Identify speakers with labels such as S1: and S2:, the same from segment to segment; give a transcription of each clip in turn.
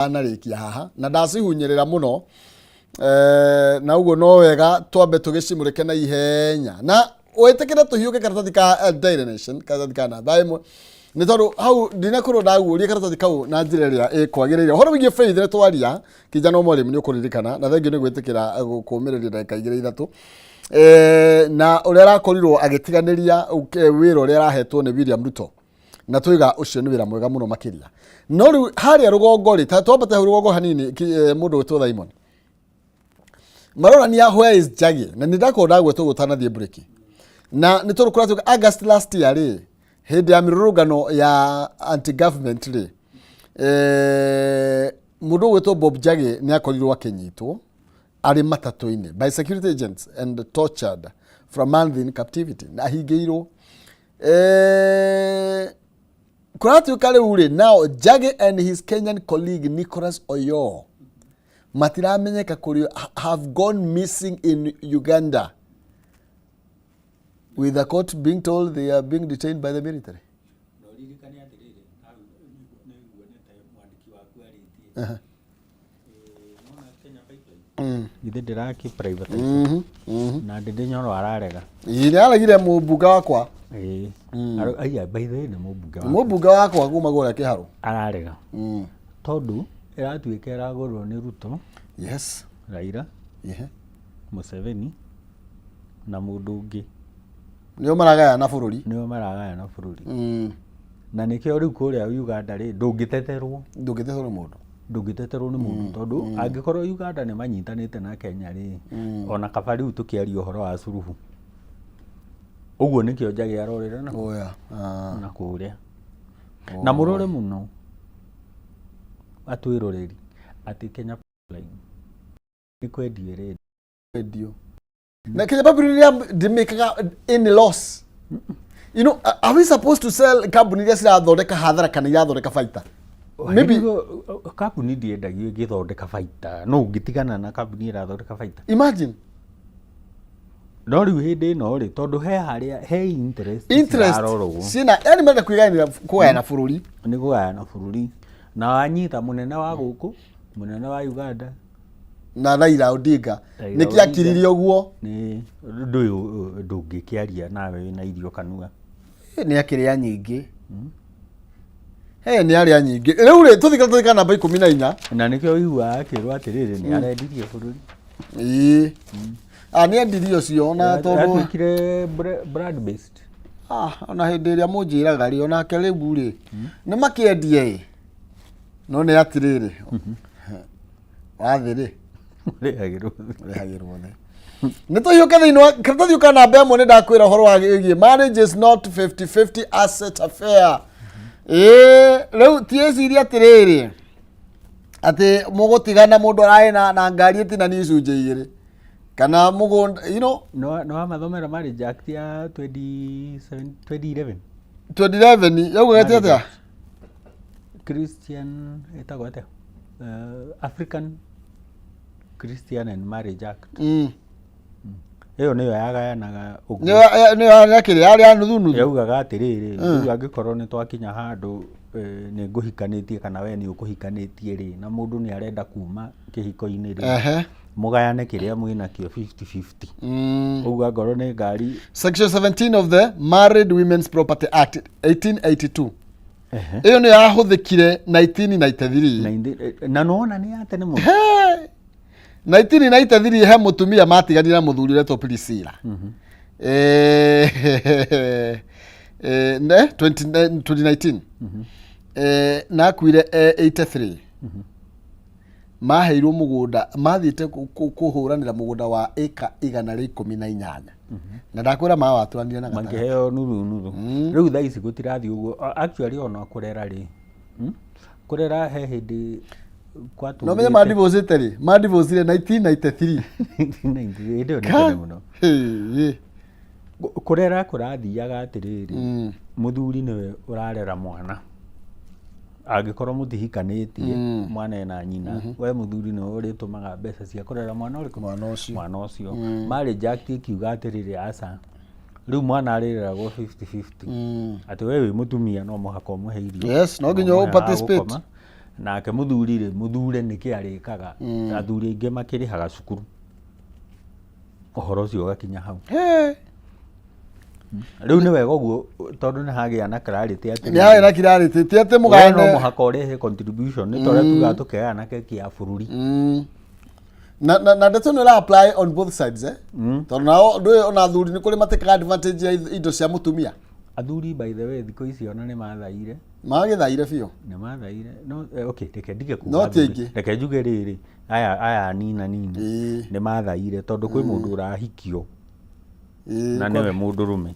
S1: Ndanarĩkia haha na ndacihunyĩrĩra mũno na ũguo no wega twambe tũgĩcimũrĩke na ihenya na wĩtĩkĩre tũhiũke karatathi ka Daily Nation, karatathi ka namba 1, nĩ tondũ hau ndinakorwo ndaguũria karatathi kau na njĩra ĩrĩa ĩkwagĩrĩire. Ũhoro wĩgiĩ Faith nĩ twaria kijana mwalimu, nĩ ũkũririkana, na thengiũ nĩ gwĩtĩkĩra kũũmĩrĩria ndagĩka 2 3 na ũrĩa arakorirwo agĩtiganĩria wĩra ũrĩa arahetwo nĩ William Ruto, na twiga ũcio nĩ wĩra mwega mũno makĩria. No rĩu harĩa rũgongo rĩ, ta twambate hau rũgongo hanini, mũndũ wĩtwo Simon maronania where is Njagi, na nĩ ndakorwo ndagwetwo gũtanathiĩ mburĩki, na nĩ tondũ kũratuĩka August last year rĩ, hĩndĩ ya mĩrũrũngano ya anti government rĩ, mũndũ ũgwĩtwo Bob Njagi nĩ akorirwo akĩnyitwo arĩ matatũ-inĩ by security agents and tortured for a month in captivity, na ahingĩirwo. Kũratuĩka rĩu rĩ, now Njagi and his Kenyan colleague Nicholas Oyo matiramenyeka kũrĩ, have gone missing in Uganda, with the court being told they are being detained by the military.
S2: Na ũririkane atĩrĩrĩ, hau nĩ nguonete mwandĩki waku arĩtie. Nĩwona Kenya Pipeline? Githĩ ndĩrakĩ privatize? Na Ndĩndĩ Nyoro ararega.
S1: Ĩĩ, nĩ aregire, mũmbunge wakwa.
S2: Ĩĩ. Aya, by the way, nĩ mũmbunge waku.
S1: Mũmbunge wakwa kuma kũrĩa Kĩharũ.
S2: Ararega. Tondũ ĩratuĩka ĩragũrwo nĩ Ruto, Raila, Museveni na mũndũ ũngĩ.
S1: Nĩo maragayana bũrũri.
S2: Nĩo maragayana bũrũri. Na nĩkĩo rĩu kũrĩa Uganda rĩ, ndũngĩteterwo.
S1: Ndũngĩteterwo nĩ mũndũ.
S2: Ndũngĩteterwo nĩ mũndũ, tondũ angĩkorwo Uganda nĩ manyitanĩte na Kenya rĩ, ona kaba rĩu tũkĩaria ũhoro wa suluhu. Ũguo nĩkĩo Njagi arorĩra na
S1: Oya. Ah.
S2: na kũrĩa. Na mũrore mũno atwĩroreri atĩ Kenya Pipeline nĩ kwendio ĩrendio.
S1: Kwendio. Na Kenya Pipeline ĩrĩa ndĩmĩkaga any loss. Are we supposed to sell kambuni iria cirathondeka hathara kana irathondeka baita? Maybe
S2: Nĩguo, kambuni ndĩendagio ĩgĩthondeka baita. No ũngĩtigana na kambuni ĩrathondeka baita?
S1: Imagine.
S2: No rĩu hĩndĩ ĩno rĩ, tondũ he harĩa he interest
S1: interest
S2: cirarorwo.
S1: Ciĩna yani marenda kwĩgayanĩra, kũgayana bũrũri.
S2: Nĩ kũgayana bũrũri, na wanyita mũnene wa gũkũ, mũnene wa Uganda
S1: na Raila Odinga.
S2: Raila
S1: Nĩkĩ
S2: Odinga.
S1: akiririe ũguo?
S2: Nĩ ũndũ ũyũ ndũngĩkĩaria nawe wĩna irio kanua.
S1: Nĩ akĩrĩa nyingĩ. He nĩ arĩa nyingĩ. Rĩu rĩ, tũthika tũthika namba 14.
S2: Na nĩkĩo ũiguaga akĩrwo atĩrĩrĩ, nĩ arendirie bũrũri.
S1: Ĩĩ. Ah, nĩ endirie ũcio ona tondũ
S2: Yatuĩkire brand based.
S1: Ah, ona hĩndĩ ĩrĩa mũnjĩraga rĩ, onake rĩu rĩ, nĩ makĩendie ĩ. No nĩ atĩrĩrĩ, wathĩ rĩ,
S2: Rĩhagĩrwo.
S1: Rĩhagĩrwo thĩ. Nĩ tũhiũke thĩinĩ wa karatathi ka namba 1. Nĩ ndakwĩra ũhoro wa wĩgiĩ marriage is not 50-50 asset affair. Ĩĩ, rĩu tiĩcirie atĩrĩrĩ, atĩ mũgũtigana mũndũ ararĩ na ngari ĩtinanio icunjĩ igĩrĩ kana mũgũnda.
S2: No wamathomera Marriage Act ya 27 2011.
S1: 2011 yaugaga atĩ atĩa?
S2: Christian ĩtagwo atĩa? African Christian and Marriage Act. Ĩyo nĩyo yagayanaga ũguo.
S1: Nĩyo yakĩrĩ yarĩ ya nuthu nuthu.
S2: Yaugaga atĩrĩrĩ, rĩu angĩkorwo nĩ twakinya handũ nĩ ngũhikanĩtie kana we nĩ ũkũhikanĩtie rĩ, na mũndũ nĩ arenda kuma kĩhiko-inĩ rĩ, mũgayane kĩrĩa mwĩnakĩo 50-50. Ũguo angorwo nĩ ngari.
S1: Section 17 of the Married Women's Property Act 1882. Ĩyo nĩyo yahũthĩkire 1993.
S2: Na nĩwona nĩ ya tene mũno.
S1: He! 1993 he mũtumia matiganire na mũthuri ũretwo Priscilla. Ne 20 2019 na akuire 83, maheirwo mũgũnda, mathiĩte kũhũranĩra mũgũnda wa ĩka 118, na ndakwĩra mawatũranire na gatagatĩ.
S2: Mangĩheo nuthu nuthu. Rĩu thaa ici gũtirathiĩ ũguo. Actually ona kũrera rĩ, Kũrera he hĩndĩ
S1: No menye madivocĩte rĩ, madivocire 1993.
S2: Hĩndĩ ĩyo nĩ tene mũno.
S1: Hĩ.
S2: Kũrera kũrathiaga atĩrĩrĩ, mũthuri nĩwe ũrarera mwana. Angĩkorwo mũtihikanĩtie, mwana ena nyina, we mũthuri nĩwe ũrĩtũmaga mbeca cia kũrera mwana ũrĩkũ?
S1: Mwana ũcio.
S2: Mwana ũcio. Marriage Act ĩkiuga atĩrĩrĩ, aca, rĩu mwana arĩreragwo 50-50, atĩ we wĩ mũtumia no mũhaka ũmũhe irio,
S1: Yes, no nginya
S2: ũmũhe ha
S1: ũ-participate.
S2: gũkoma, Nake mũthuri rĩ, mũthure nĩkĩ arĩkaga? Athuri aingĩ makĩrĩhaga cukuru, ũhoro ũcio ũgakinya hau. Rĩu nĩ wega ũguo, tondũ nĩ hagĩa na clarity atĩ
S1: Nĩ hagĩa na clarity, ti atĩ
S2: we no
S1: mũgayane.
S2: Mũhaka ũrehe contribution, nĩ ta ũrĩa tugaga tũkĩgayana keki ya bũrũri.
S1: Na ndeto ĩno ĩra apply on both sides, eh? Tondũ nao ndũĩ ona athuri nĩ kũrĩ matekaga advantage ya indo cia mũtumia.
S2: Athuri, by the way, thikũ ici ona nĩ mathaire.
S1: Magĩthaire biũ.
S2: Nĩ mathaire, no okay, reke ndige kuga
S1: No ti
S2: athuri.
S1: aingĩ.
S2: Reke njuge rĩrĩ, aya anina nini nĩ mathaire, tondũ kwĩ mũndũ ũrahikio na nĩwe mũndũrũme,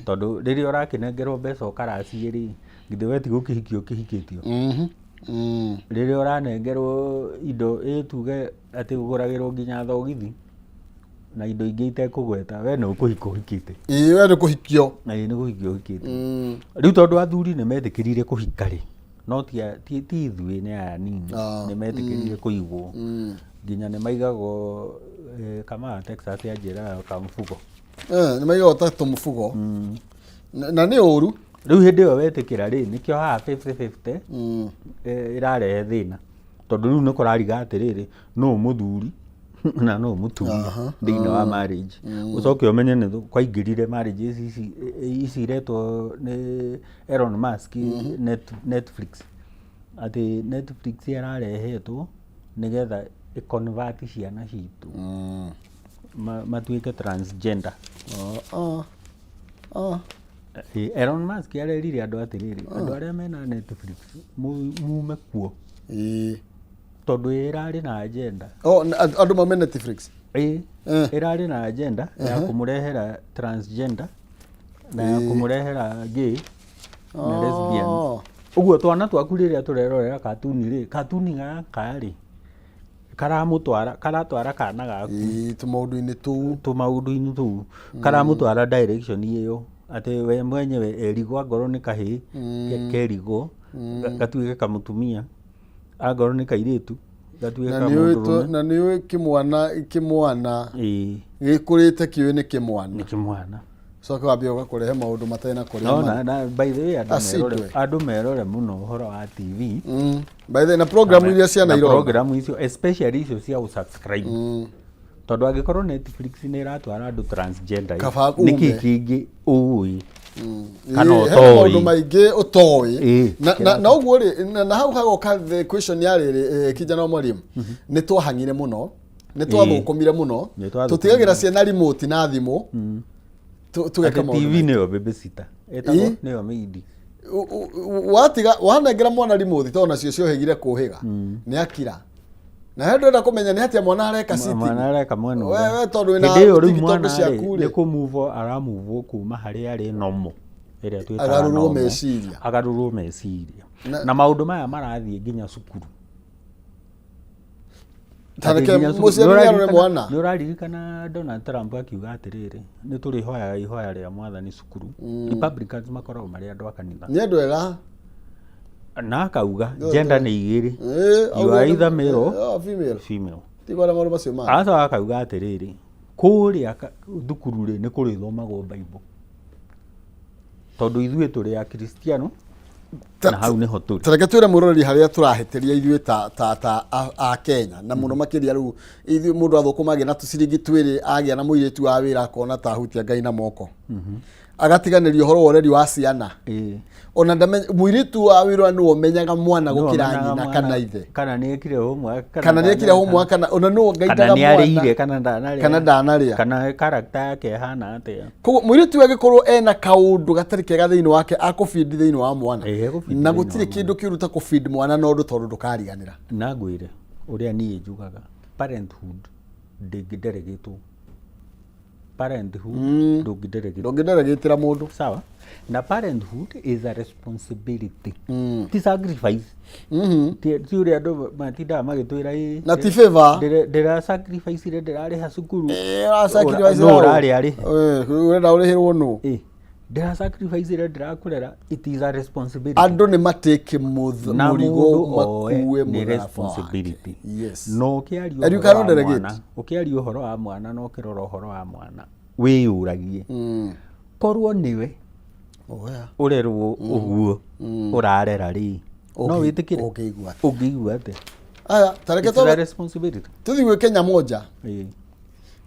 S2: tondũ rĩrĩa ũrakĩnengerwo mbeca ũkaracie rĩ, githĩ we ti gũkĩhikio ũkĩhikĩtio? Rĩrĩa ũranengerwo indo, ĩ tuge atĩ ũgũragĩrwo nginya thogithi na indo ingĩ itekũgweta, we nĩ ũkũhika ũhikĩte.
S1: Ĩĩ, we nĩ kũhikio.
S2: Na ĩ nĩ kũhikio ũhikĩte. Rĩu tondũ athuri nĩ metĩkĩrire kũhika rĩ, no ti ithuĩ, nĩ aya nini. Nĩ metĩkĩrire kũigwo, nginya nĩ maigagwo kama Texas yanjĩraga kamũbugo.
S1: Nĩ maigagwo ta tũmũbugo. Na nĩ ũru.
S2: Rĩu hĩndĩ ĩyo wetĩkĩra rĩ, nĩkĩo haha 50-50 ĩrarehe thĩna, tondũ rĩu nĩ kũrariga atĩrĩrĩ, nũ mũthuri na nũ mũtumia thĩinĩ wa marriage. Ũcoke ũmenye nĩ kwaingĩrire marriage ici iretwo nĩ Elon Musk Netflix, atĩ Netflix ĩrarehetwo nĩgetha ĩ-convert ciana citũ matuĩke transgender.
S1: Oh, oh.
S2: Elon Musk arerire andũ atĩrĩrĩ, andũ arĩa mena Netflix mume kuo, tondũ ĩrarĩ na agenda.
S1: Oh, andũ maume Netflix.
S2: Ĩ, ĩrarĩ na agenda ya kũmũrehera transgender na ya kũmũrehera gay na lesbian. Ũguo twana twaku rĩrĩa tũrerorera katuni rĩ, katuni gaka rĩ, karamũtwara, karatwara kana gaku
S1: Tũmaũndũ-inĩ tũu.
S2: Tũmaũndũ-inĩ tũu, karamũtwara direction ĩyo, atĩ we mwenyewe erigwo angorwo nĩ kahĩĩ kerigwo gatuĩke kamũtumia, angorwo nĩ kairĩtu gatuĩke
S1: Na nĩ ũĩ
S2: kamũndũrũme.
S1: Na nĩ ũĩ kĩmwana gĩkũrĩte kĩũĩ nĩ kĩmwana.
S2: Nĩ kĩmwana.
S1: Coke wambie ũgakũrehe maũndũ matarĩ na kũrĩa
S2: No
S1: marĩ.
S2: na by the way, andũ
S1: Acindwe.
S2: andũ merore mũno ũhoro wa TV.
S1: By the way, na program iria ciana
S2: na
S1: irona.
S2: Program icio, especially icio cia ũsubscribe, tondũ angĩkorwo Netflix nĩ ĩratwara andũ transgender,
S1: Kaba
S2: nĩkĩ
S1: ume.
S2: kĩngĩ ũĩ kana
S1: Ĩĩ, he maũndũ
S2: ũtoĩ?
S1: maingĩ ũtoĩ. Na ũguo rĩ, na hau hagoka the question ya rĩrĩ, kijana wa mwalimu, nĩ twahang'ire mũno, nĩ twathũkũmire mũno.
S2: Nĩ twathũkũmire.
S1: Tũtigagĩra ciana remote na thimũ, tũgeka
S2: Atĩ
S1: maũndũ
S2: TV
S1: maingĩ.
S2: nĩyo babysitter ĩtagwo, nĩyo maid.
S1: Watiga wanengera mwana remote, tondũ nacio ciohĩgire kũhĩga, nĩ akira na he ndwenda kũmenya nĩ atĩa mwana areka sitting.
S2: Mwana areka mwena
S1: We
S2: ũrĩa.
S1: we tondũ wĩna
S2: Hĩndĩ ĩyo rĩu
S1: TikTok
S2: mwana rĩ,
S1: ciaku
S2: nĩ
S1: rĩ,
S2: kũmuvwo aramuvwo kuma harĩa arĩ normal, ĩrĩa twĩtaga
S1: Agarũrwo
S2: normal,
S1: meciria.
S2: Agarũrwo meciria, na maũndũ maya marathiĩ nginya cukuru.
S1: Ta
S2: Atĩ
S1: reke
S2: nginya cukuru.
S1: Mũciari nĩ arore mwana.
S2: Nĩ ũraririkana Donald Trump akiuga atĩrĩrĩ, nĩ tũrĩhoyaga ihoya rĩa mwathani cukuru? Republicans makoragwo marĩ andũ a kanitha.
S1: Nĩ andũ ega.
S2: Na akauga gender nĩ igĩrĩ. You are either male or
S1: Oh, female.
S2: female.
S1: Tigwara maũndũ macio mangĩ.
S2: Agacoka akauga atĩrĩrĩ, kũrĩa thukuru rĩ, nĩ kũrĩthomagwo Bible, tondũ ithuĩ tũrĩ Akristiano na hau nĩho tũrĩ.
S1: Ta reke twĩre mũroreri harĩa tũrahĩtĩria ithuĩ ta a Kenya, na mũno makĩria rĩu ithuĩ mũndũ athũkũmagĩa na tũciringi twĩrĩ, agĩa na mũirĩtu wa wĩra akona ta ahutia Ngai na moko, agatiganĩria ũhoro wa ũreri wa ciana. Ona ndamenya mũirĩtu wa wĩra nĩwe ũmenyaga mwana
S2: Nĩwe
S1: gũkĩra
S2: ũmenyaga
S1: nyina
S2: mwana,
S1: kana ithe.
S2: Kana nĩ ekire homework.
S1: Kana nĩ ekire homework, kana ona nĩwe
S2: kana
S1: ũngaitaga
S2: nĩ arĩire
S1: mwana
S2: kana ndanarĩa.
S1: Kana ndanarĩa.
S2: Kana character yake ĩhana atĩa.
S1: Koguo mũirĩtu ũyũ angĩkorwo ena kaũndũ gatarĩ kega thĩinĩ wake, akũbindi thĩinĩ wa mwana.
S2: Ĩĩ, ekũbindi
S1: Na
S2: thĩinĩ wa
S1: gũtirĩ
S2: mwana.
S1: kĩndũ kĩũru ta kũbindi mwana na ũndũ, tondũ ndũkariganĩra.
S2: Na ngwĩre ũrĩa niĩ njugaga, parenthood ndĩngĩderegetwo, parenthood ndũngĩdelegate.
S1: Ndũngĩdelegĩtĩra mũndũ.
S2: Sawa, na parenthood is a responsibility, ti sacrifice. Ti ũrĩa andũ matindaga magĩtwĩra ĩ.
S1: Na ti favor.
S2: Ndĩra sacrifice ndĩrarĩha cukuru.
S1: Ũra sacrifice
S2: Nũ
S1: ra ũ?
S2: ũrarĩ arĩhe?
S1: Ũrenda ũrĩhĩrwo nũ?
S2: Ĩ, ndĩra sacrifice ndĩrakũrera, it is a responsibility.
S1: Andũ nĩ matĩke
S2: Na
S1: mũrigo
S2: mũndũ oe
S1: makue
S2: nĩ
S1: mũtharaba wake.
S2: responsibility.
S1: Yes.
S2: No ũkĩaria
S1: And you
S2: ũhoro
S1: cannot
S2: wa
S1: delegate.
S2: mwana, ũkĩaria ũhoro wa mwana na ũkĩrora ũhoro wa mwana, wĩyũragie, korwo nĩwe
S1: Oh, yeah.
S2: ũrerwo ũguo ũrarera rĩ, No wĩtĩkĩre?
S1: Ũngĩigua atĩa?
S2: Ũngĩigua atĩa?
S1: Aya, tareke
S2: It's their responsibility.
S1: Tũthiĩ gwĩ Kenya Moja.
S2: Ĩĩ.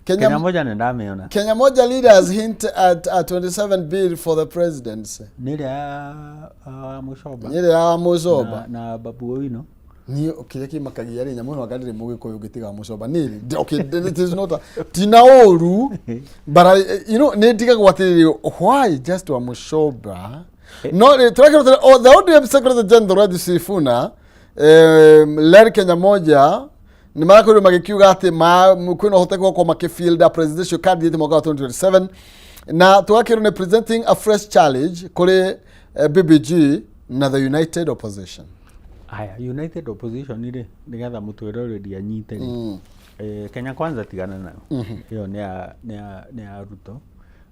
S1: Kenya,
S2: Kenya Moja nĩ ndamĩona.
S1: Kenya Moja leaders hint at a 27 bill for the presidency.
S2: Nĩ ĩrĩa ya Mũcoba.
S1: Nĩ ĩrĩa ya Mũcoba.
S2: Na Babu Owino.
S1: Niĩ kĩrĩa kĩmakagia rĩ, nyamũ ĩno anga ndĩrĩ mũgĩkũyũ ngĩtiga Mũcoba. Niĩ okay, it is not a, tina ũru, but I, you know, nĩ ndigagwo atĩrĩrĩ, why just wa Mũcoba? No rĩ, tũrekĩrwo oh, the ODM Secretary General Ed Sifuna, led Kenya Moja nĩ marakorirwo magĩkiuga atĩ kwĩna ũhotekeku wa gũkorwo makĩfield a presidential candidate mwaka wa 2027, na tũgakĩrwo nĩ presenting a fresh challenge kũrĩ BBG na the United Opposition.
S2: Haya, United Opposition rĩ, nĩgetha mũtwĩroreri anyite rĩ, Kenya Kwanza tigana nayo. Ĩyo nĩ ya Ruto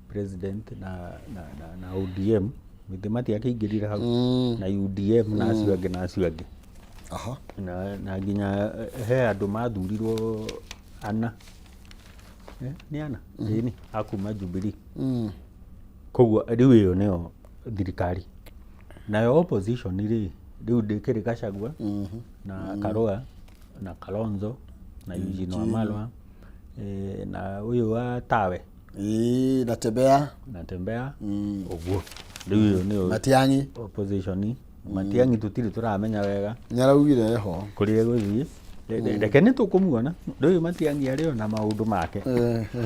S2: president na ODM githĩ matiakĩingĩrire hau, na UDM na acio angĩ na acio angĩ. Na nginya he andũ mathurirwo ana. Nĩ ana, ĩni akuma Jubilee. Koguo rĩu ĩyo nĩyo thirikari. Nayo opposition rĩ, rĩu ndĩkĩrĩ Gachagua na Karua na Kalonzo na Eugene Wamalwa, na ũyũ wa Tawe.
S1: Ĩĩ, Natembea.
S2: Natembea ũguo. Rĩu ĩyo nĩyo
S1: Matiang'i.
S2: opposition. Matiang'i tũtirĩ tũramenya wega
S1: nĩ araugire eho.
S2: Kũrĩa egũthiĩ. Reke nĩ tũkũmuona. Rĩu Matiang'i arĩ o na maũndũ make.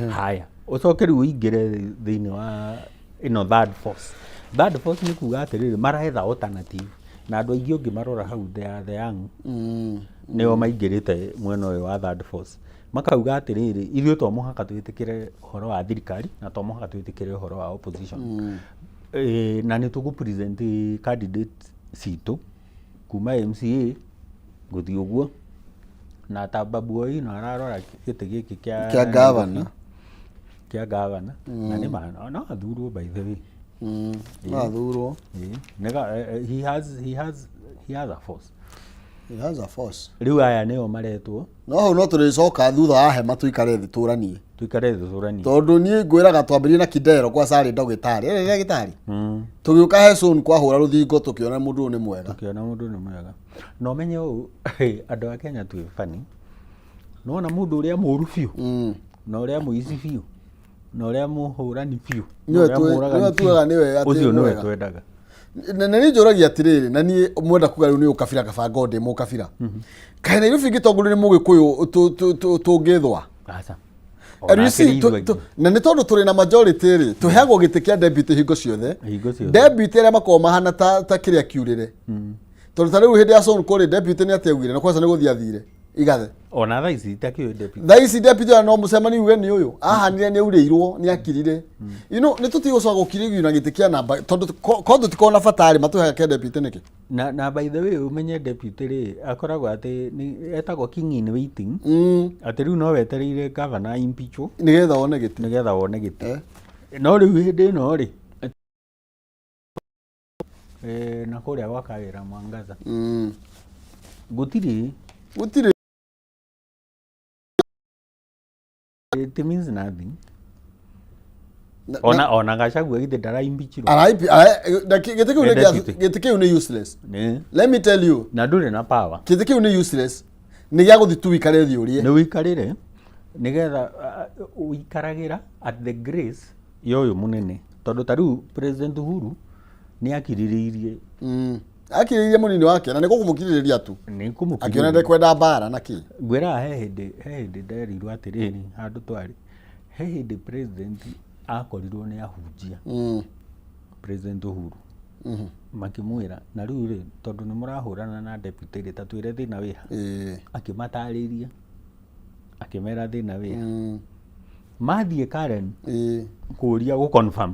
S2: Haya, ũcoke rĩu ũingĩre thĩinĩ wa ĩno third force. Third force nĩ kuga atĩrĩrĩ, maretha alternative, na andũ aingĩ ũngĩmarora hau, they are the young, nĩo maingĩrĩte mwena ũyũ wa third force, makauga atĩrĩrĩ, ithuĩ to mũhaka twĩtĩkĩre ũhoro wa thirikari na to mũhaka twĩtĩkĩre ũhoro wa opposition. Na nĩ tũgũ present candidate citũ kuma MCA gũthiĩ ũguo, na ta Babu Owino ararora gĩtĩ gĩkĩ kĩa
S1: Kĩa governor.
S2: Kĩa governor, na nĩ ma no athurwo, by the way.
S1: No athurwo.
S2: Ĩĩ, he has a force.
S1: He has a force.
S2: Rĩu aya nĩo maretwo.
S1: No hau no tũrĩcoka thutha wa hema tũikare thĩ tũranie.
S2: Tũikare thĩ tũranie.
S1: Tondũ niĩ ngwĩraga twambĩrĩrie na Kidero kwa Sarĩ ndagĩtarĩ, ĩrĩ ndagĩtarĩ, tũgĩũka he Son kwahũra rũthingo, tũkĩona mũndũ ũyũ nĩ mwega.
S2: Tũkĩona mũndũ nĩ mwega. Na ũmenye ũũ, andũ a Kenya twĩ funny. Nĩwona mũndũ ũrĩa mũũru biũ na ũrĩa mũici biũ na ũrĩa mũhũrani biũ na
S1: Nĩwe
S2: ũrĩa mũũragani
S1: nĩwe
S2: biũ,
S1: tugaga nĩwe atĩ
S2: ũcio nĩwe
S1: mwega.
S2: twendaga.
S1: Na nĩ njũragia atĩrĩrĩ, na niĩ mwenda kuga rĩu nĩ ũkabira, kaba ngo ndĩ mũkabira, kaĩ Nairobi ingĩtongorio nĩ mũgĩkũyũ tũngĩthwa?
S2: Aca.
S1: And you see, na nĩ tondũ tũrĩ na majority rĩ, tũheagwo gĩtĩ kĩa deputy hingo ciothe.
S2: Hingo ciothe.
S1: Deputy arĩa makoragwo mahana ta kĩrĩa kiurĩre, tondũ ta rĩu hĩndĩ ya Sonko rĩ, deputy nĩ ateugire na kwanza nĩ gũthiĩ athire igathe.
S2: Ona thaa ici itakĩũĩ deputy.
S1: Thaa ici deputy ona no mũcemani uge nĩ ũyũ ahanire nĩ aurĩirwo nĩ akirire. Nĩ tũtige gũcoka gũkirĩgio na gĩtĩ kĩa namba, tondũ ko tũtikoragwo na bata rĩ, matũheaga kĩa deputy nĩkĩ?
S2: Na by the way, ũmenye deputy rĩ, akoragwo atĩ nĩ etagwo king in waiting, atĩ rĩu no wetereire governor impeachwo
S1: nĩgetha wone gĩtĩ.
S2: Nĩgetha wone gĩtĩ. No rĩu hĩndĩ ĩno rĩ, na kũrĩa gwa Kawĩra Mwangaza gũtirĩ.
S1: Gũtirĩ.
S2: It means nothing. Ona Gachagua githĩ ndaraimbichirwo?
S1: Gĩtĩ kĩu
S2: Nĩ deputy.
S1: Gĩtĩ kĩu nĩ useless.
S2: Nĩ.
S1: Let me tell you.
S2: Na ndũrĩ na power.
S1: Gĩtĩ kĩu nĩ useless, nĩ gĩa gũthiĩ tu wikare thĩ ũrĩe.
S2: Nĩ ũikarĩre nĩgetha ũikaragĩra at the grace ya ũyũ mũnene, tondũ ta rĩu President Uhuru nĩ akirĩrĩirie.
S1: Akirĩrĩirie mũnini wake na nĩ gũkũmũkirĩrĩria tu.
S2: Nĩ
S1: akĩona
S2: kũmũkirĩrĩria.
S1: Ndekwenda mbara na kĩ.
S2: Ngwĩraga he hĩndĩ nderirwo atĩrĩrĩ, handũ twarĩ, he hĩndĩ president akorirwo nĩ ahunjia, President Uhuru, makĩmwĩra, na rĩu rĩ, tondũ nĩ mũrahũrana na deputy rĩ, ta twĩre thĩna wĩha. Akĩmatarĩria, akĩmera thĩna wĩha. Mathiĩ Karen kũria gũ confirm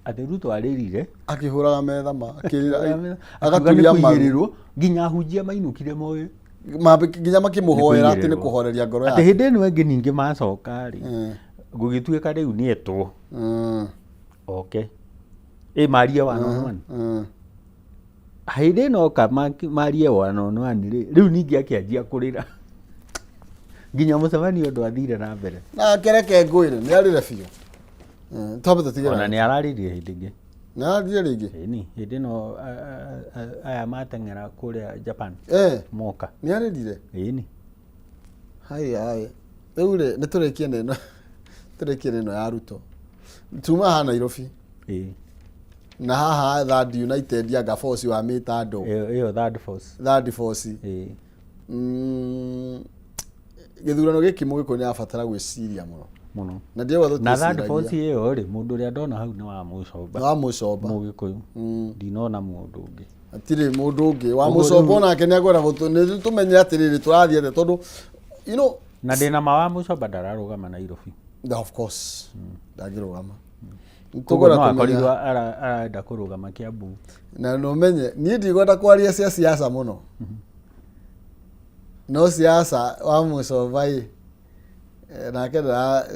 S2: atĩ Ruto arĩrire
S1: akĩhũraga metha ma akĩrĩra
S2: akiuga nĩ
S1: agaturia maru.
S2: Kũigĩrĩrwo nginya ahunjia mainũkire moĩ
S1: Nginya makĩmũhoera atĩ nĩ
S2: kũigĩrĩrwo.
S1: Kũhoreria ngoro
S2: atĩ
S1: yake.
S2: Hĩndĩ ĩno ĩngĩ ningĩ macoka rĩ, gũgĩtuĩka rĩu nĩ etwo oke ĩ marie one on one. Hĩndĩ ĩno oka marie one on one rĩ, rĩu ningĩ akĩanjia kũrĩra nginya mũcemanio ndwathire na mbere.
S1: Na kereke ngwĩre nĩ arĩre biũ. Twambe tũtigĩre.
S2: Ona nĩ ararĩrie hĩndĩ ĩngĩ.
S1: Nĩ ararire rĩngĩ?
S2: Ĩni, hĩndĩ ĩno aya mateng'era kũrĩa Japan moka.
S1: Nĩ arĩrire?
S2: Ĩni.
S1: Hai hai. Rĩu rĩ, nĩ tũrĩkie na ĩno. Tũrĩkie na ĩno ya Ruto. Tuma haha Nairobi.
S2: Ĩĩ.
S1: Na haha Third United anga force wa mĩta andũ.
S2: Ĩyo ĩyo third force.
S1: Third force.
S2: Ĩĩ.
S1: Gĩthurano gĩkĩ mũgĩkũyũ nĩ arabatara gwĩciria mũno.
S2: Mũno.
S1: Na ndiauga
S2: Na third
S1: tũtiĩciragia.
S2: force ĩyo rĩ, mũndũ ũrĩa ndona hau nĩ wa Mũcomba.
S1: Wa Mũcomba.
S2: Mũgĩkũyũ. Ndinona mũndũ ũngĩ.
S1: Hatirĩ mũndũ ũngĩ. Wa
S2: Ũguo
S1: Mũcomba
S2: rĩu-
S1: onake nĩ akwenda gũtũ nĩ tũmenye atĩrĩrĩ tũrathiĩ atĩa tondũ you know
S2: Na ndĩna ma wa Mũcomba ndararũgama Nairobi.
S1: Of course. Ndangĩrũgama.
S2: Koguo
S1: Tũkwenda
S2: no
S1: kũmenya
S2: akorirwo arenda kũrũgama Kiambu.
S1: Na no menye niĩ ndikwenda kwaria cia siasa mũno. No siasa wa Mũcomba ĩ nake ndara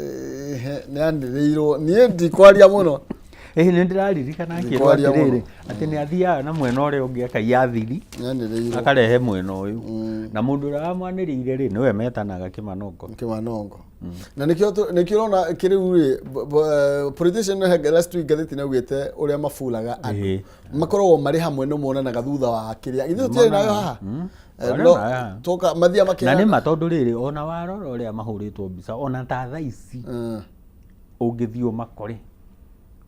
S1: nĩ anĩrĩirwo niĩ ndikwaria mũno.
S2: Ĩĩ nĩ ndĩraririkana akĩrwo
S1: Ndikwaria mũno.
S2: atĩrĩrĩ atĩ nĩ athiaga na mwena ũrĩa ũngĩ akaiya thiri
S1: Nĩ anĩrĩirwo.
S2: akarehe mwena ũyũ na mũndũ ũrĩa wamwanĩrĩire rĩ nĩwe metanaga Kĩmanongo.
S1: Kĩmanongo. Na nĩkĩo nĩkĩo ũrona kĩrĩu rĩ politician he last week ngathĩti nĩ augĩte ũrĩa maburaga andũ. Makoragwo marĩ hamwe no monanaga thutha wa kĩrĩa. Ithuĩ tũtiarĩ nayo haha.
S2: Twarĩ
S1: No,
S2: nayo haha.
S1: toka mathiaga
S2: Na
S1: makĩrana.
S2: nĩ ma tondũ rĩrĩ ona warora ũrĩa mahũrĩtwo mbica ona ta thaa ici ũngĩthiĩ ũmakore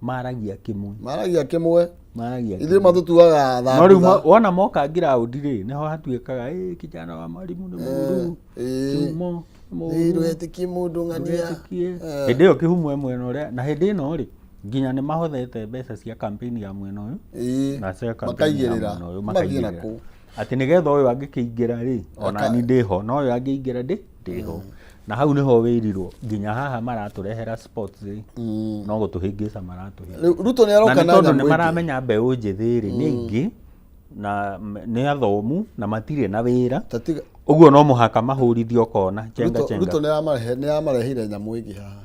S2: maragia kĩmwe.
S1: Maragia kĩmwe.
S2: Maragia
S1: Ithuĩ
S2: kĩmwe.
S1: matũtuaga
S2: No rĩu
S1: thambutha.
S2: wona moka ngiraũndi rĩ nĩho hatuĩkaga ĩ kijana wa mwarimu nĩ mũru kĩhumo nĩ mũru."
S1: Ndũgetĩkie mũndũ ng'ania.
S2: Ndũgetĩkie. Hĩndĩ ĩyo kĩhumo e mwena ũrĩa na hĩndĩ ĩno rĩ nginya nĩ mahothete mbeca cia campaign ya mwena ũyũ na cia campaign ya
S1: Makaigĩrĩra.
S2: mwena ũyũ
S1: Mathiĩ
S2: makaigĩrĩra.
S1: na kũu.
S2: Atĩ nĩgetha ũyũ angĩkĩingĩra rĩ ona ni ndĩho na ũyũ angĩingĩra ndĩ ndĩho na hau nĩho wĩrirwo nginya haha maratũrehera sports rĩ no gũtũhĩngĩca maratũhĩngĩca.
S1: Rĩu Ruto nĩ
S2: Na
S1: aroka
S2: nĩ
S1: na
S2: tondũ
S1: nyamũ
S2: nĩ
S1: ĩngĩ.
S2: maramenya mbeũ njĩthĩ rĩ nĩ aingĩ na nĩ athomu na matirĩ na wĩra
S1: Ta tiga
S2: ũguo no mũhaka mahũrithio kona chenga
S1: Ruto
S2: chenga.
S1: Ruto nĩ aramareheire nyamũ ĩngĩ haha.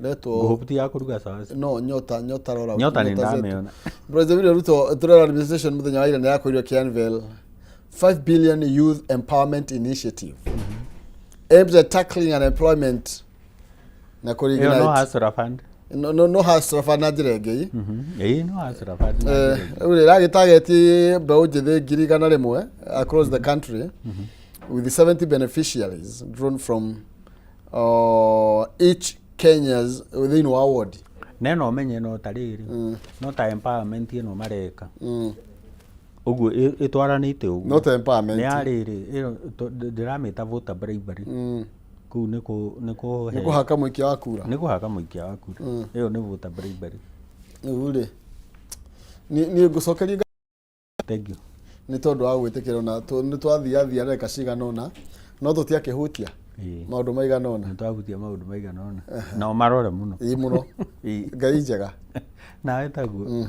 S1: Ĩretwo
S2: Ngũhũbuti ya kũruga cabaci.
S1: No nyota nyota rora.
S2: Nyota nĩ
S1: zetu.
S2: ndamĩona.
S1: President William Ruto turera administration muthenya wa ira nĩ yakorirwo ĩkĩ-unveil 5 billion youth empowerment initiative aimed at tackling unemployment na
S2: Ĩyo no
S1: kũreignite
S2: Hustler Fund.
S1: no no no Hustler Fund na njĩra ĩngĩ.
S2: Ĩĩ no Hustler Fund na njĩra ĩngĩ.
S1: Rĩu rĩ ĩragĩtageti mbeũ njĩthĩ 100,000 across the country with 70 beneficiaries drawn from each Kenya's thĩinĩ wa ward.
S2: Na ĩno ũmenye no ta rĩrĩ no ta empowerment ĩno mareka ũguo ĩtwaranĩte ũguo
S1: No ta empowerment.
S2: Nĩ ya rĩrĩ ĩno ndĩramĩta voter bribery. Kũu nĩ kũ nĩ kũhe
S1: Nĩ kũhaka mũikia wa kura.
S2: Nĩ kũhaka mũikia wa kura. Ĩyo nĩ voter bribery.
S1: Rĩu rĩ niĩ ngũcokeria
S2: Thank you.
S1: Nĩ tondũ wa gwĩtĩkĩra ona nĩ twathiathia ndagĩka cigana ũna no tũtiakĩhutia maũndũ maigana ũna.
S2: Nĩ twahutia maũndũ maigana ũna na ũmarore mũno.
S1: Ĩĩ mũno. Ngai njega.
S2: Nawe taguo.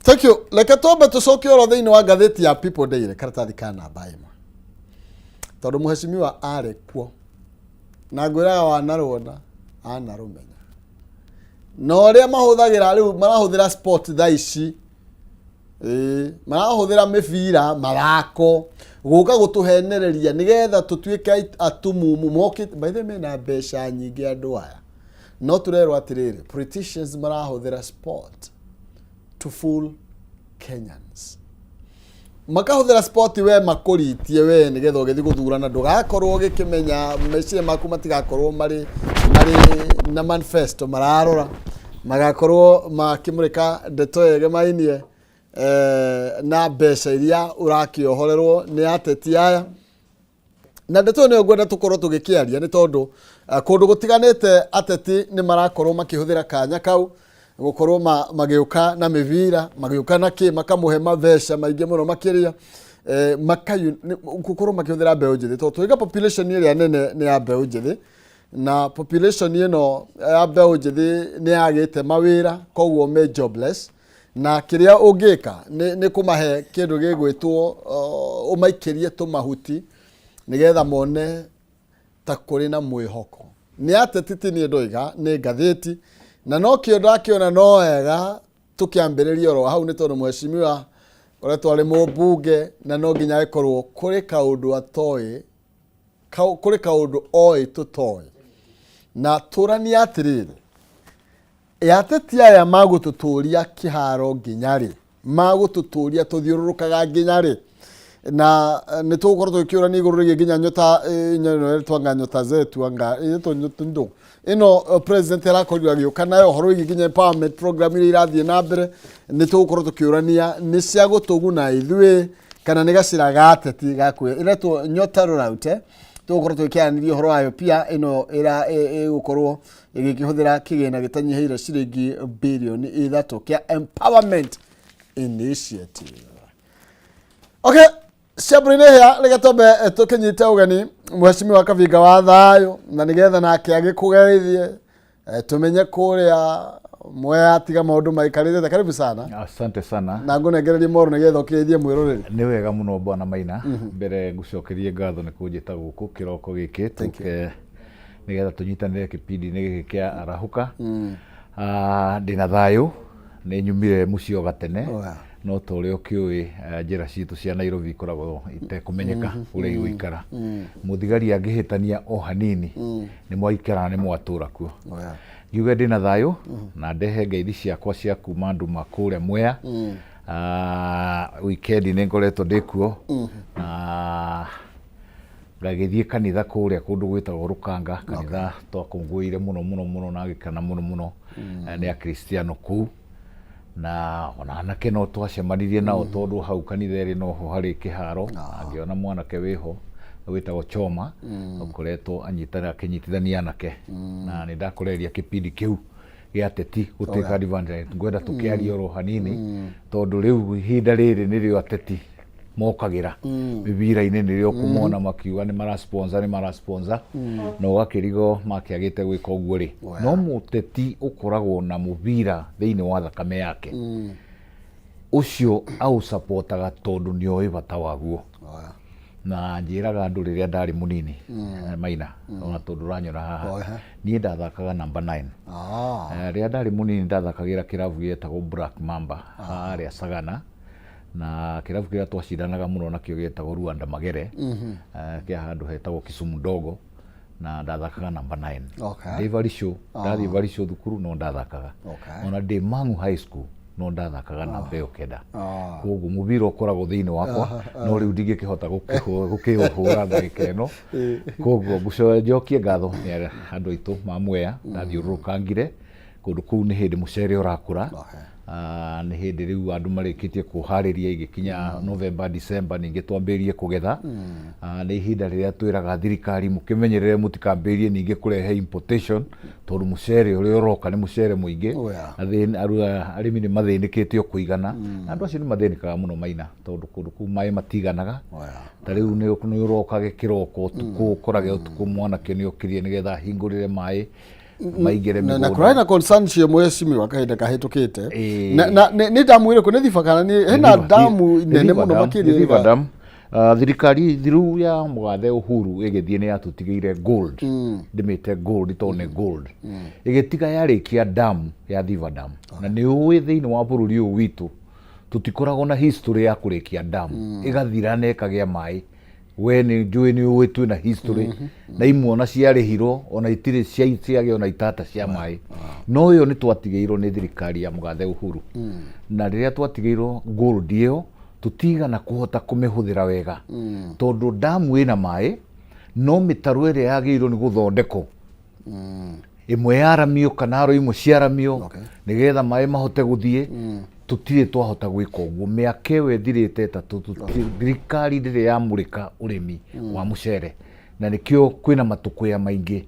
S1: Thank you. Reke twambe tũcoke oro thĩinĩ wa ngathĩti ya People Daily karatathi ka namba ĩmwe tondũ mũhecimiwa arĩ kuo na ngwĩraga wanarũona anarũmenya na ũrĩa mahũthagĩra rĩu marahũthĩra sport thaa ici. Ĩĩ, marahũthĩra mĩbira mathako gũka gũtũhenereria nĩgetha tũtuĩke atumumu mokĩte. By the way, mena mbeca nyingĩ andũ aya no tũrerwo atĩrĩrĩ politicians marahũthĩra sport to fool Kenyans makahũthĩra sport we makũritie we nĩgetha ũgĩthiĩ gũthurana ndũgakorwo ũgĩkĩmenya meciria maku matigakorwo marĩ marĩ na manifesto mararora magakorwo makĩmũrĩka ndeto yegemainie na mbeca iria ũrakĩohorerwo nĩ ateti aya. Na ndeto ĩyo nĩyo ngwenda tũkorwo tũgĩkĩaria nĩ tondũ kũndũ gũtiganĩte ateti nĩ marakorwo makĩhũthĩra kanya kau gũkorwo magĩũka na mĩbira magĩũka na kĩ makamũhe mabeca maingĩ mũno makĩria gũkorwo makĩhũthĩra mbeũ njĩthĩ tondũ tũiga population ĩrĩa nene nĩ ya mbeũ njĩthĩ na population ĩno ya mbeũ njĩthĩ nĩ yagĩte mawĩra koguo me jobless na kĩrĩa ũngĩka nĩ kũmahe kĩndũ gĩgwĩtwo ũmaikĩrie tũmahuti nĩgetha mone ta kũrĩ na mwĩhoko. Nĩ ateti ti niĩ ndoiga nĩ ngathĩti na nokĩo ndakĩona no wega tũkĩambĩrĩria oro hau nĩ tondũ mheshimiwa koretwo arĩ mũmbunge na no nginya ĩkorwo kũrĩ kaũndũ atoĩ kũrĩ kaũndũ oĩ tũtoĩ na tũranie atĩrĩrĩ. Ĩ ateti aya magũtũtũria kĩharo nginya rĩ? Magũtũtũria tũthiũrũrũkaga nginya rĩ? Na nĩ tũgũkorwo tũgĩkĩũrania igũrũ rĩgiĩ nginya nyota ĩno ĩretwo anga nyota zetu anga ĩretwo nyota ndũ ĩno president arakorirwo agĩũka nayo ũhoro wĩgiĩ nginya empowerment program iria irathiĩ na mbere. Nĩ tũgũkorwo tũkĩũrania nĩ cia gũtũguna ithuĩ kana nĩ gacĩra ga ateti gakwĩ ĩretwo nyota rollout. Tũgũkorwo tũgĩkĩaranĩria ũhoro wayo pia ĩno ĩgũkorwo ĩgĩkĩhũthĩra kĩgĩna gĩtanyihĩire ciringi birioni 3 kĩa empowerment initiative. Okay, ciambũri-inĩ hĩa, reke twambe tũkĩnyite ũgeni mheshimiwa Kabinga wa Thayũ na nĩgetha nake agĩkũgeithie, tũmenye kũrĩa Mwea tiga maũndũ maikarĩte. Karibu sana.
S3: Asante sana.
S1: Na ngũnengererie moro nĩgetha ũkĩgeithie mwĩroreri.
S3: Nĩ wega mũno, bwana Maina. Mbere ngũcokerie ngatho nĩ kũnjĩta gũkũ kĩroko gĩkĩ tũke nĩgetha tũnyitanĩre kĩbindi-inĩ gĩkĩ kĩa Arahũka. Ah, ndĩna thayũ, nĩ nyumire mũciĩ o gatene. No ta ũrĩa ũkĩũĩ, njĩra citũ cia Nairobi ikoragwo itekũmenyeka ũrĩa igũikara. Mũthigari angĩhĩtania o hanini, nĩ mwaikara na nĩ mwatũra kuo. Ngiuge ndĩna thayũ na ndehe ngeithi ciakwa cia kuma nduma kũrĩa Mwea. Ah, wikendi nĩ ngoretwo ndĩ kuo na ngagĩthiĩ kanitha kũrĩa kũndũ gwĩtagwo Rũkanga, kanitha twakũngũĩire mũno mũno mũno na gĩkena mũno mũno nĩ akristiano kũu, na ona anake no twacemanirie nao tondũ hau kanitha ĩrĩ noho harĩ kĩharo. Ngĩona mwanake wĩho wĩtagwo Choma ũkoretwo anyitana akĩnyitithania anake, na nĩ ndakũreria kĩbindi kĩu gĩa ateti gũtuĩka advantage. Ngwenda tũkĩarie oro hanini tondũ rĩu ihinda rĩrĩ nĩrĩo ateti mokagĩra mĩbira-inĩ, nĩrĩo kũmona makiuga nĩ mara sponsor, nĩ mara sponsor, na ũgakĩrigwo makĩagĩte gwĩka ũguo rĩ. No mũteti ũkoragwo na mũbira thĩinĩ wa thakame yake, ũcio aũsapotaga tondũ nĩ oĩ bata waguo. Na njĩraga andũ rĩrĩa ndarĩ mũnini, Maina, ona tondũ ũranyona haha, niĩ ndathakaga namba 9. Rĩrĩa ndarĩ mũnini ndathakagĩra kĩrabu gĩetagwo Black Mamba harĩa Sagana, na kĩrabu kĩrĩa twacindanaga mũno nakĩo gĩetagwo Rwanda Magere, kĩa handũ hetagwo Kisumu Ndogo, na ndathakaga namba 9. Ndĩ Barisho, ndathiĩ Barisho thukuru no ndathakaga. Ona ndĩ Mang'u High School no ndathakaga namba ĩyo 9. Koguo mũbira ũkoragwo thĩinĩ wakwa, no rĩu ndingĩkĩhota gũkĩũhũra ndagĩka ĩno. Koguo njokie ngatho nĩ andũ aitũ ma Mwea. Ndathiũrũrũkangire kũndũ kũu, nĩ hĩndĩ mũcere ũrakũra. Ah, nĩ hĩndĩ rĩu andũ marĩkĩtie kũharĩria igĩkinya November, December, ningĩ twambĩrĩrie kũgetha. Ah, nĩ ihinda rĩrĩa twĩraga thirikari mũkĩmenyerere mũtikambĩrĩrie ningĩ kũrehe importation tondũ mũcere ũrĩa ũroka nĩ mũcere mũingĩ. Arĩmi nĩ mathĩnĩkĩte o kũigana, na andũ acio nĩ mathĩnĩkaga mũno, Maina, tondũ kũndũ kũu maĩ matiganaga. Ta rĩu nĩ ũrokage kĩroko ũtukũ, ũkorage ũtukũ mwanake nĩ okĩrire nĩgetha ahingũrĩre maĩ maingĩre
S1: na mĩgũnda. Kũrarĩ na concern cio, mheshimiwa, kahinda kahĩtũkĩte. Na nĩ damu ĩrĩkũ, nĩ Thiba kana nĩ hena damu
S3: Nĩ
S1: nene
S3: Thiba
S1: mũno
S3: Dam,
S1: makĩria
S3: nĩ Thiba Dam. Thirikari thiru ya mũgathe Uhuru ĩgĩthiĩ nĩ yatũtigĩire gold, ndĩmĩte gold tondũ nĩ gold, ĩgĩtiga yarĩkia damu ya Thiba Dam. Na nĩ ũĩ thĩinĩ wa bũrũri ũyũ witũ tũtikoragwo na history ya kũrĩkia damu ĩgathira na ĩkagĩa maĩ. We nĩ njũĩ nĩ ũĩ twĩna history na imwe ona ciarĩhirwo ona itirĩ ciagĩa ona itata cia maĩ, no ĩyo nĩ twatigĩirwo nĩ thirikari ya mũgathe Uhuru. Na rĩrĩa twatigĩirwo gold ĩyo, tũtigana kũhota kũmĩhũthĩra wega tondũ damu ĩna maĩ no mĩtaro ĩrĩa yagĩrĩirwo nĩ gũthondekwo ĩmwe yaramio kana aro imwe ciaramio nĩgetha maĩ mahote gũthiĩ, tũtirĩ twahota gwĩka ũguo. Mĩaka ĩyo ĩthirĩte 3 thirikari ndĩrĩ yamũrĩka ũrĩmi wa mũcere, na nĩkĩo kwĩna matũkũya maingĩ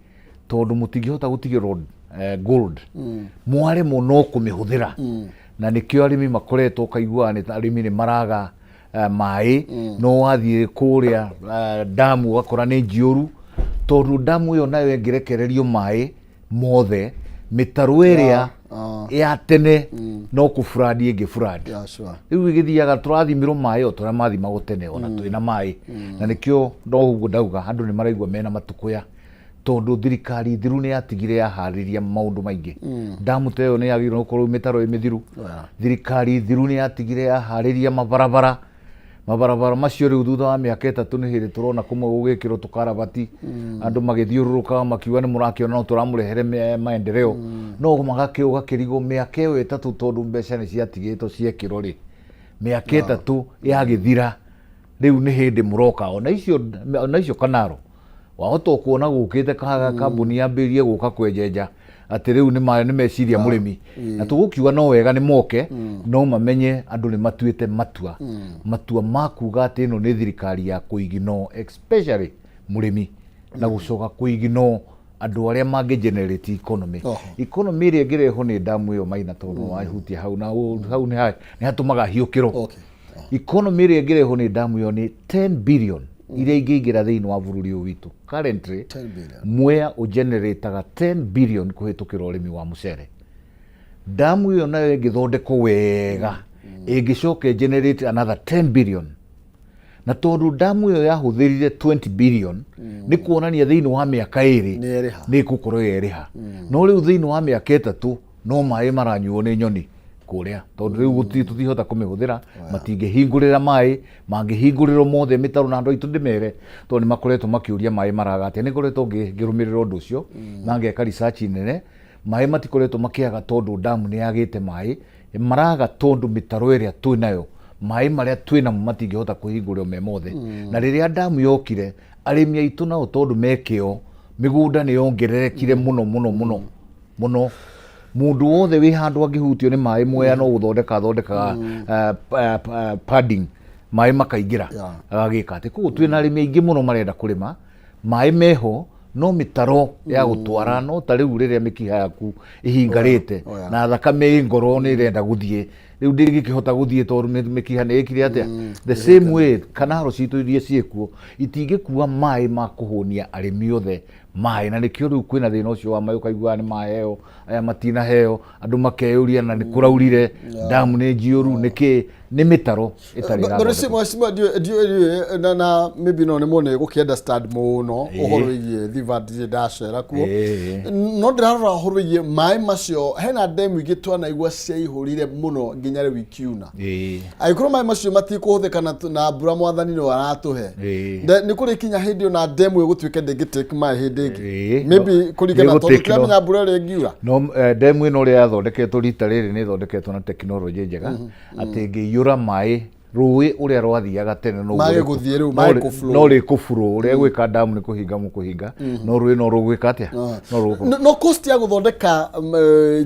S3: tondũ mũtingĩhota gũtigĩrwo gold mwaremwo no kũmĩhũthĩra. Na nĩkĩo arĩmi makoretwo ũkaiguaga nĩ arĩmi nĩ maraga maĩ, no wathiĩ kũrĩa damu ũgakora nĩ njiũru tondũ damu ĩyo nayo ĩngĩrekererio maĩ mothe, mĩtaro ĩrĩa ya tene no kũburandi ĩngĩ burandi. Rĩu ĩgĩthiaga tũrathimĩrwo maĩ o tũrĩa mathimagwo tene ona twĩna maĩ. Na nĩkĩo no ũguo ndauga andũ nĩ maraigua mena matũkũya tondũ thirikari thiru nĩ yatigire yaharĩria maũndũ maingĩ. Damu ta ĩyo nĩ yagĩrĩirwo gũkorwo mĩtaro ĩ mĩthiru. Thirikari thiru nĩ yatigire yaharĩria mabarabara. Mabarabara macio rĩu thutha wa mĩaka 3 nĩ hĩndĩ tũrona kũmwe gũgĩkĩrwo tũkarabati, andũ magĩthiũrũrũkaga makiuga nĩ mũrakĩona no tũramũrehere maendeleo, no ũgakĩrigwo mĩaka ĩyo 3 tondũ mbeca nĩ ciatigĩtwo ciekĩrwo rĩ, mĩaka 3 yagĩthira rĩu nĩ hĩndĩ mũroka. Ona icio kanaro wahota kuona gũkĩte kambuni yambĩrĩrie gũka kwenjenja atĩ rĩu nĩ meciria mũrĩmi, na tũgũkiuga no wega nĩ moke, no mamenye andũ nĩ matuĩte matua ma kuga atĩ ĩno nĩ thirikari ya kũiginwo especially mũrĩmi na gũcoka kũiginwo andũ arĩa mangĩ generate economy. Economy ĩrĩa ĩngĩrehwo nĩ damu ĩyo Maina, tondũ wahutia hau na hau nĩ hatũmaga hiũkĩrwo. Economy ĩrĩa ĩngĩrehwo nĩ damu ĩyo nĩ 10 billion iria ingĩingĩra thĩinĩ wa bũrũri ũyũ witũ. Currently
S1: 10 billion.
S3: Mwea ũgenerataga 10 billion kũhĩtũkĩra ũrĩmi wa mũcere. Damu ĩyo nayo ĩngĩthondekwo wega ĩngĩcoka generate another 10 billion, na tondũ damu ĩyo yahũthĩrire 20 billion nĩ kuonania thĩinĩ wa mĩaka 2
S1: Nĩ ĩrĩha.
S3: Nĩ ĩgũkorwo yerĩha. No rĩu thĩinĩ wa mĩaka 3 no maĩ maranyuo nĩ nyoni kũrĩa, tondũ rĩu tũtihota kũmĩhũthĩra, matingĩhingũrĩra maĩ, mangĩhingũrĩrwo mothe mĩtaro. Na andũ aitũ ndĩmere, tondũ nĩ makoretwo makĩũria maĩ maraga atĩa, nĩ ngoretwo ngĩrũmĩrĩra ũndũ ũcio na ngeka research nene. Maĩ matikoretwo makĩaga tondũ damu nĩ yagĩte maĩ, maraga tondũ mĩtaro ĩrĩa twĩ nayo, maĩ marĩa twĩ namo matingĩhota kũhingũrĩrwo me mothe. Na rĩrĩa damu yokire, arĩmi aitũ nao tondũ me kĩo, mĩgũnda nĩ yongererekire mũno mũno mũno mũno. Mũndũ wothe wĩ handũ angĩhutio nĩ maĩ Mwea no gũthondeka athondekaga padding, maĩ makaingĩra, agagĩka atĩ. Koguo twĩna arĩmi aingĩ mũno marenda kũrĩma, maĩ meho, no mĩtaro ya gũtwara no ta rĩu rĩrĩa mĩkiha yaku ĩhingarĩte na thakame ĩ ngoro nĩ ĩrenda gũthiĩ, rĩu ndĩngĩkĩhota gũthiĩ tondũ mĩkiha nĩ ĩkire atĩa. The same way kanaro citũ iria ciĩkuo itingĩkua maĩ ma kũhũnia arĩmi othe maĩ, na nĩkĩo rĩu kwĩna thĩna ũcio wa maĩ, ũkaiguaga nĩ maheo aya matinaheo, andũ makeyũria na nĩ kũraurire, damu nĩ njiyũru, nĩkĩ nĩ mĩtaro ĩtarĩ
S1: But
S3: ĩrathondekwo.
S1: Mheshimiwa, ndiũĩ na maybe no nĩ muone gũkĩ understand mũno ũhoro wĩgiĩ Thiva, ndirĩ ndacera kuo, no ndĩrarora ũhoro wĩgiĩ maĩ macio. Hena ndemu ingĩ twanaigua ciaihũrire mũno nginya rĩu ikiuna. Angĩkorwo maĩ macio matikũhũthĩka na mbura mwathani no aratũhe, nĩ kũrĩ kinya hĩndĩ ona ndemu ĩgũtuĩka ndĩngĩ take maĩ hĩndĩ ĩngĩ, maybe kũringana tondũ
S3: nĩgũtake
S1: tũramenya mbura ĩrĩa ĩngiura.
S3: No ndemu ĩno ũrĩa yathondeketwo rita rĩrĩ nĩ ĩthondeketwo na tekinoronjĩ njega atĩ ĩngĩiyũra maĩ, rũĩ ũrĩa rwathiaga tene noguo
S1: Maĩ gũthiĩ rĩu, maĩ kũflow.
S3: No rĩkũflow. Ũrĩa gwĩka damu nĩ kũhinga mũkũhinga, no rũĩ no rũgwĩka atĩa, no rũgũkorwo.
S1: No cost ya gũthondeka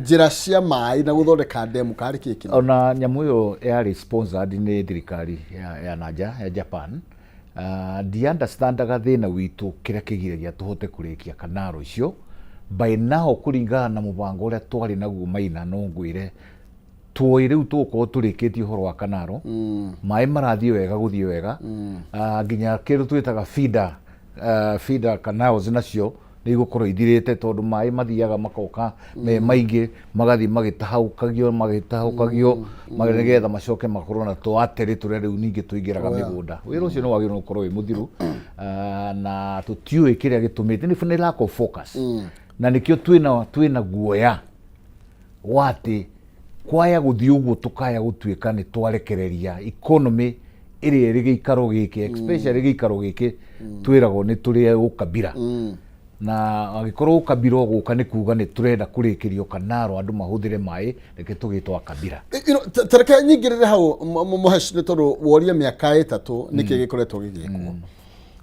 S1: njĩra cia maĩ na gũthondeka ndemu karĩ kĩ kĩnene?
S3: Ona nyamũ ĩyo yarĩ sponsored nĩ thirikari ya nanja ya Japan. Ndi understandaga thĩna witũ kĩrĩa kĩgiragia tũhote kũrĩkia kanaro icio by now kũringana na mũbango ũrĩa twarĩ naguo. Maina, no ngwĩre tuoĩ rĩu tũgũkorwo tũrĩkĩtie ũhoro wa kanaro, maĩ marathiĩ wega, gũthiĩ wega. Nginya kĩndũ twĩtaga feeder canals nacio nĩ igũkorwo ithirĩte, tondũ maĩ mathiaga makoka me maingĩ, magathiĩ magĩtahũkagio magĩtahũkagio nĩgetha macoke makorwo na tũaterĩ tũrĩa rĩu ningĩ tũingĩraga mĩgũnda. Wĩra ũcio nĩ wagĩrĩirwo gũkorwo wĩ mũthiru. Na tũtiũĩ kĩrĩa gĩtũmĩte nĩ lack of focus, na nĩkĩo twĩna guoya wa atĩ kwaya gũthiĩ ũguo tũkaya gũtuĩka nĩ twarekereria economy ĩrĩa ĩrĩ gĩikaro gĩkĩ, especially gĩikaro gĩkĩ twĩragwo nĩ tũrĩ ũkabira, na angĩkorwo ũkabira ũgũka nĩ kuga nĩ tũrenda kũrĩkĩrio kanaro andũ mahũthĩre maĩ, reke tũgĩtwo akabira.
S1: Tareke nyingĩrĩre hau, Mũhesh, nĩ tondũ woria mĩaka 3 nĩkĩ gĩkoretwo gĩgĩkwo,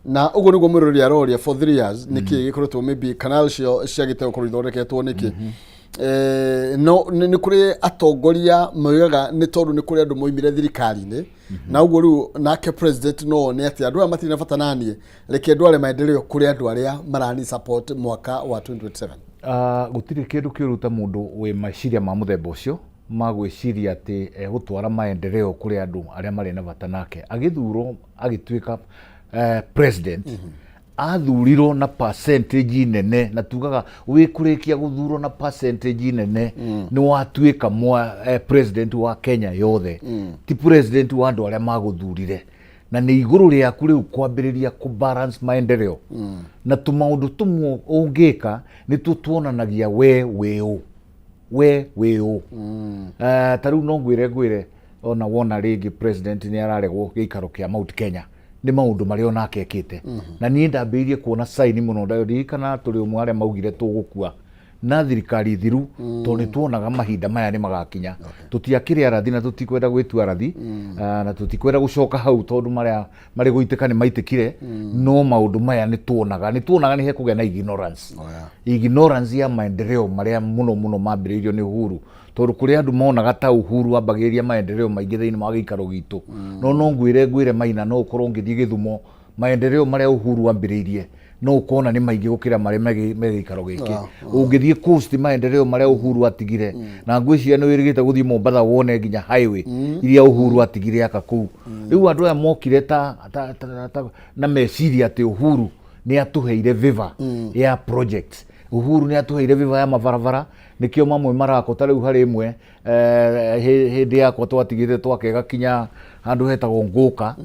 S1: na ũguo nĩguo mwĩroreri aroria for 3 years nĩkĩ gĩkoretwo, maybe canal cio ciagĩte gũkorwo ithondeketwo nĩkĩ. No nĩ kũrĩ atongoria moigaga nĩ tondũ nĩ kũrĩ andũ moimire thirikari-inĩ, na ũguo rĩu nake president no one atĩ andũ aya matirĩ na bata naniĩ, reke ndware maendeleo kũrĩ andũ arĩa marani support mwaka wa 2027.
S3: Gũtirĩ kĩndũ kĩũru ta mũndũ wĩ meciria ma mũthemba ũcio ma gwĩciria atĩ egũtwara maendeleo kũrĩ andũ arĩa marĩ na bata nake. Agĩthurwo agĩtuĩka president, athurirwo na percentage nene, na tugaga wĩ kũrĩkia gũthurwo na percentage nene nĩ watuĩka president wa Kenya yothe, ti president wa andũ arĩa magũthurire, na nĩ igũrũ rĩaku rĩu kwambĩrĩria kũ balance maendeleo na tũmaũndũ tũmwe ũngĩka nĩtuo tuonanagia we wĩ ũ, we wĩ ũ. Ta rĩu no ngwĩre Ona wona rĩngĩ president nĩ araregwo gĩikaro kĩa Mount Kenya nĩ maũndũ marĩa onake ekĩte. Na niĩ ndambĩrĩirie kuona sign mũno, ndirikana tũrĩ ũmwe arĩa maugire tũgũkua na thirikari thiru, tondũ nĩ tuonaga mahinda maya nĩ magakinya. Tũtiakĩrĩ arathi na tũtikwenda gwĩtua arathi, na tũtikwenda gũcoka hau tondũ marĩa marĩ gũitĩka nĩ maitĩkire, no maũndũ maya nĩ tuonaga, nĩ tuonaga nĩ hekũgĩa na ignorance.
S1: Oh, yeah.
S3: Ignorance ya maendeleo marĩa mũno mũno mambĩrĩirio nĩ Uhuru, tondũ kũrĩ andũ monaga ta Uhuru ambagĩrĩria maendeleo maingĩ thĩinĩ wa gĩikaro gitũ. No ngwĩre Maina, no ũkorwo ũngĩthiĩ Gĩthumo, maendeleo marĩa Uhuru ambĩrĩirie no ũkona nĩ maingĩ gũkĩra marĩa me gĩikaro gĩkĩ. Ũngĩthiĩ Coast, maendeleo marĩa Uhuru atigire, na ngwĩciria nĩ wĩrĩgĩte gũthiĩ Mombatha wone nginya highway iria Uhuru atigire aka kũu. Rĩu andũ aya mokire ta na meciria atĩ Uhuru nĩ atũheire viva ya projects, Uhuru nĩ atũheire viva ya mabarabara, nĩkĩo mamwe marako. Ta rĩu harĩ ĩmwe hĩndĩ yakwa twatigĩte twakega kinya handũ hetagwo Ngũka.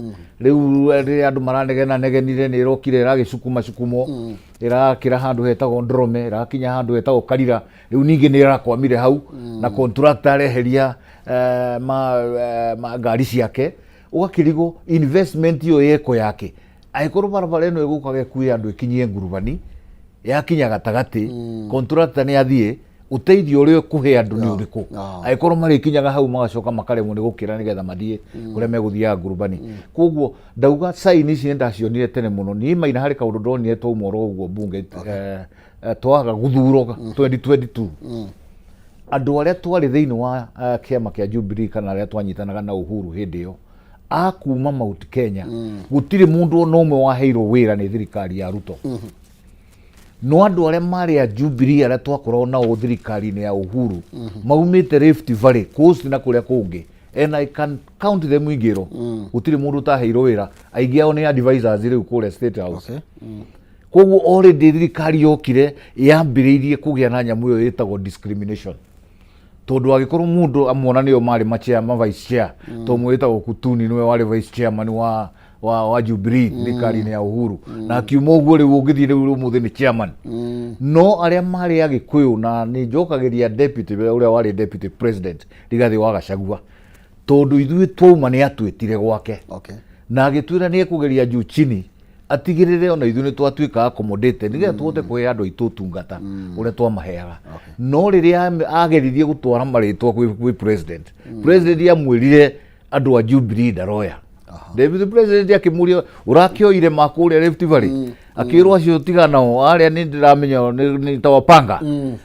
S3: Rĩu rĩrĩa andũ maranegena negenire, nĩ ĩrokire ĩragĩcukuma cukumo, ĩrakĩra handũ hetagwo Ndorome, ĩrakinya handũ hetagwo Karira. Rĩu ningĩ nĩ ĩrakwamire hau na contractor areheria ma ngari ciake, ũgakĩrigwo investment ĩyo yeko yake. Angĩkorwo barabara ĩno ĩgũkaga ĩkue andũ ĩkinyie Ngurubani, yakinya gatagatĩ contractor nĩ athiĩ, ũteithio ũrĩa ũkũhe andũ nĩ ũrĩkũ? Angĩkorwo marĩkinyaga hau magacoka makaremwo nĩ gũkĩra nĩgetha mathiĩ kũrĩa megũthiaga Ngurubani. Koguo ndauga sign ici nĩ ndacionire tene mũno. Niĩ Maina harĩ kaũndũ ndonire twauma oro ũguo mbunge, twaga gũthurwo 2022, andũ arĩa twarĩ thĩinĩ wa kĩama kĩa Jubilee kana arĩa twanyitanaga na Uhuru hĩndĩ ĩyo a kuma Mount Kenya, gũtirĩ mũndũ ona ũmwe waheirwo wĩra nĩ thirikari ya Ruto. No andũ arĩa marĩ a Jubilee arĩa twakoragwo nao thirikari-inĩ ya Uhuru maumĩte Rift Valley, Coast na kũrĩa kũngĩ, and I can count them ingĩrwo, gũtirĩ mũndũ ũtaheirwo wĩra. Aingĩ ao nĩ advisors rĩu kũrĩa State House. Koguo already thirikari yokire yambĩrĩirie kũgĩa na nyamũ ĩyo ĩtagwo discrimination, tondũ angĩkorwo mũndũ amwona nĩo marĩ ma chair, ma vice chair, tondũ ũmwe wĩtagwo Kutuni nĩwe warĩ vice chairman wa Jubilee thirikari-inĩ ya Uhuru, na akiuma ũguo rĩu ũngĩthiĩ rĩu ũmũthĩ nĩ chairman. No arĩa marĩ Agĩkũyũ, na nĩ njokagĩria deputy ũrĩa warĩ deputy president Rigathĩ wa Gachagua, tondũ ithuĩ twauma nĩ atwĩtire gwake na agĩtwĩra nĩ ekũgeria juu chini atigĩrĩre ona ithuĩ nĩ twatuĩka accommodated nĩgetha tũhote kũhe andũ aitũ ũtungata ũrĩa twamaheaga. No rĩrĩa ageririe gũtwara marĩtwa kwĩ president, president amwĩrire andũ a Jubilee ndaroya. Deputy president akĩmũria, ũrakĩoire ma kũrĩa Rift Valley? Akĩrwo acio tiga nao, arĩa nĩ ndĩramenya nĩ tawapanga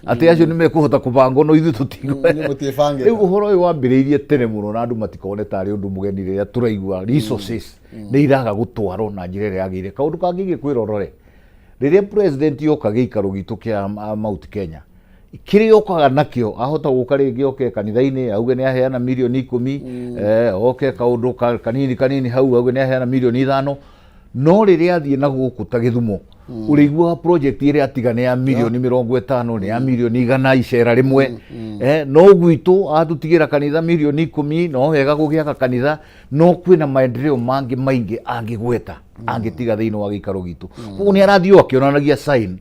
S3: atĩ acio nĩ mekũhota kũbangwo, no ithuĩ tũtigwo.
S1: Inyuĩ mũtiĩbangĩte.
S3: Rĩu ũhoro ũyũ wambĩrĩirie tene mũno na andũ matikone tarĩ ũndũ mũgeni rĩrĩa tũraigua resources nĩ iraga gũtwarwo na njĩra ĩrĩa yagĩrĩire. Kaũndũ kangĩ ingĩkwĩra ũrore, rĩrĩa president yoka gĩikaro gitũ kĩa Mount Kenya, kĩrĩa okaga nakĩo, ahota gũka rĩngĩ oke kanitha-inĩ auge nĩ aheana mirioni 10, oke kaũndũ kanini kanini hau auge nĩ aheana mirioni 5, no rĩrĩa athiĩ na gũkũ ta Gĩthumo, ũrĩiguaga project ĩrĩa atiga nĩ ya mirioni 50, nĩ ya mirioni 100 icera rĩmwe. No gwitũ atũtigĩra kanitha mirioni 10, no wega gũgĩaka kanitha, no kwĩna maendeleo mangĩ maingĩ angĩgweta angĩtiga thĩinĩ wa gĩikaro gitũ. Koguo nĩ arathiĩ o akĩonanagia sign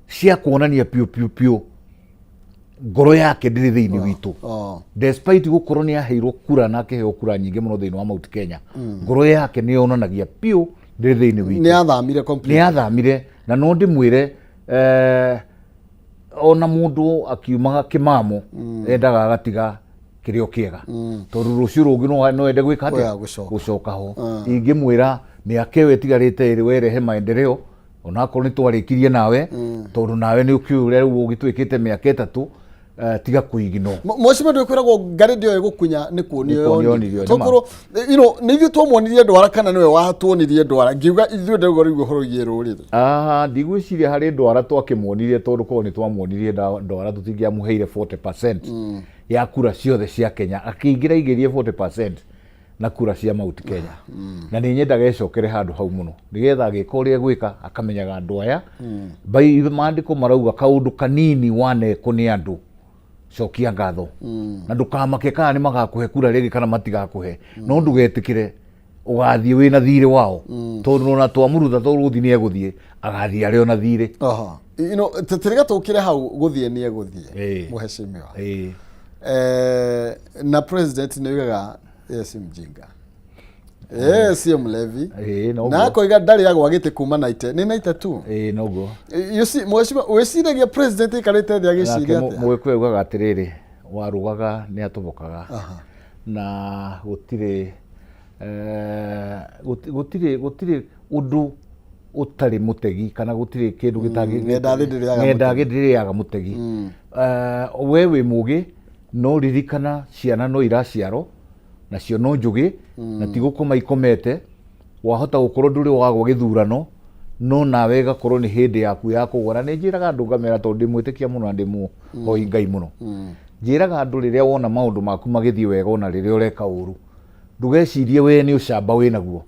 S3: cia kuonania piũ piũ piũ ngoro yake ndĩrĩ thĩinĩ witũ. Despite gũkorwo nĩ aheirwo kura na akĩheo kura nyingĩ mũno thĩinĩ wa Mount Kenya, ngoro yake nĩ yonanagia piũ ndĩrĩ thĩinĩ witũ.
S1: Nĩ athamire completely.
S3: Nĩ athamire, na no ndĩmwĩre ona mũndũ akiumaga kĩmamo endaga agatiga kĩrĩa kĩega, tondũ rũciũ rũngĩ no ende gwĩka atĩa?
S1: Oya, gũcoka.
S3: Gũcoka ho. Ingĩmwĩra mĩaka ĩyo ĩtigarĩte ĩrĩ werehe maendeleo, onakorwo nĩ twarĩkirie nawe, tondũ nawe nĩ ũkĩũĩ ũrĩa rĩu ũgĩtwĩkĩte mĩaka 3, tiga kũigino.
S1: Mheshimiwa, ndwĩkwĩragwo ngarĩ ndĩoĩ gũkunya nĩ kuonio.
S3: Nĩ kuonio yonirio, nĩ ma.
S1: Tokorwo nĩ ithuĩ twamuonirie ndwara kana nĩwe watuonirie ndwara? Ngiuga ithuĩ ndauga rĩu ũhoro wĩgiĩ rũrĩrĩ.
S3: Ah, ndigwĩciria harĩ ndwara twakĩmuonirie, tondũ korwo nĩ twamuonirie ndwara tũtingĩamũheire 40% ya kura ciothe cia Kenya. Akĩingĩra aingĩrie 40% na kura cia Mount Kenya, na nĩ nyendaga ecokere handũ hau mũno nĩgetha agĩka ũrĩa egwĩka akamenyaga andũ aya. Bai maandĩko marauga kaũndũ kanini wanekwo nĩ andũ, cokia ngatho na ndũkamake kana nĩ magakũhe kura rĩngĩ kana matigakũhe, no ndũgetĩkĩre ũgathiĩ wĩna thirĩ wao, tondũ ona twamũruta tondũ gũthiĩ nĩ egũthiĩ, agathiĩ arĩ ona thirĩ.
S1: Aha. Tũtirĩga tũkĩre hau gũthiĩ nĩ egũthiĩ. Mũheshimiwa. Na president nĩ oigaga Yeye si mjinga, yeye sio mlevi.
S3: Ĩĩ, noguo.
S1: Na akoiga ndarĩ agwa gĩtĩ kuma 90, nĩ 92.
S3: Ĩĩ, noguo.
S1: You see, mheshimiwa, wĩciragia president aikarĩte thĩ
S3: Nake
S1: agĩciria atĩa?
S3: Mũgĩkũyũ augaga atĩrĩrĩ, warũgaga nĩ atobokaga. Na gũtirĩ gũtirĩ ũndũ ũtarĩ mũtegi kana gũtirĩ kĩndũ gĩtangĩ
S1: Ng'enda thĩ ndĩrĩaga.
S3: Ng'enda thĩ ndĩrĩaga mũtegi. We wĩ mũgĩ, no ririkana ciana no iraciarwo nacio no njũgĩ na ti gũkoma ikomete. Wahota gũkorwo ndũrĩ wagwa gĩthurano, no nawe ĩgakorwo nĩ hĩndĩ yaku ya kũgwa. Na nĩ njĩraga andũ ngamera, tondũ ndĩ mwĩtĩkia mũno na ndĩ mũhoi Ngai mũno, njĩraga andũ rĩrĩa wona maũndũ maku magĩthiĩ wega ona rĩrĩa ũreka ũru, ndũgecirie we nĩ ũcamba wĩ naguo.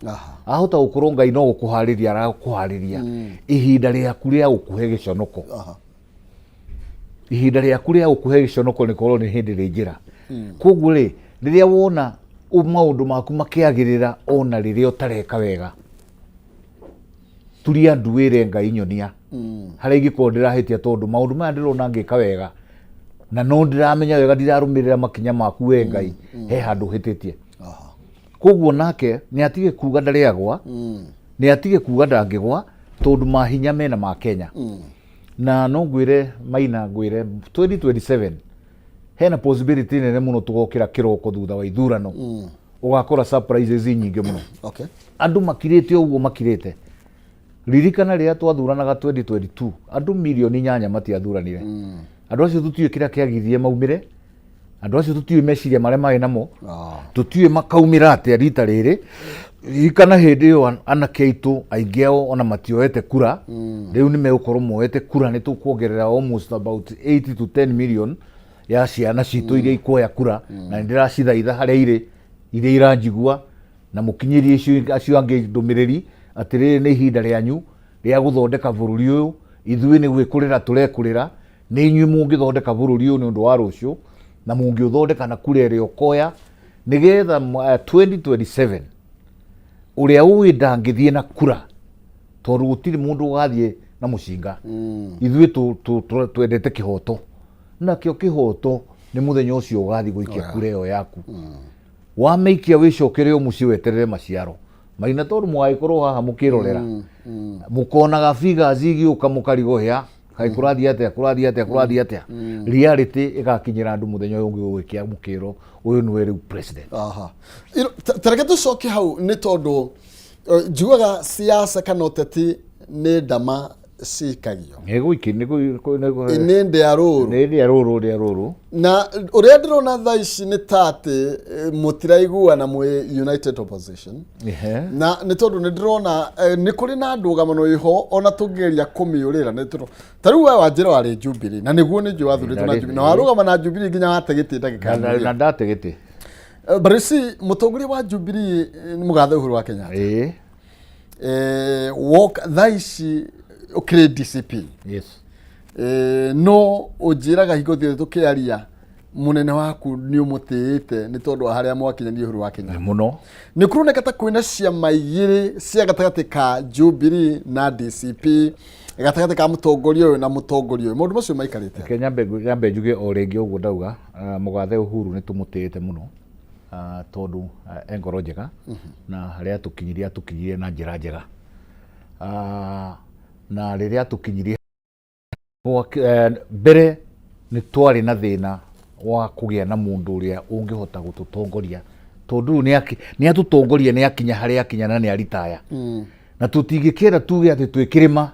S3: Ahota gũkorwo Ngai no gũkũharĩria arakũharĩria ihinda rĩaku rĩa gũkũhe gĩconoko. Ihinda rĩaku rĩa gũkũhe gĩconoko nĩ korwo nĩ hĩndĩ rĩ njĩra. Koguo rĩ, rĩrĩa wona maũndũ maku makĩagĩrĩra ona rĩrĩa ũtareka wega, turia ndu wĩre Ngai, nyonia harĩa ingĩkorwo ndĩrahĩtia, tondũ maũndũ maya ndĩrona ngĩka wega na no ndĩramenya wega ndirarũmĩrĩra makinya maku we Ngai, he handũ hĩtĩtie. Koguo nake nĩ atige kuga ndarĩ agwa, nĩ atige kuga ndangĩgwa, tondũ mahinya mena ma Kenya. Na no ngwĩre Maina, ngwĩre 2027 hena possibility nene mũno tũgokĩra kĩroko thutha wa ithurano, ũgakora surprises nyingĩ mũno. Andũ makirĩte ũguo makirĩte. Ririkana rĩrĩa twathuranaga 2022, andũ mirioni 8 matiathuranire. Andũ acio tũtiũĩ kĩrĩa kĩagirie maumĩre, andũ acio tũtiũĩ meciria marĩa marĩ namo. Tũtiũĩ makaumĩra atĩa rita rĩrĩ. Ririkana hĩndĩ ĩyo anake aitũ aingĩ ao ona matioete kura. Rĩu nĩ megũkorwo moete kura, nĩ tũkuongerera almost about 8 to 10 million ya ciana citũ iria ikuoya kura. Na nĩ ndĩracithaitha harĩa irĩ, iria iranjigua, na mũkinyĩrie acio angĩ ndũmĩrĩri atĩrĩrĩ, nĩ ihinda rĩanyu rĩa gũthondeka bũrũri ũyũ. Ithuĩ nĩ gwĩkũrĩra tũrekũrĩra, nĩ inyuĩ mũngĩthondeka bũrũri ũyũ nĩ ũndũ wa rũciũ, na mũngĩũthondeka na kura ĩrĩa ũkoya nĩgetha 2027 ũrĩa ũĩ ndangĩthiĩ na kura, tondũ gũtirĩ mũndũ ũgathiĩ na mũcinga. Ithuĩ twendete kĩhoto, nakĩo kĩhoto nĩ mũthenya ũcio ũgathiĩ gũikia kura ĩyo yaku. Wamĩikia, wĩcokere o mũciĩ weterere maciaro Maina, tondũ mũgagĩkorwo haha mũkĩrorera, mũkonaga figures igĩũka, mũkarigwo hĩa kaĩ kũrathiĩ atĩa, kũrathiĩ atĩa, kũrathiĩ atĩa. Reality ĩgakinyĩra andũ mũthenya ũyũ ũngĩ ũgĩkĩa, mũkĩrwo ũyũ nĩwe rĩu president.
S1: Aha. Ta reke tũcoke hau, nĩ tondũ njiguaga siasa kana ũteti nĩ ndama cikagio.
S3: Nĩgũiki
S1: nĩ ndĩa rũrũ.
S3: Nĩ rĩa rũrũ, rĩa rũrũ.
S1: Na ũrĩa ndĩrona thaa ici nĩ ta atĩ mũtiraiguana mwĩ United Opposition. Na nĩ tondũ nĩ ndĩrona nĩ kũrĩ na ndũgamano ĩho ona tũngĩgeria kũmĩũrĩra nĩ tondũ ta rĩu we wanjĩra warĩ Jubilee, na nĩguo nĩ njũĩ wathurĩtwo na Jubilee na warũgama na Jubilee nginya wate gĩtĩ ndagĩka
S3: na ndate gĩtĩ.
S1: But you see, mũtongoria wa Jubilee nĩ mũgathe Uhuru wa Kenyatta. Woka thaa ici ũkĩrĩ DCP.
S3: Yes.
S1: No ũnjĩraga hingo ciothe tũkĩaria mũnene waku nĩ ũmũtĩĩte nĩ tondũ wa harĩa mwakinya Uhuru wa Kenyatta.
S3: Mũno.
S1: Nĩ kũroneka ta kwĩna ciama igĩrĩ cia gatagatĩ ka Jubilee na DCP, gatagatĩ ka mũtongoria ũyũ na mũtongoria ũyũ. Maũndũ macio maikarĩte
S3: Reke nyambe njuge o rĩngĩ ũguo ndauga, mũgathe Uhuru nĩ tũmũtĩĩte mũno, tondũ e ngoro njega na harĩa atũkinyirie, atũkinyirie na njĩra njega. Na rĩrĩa atũkinyirie mbere nĩ twarĩ na thĩna wa kũgĩa na mũndũ ũrĩa ũngĩhota gũtũtongoria, tondũ rĩu nĩ atũtongoria, nĩ akinya harĩa akinya na nĩ aritaya, na tũtingĩkĩenda tuge atĩ twĩ kĩrĩma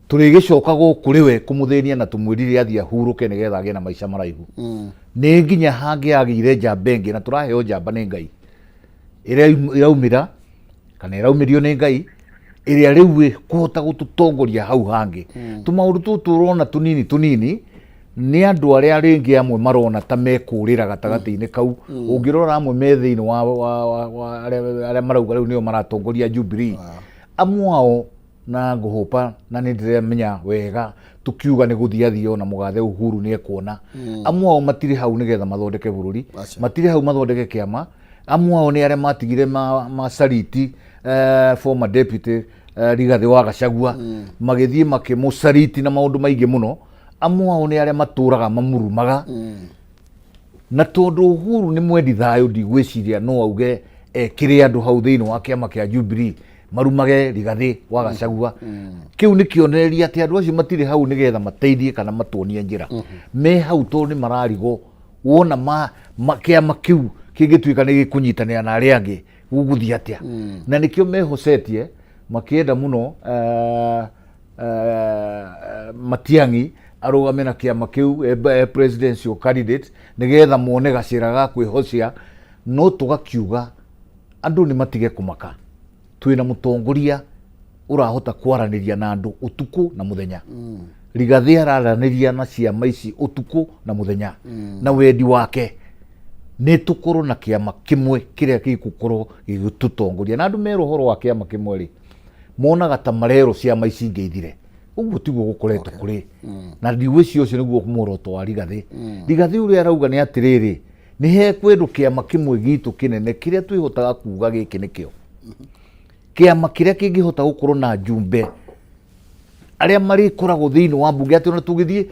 S3: tũrĩgĩcoka gũkũ rĩwe kũmũthĩnia na tũmwĩrire athiĩ ahurũke nĩgetha agĩe na maica maraihu. Nĩ nginya hangĩagĩire njamba ĩngĩ, na tũraheo njamba nĩ Ngai ĩrĩa ĩraumĩra kana ĩraumĩrio nĩ Ngai, ĩrĩa rĩu ĩkũhota gũtũtongoria hau hangĩ. Tũmaũndũ tũtũ ũrona tũnini tũnini nĩ andũ arĩa rĩngĩ amwe marona ta mekũrĩra gatagatĩ-inĩ kau. Ũngĩrora amwe me thĩinĩ wa arĩa marauga rĩu nĩo maratongoria Jubilee, amwe ao na ngũhũpa na nĩ ndĩramenya wega tukiuga nĩ gũthiĩ athiĩ ona mũgathe Uhuru nĩ ekuona. Amwe ao matirĩ hau nĩgetha mathondeke bũrũri. Matirĩ hau mathondeke kĩama. Amwe ao nĩ arĩa matigire macariti former deputy Rigathĩ wa Gachagua, magĩthiĩ makĩmũcariti na maũndũ maingĩ mũno. Amwe ao nĩ arĩa matũraga mamurumaga. Na tondũ Uhuru nĩ mwendi thayũ, ndigwĩciria no auge ekĩre andũ hau thĩinĩ wa kĩama kĩa Jubilee marumage Rigathĩ wa Gachagua. Kĩu nĩ kĩonereria atĩ andũ acio matirĩ hau nĩgetha mateithie kana matuonie njĩra. Me hau tondũ nĩ mararigwo wona ma, ma, kĩama kĩu kĩngĩtuĩka nĩ gĩkũnyitanĩra na arĩa angĩ gũgũthiĩ atĩa. Na nĩkĩo mehocetie makĩenda mũno Matiang'i arũgame na kĩama kĩu e presidential candidate nĩgetha mone gacĩra ga kwĩhocia. No tũgakiuga andũ nĩ matige kũmaka, twĩna mũtongoria ũrahota kwaranĩria na andũ ũtukũ na mũthenya. Rigathĩ araranĩria na ciama ici ũtukũ na mũthenya, na wendi wake nĩ tũkorwo na kĩama kĩmwe kĩrĩa gĩgũkorwo gĩgĩtũtongoria. Na andũ merwo ũhoro wa kĩama kĩmwe rĩ, monaga ta marerwo ciama ici ingĩ ithire. Ũguo tiguo gũkoretwo kũrĩ. Na ndigwĩciria ũcio nĩguo muoroto wa Rigathĩ. Rigathĩ ũrĩa arauga nĩ atĩrĩrĩ, nĩ hekwendwo kĩama kĩmwe gitũ kĩnene kĩrĩa twĩhotaga kuga gĩkĩ nĩkĩo kĩama kĩrĩa kĩngĩhota gũkorwo na njumbe arĩa marĩkoragwo thĩinĩ wa mbunge, atĩ ona tũgĩthiĩ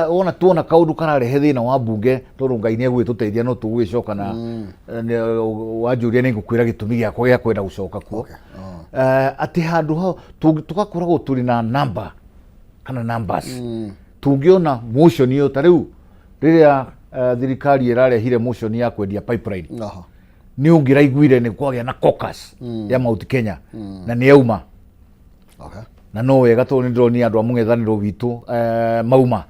S3: wona tuona kaũndũ kararehe thĩna wa mbunge, tondũ Ngai nĩ egũgĩtũteithia, no tũgũgĩcoka na wanjũria nĩ ngũkwĩra gĩtũmi gĩakwa gĩa kwenda gũcoka kuo. Atĩ handũ hau tũgakoragwo tũrĩ na namba kana numbers tũngĩona motion ĩyo. Ta rĩu rĩrĩa thirikari ĩrarehire motion ya kwendia pipeline, nĩ ũngĩraiguire nĩ kwagĩa na caucus ya Mount Kenya na nĩ yauma. Na no wega tondũ nĩ ndĩronire andũ a mũng'ethanĩro witũ mauma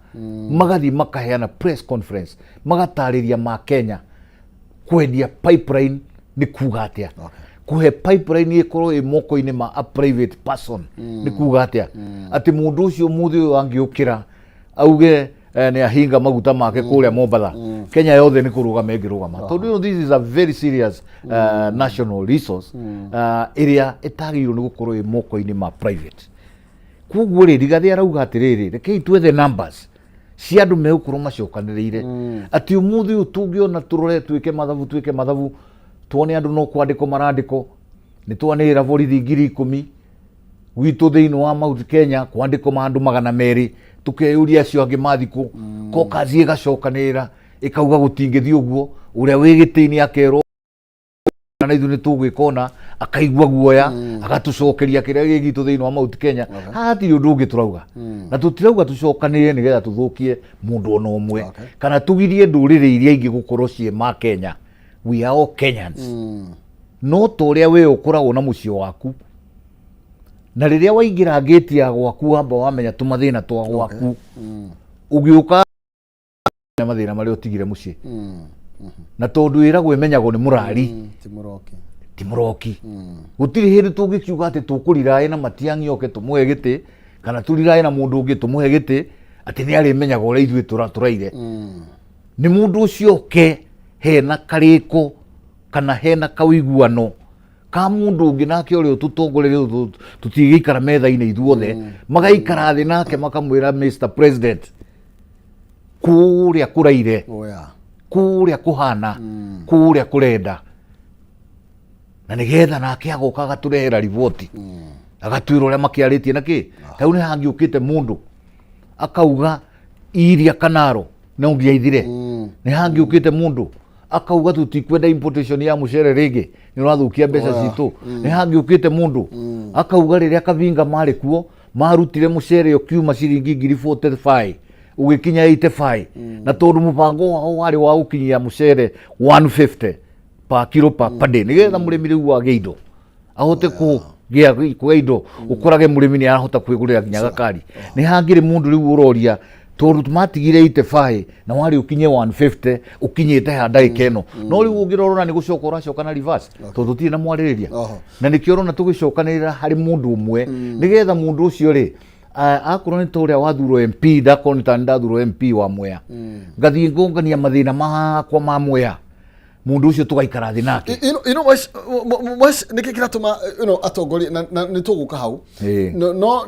S3: magathiĩ makaheana press conference, magatarĩria ma Kenya kwendia pipeline nĩ kuga atĩa, kũhe pipeline ĩkorwo ĩ moko-inĩ ma a private person nĩ kuga atĩa, atĩ mũndũ ũcio mũthĩ ũyũ angĩũkĩra auge nĩ ahinga maguta make kũrĩa Mombatha, Kenya yothe nĩ kũrũgama ĩngĩrũgama, tondũ this is a very serious national resource ĩrĩa ĩtagĩrĩirwo nĩ gũkorwo ĩ moko-inĩ ma private. Koguo rĩ, Rigathĩ arauga atĩrĩrĩ, rekei twethe numbers cia andũ megũkorwo macokanĩrĩire, atĩ ũmũthĩ ũyũ tũngĩona tũrore twĩke mathabu, twĩke mathabu tuone andũ no kwandĩkwo marandĩkwo, nĩ twanĩrĩra borithi 10,000 gwitũ thĩinĩ wa Mount Kenya kwandĩkwo ma andũ 200, tũkeyũria acio angĩ mathikũ. Caucus ĩgacokanĩrĩra ĩkauga gũtingĩthiĩ ũguo, ũrĩa wĩ gĩtĩ-inĩ akerwo na ithuĩ nĩ tũgwĩka ona akaigua guoya, agatũcokeria kĩrĩa gĩ gitũ thĩinĩ wa Mount Kenya. Haha hatirĩ ũndũ ũngĩ tũrauga, na tũtirauga tũcokanĩrĩre nĩgetha tũthũkie mũndũ ona ũmwe kana tũgirie ndũrĩrĩ iria ingĩ gũkorwo ciĩ ma Kenya. We are all Kenyans. No ta ũrĩa we ũkoragwo na mũciĩ waku, na rĩrĩa waingĩra ngĩti ya gwaku wamba wamenya tũmathĩna twa gwaku, ũgĩũka na mathĩna marĩa ũtigire mũciĩ, na tondũ wĩragwo ĩmenyagwo nĩ mũrari
S1: ti mũroki.
S3: Ti mũroki. Gũtirĩ hĩndĩ tũngĩkiuga atĩ tũkũriraĩ na Matiang'i oke tũmũhe gĩtĩ, kana tũriraĩ na mũndũ ũngĩ tũmũhe gĩtĩ, atĩ nĩ arĩmenyaga ũrĩa ithuĩ tũraire. Nĩ mũndũ ũcio oke hena karĩko kana hena kawĩiguano ka mũndũ ũngĩ nake ũrĩa ũtũtongorerie, tũtigĩikara metha-inĩ ithuothe, magaikara thĩ nake makamwĩra, "Mr President, kũrĩa kũraire, kũrĩa kũhana, kũrĩa kũrenda," na nĩgetha nake agoka agatũrehera riboti, agatwĩra ũrĩa makĩarĩtie na kĩ. Ta rĩu nĩ hangĩũkĩte mũndũ akauga iria kanaro no nginya ithire, nĩ hangĩũkĩte mũndũ akauga tũtikwenda importation ya mũcere rĩngĩ, nĩ ũrathũkia mbeca citũ, nĩ hangĩũkĩte mũndũ akauga rĩrĩa Kavinga marĩ kuo marutire mũcere ũkiuma ciringi 45,000 ũgĩkinya 85, na tondũ mũbango wao warĩ wa gũkinyia mũcere 150 per kilo per day, nĩgetha mũrĩmi rĩu agĩe indo, ahote kũgĩa kũgĩa indo, ũkorage mũrĩmi nĩ arahota kwĩgũrĩra nginya gakari. Nĩ hangĩrĩ mũndũ rĩu ũroria tondũ matigire 85 na warĩ ũkinye 150, ũkinyĩte ha ndagĩka ĩno? No rĩu ũngĩrora nĩ gũcoka ũracoka na reverse, tondũ tũtirĩ na mwarĩrĩria. Na nĩkĩo ũrona tũgĩcokanĩrĩra harĩ mũndũ ũmwe, nĩgetha mũndũ ũcio rĩ, akorwo nĩ ta ũrĩa wathurwo MP, ndakorwo nĩ ta nĩ ndathurwo MP wa Mwea, ngathiĩ ngongania mathĩna makwa ma Mwea. Mũndũ ũcio tũgaikara thĩ nake.
S1: Ino nĩkĩ kĩratũma atongoria na nĩ tũgũka hau? No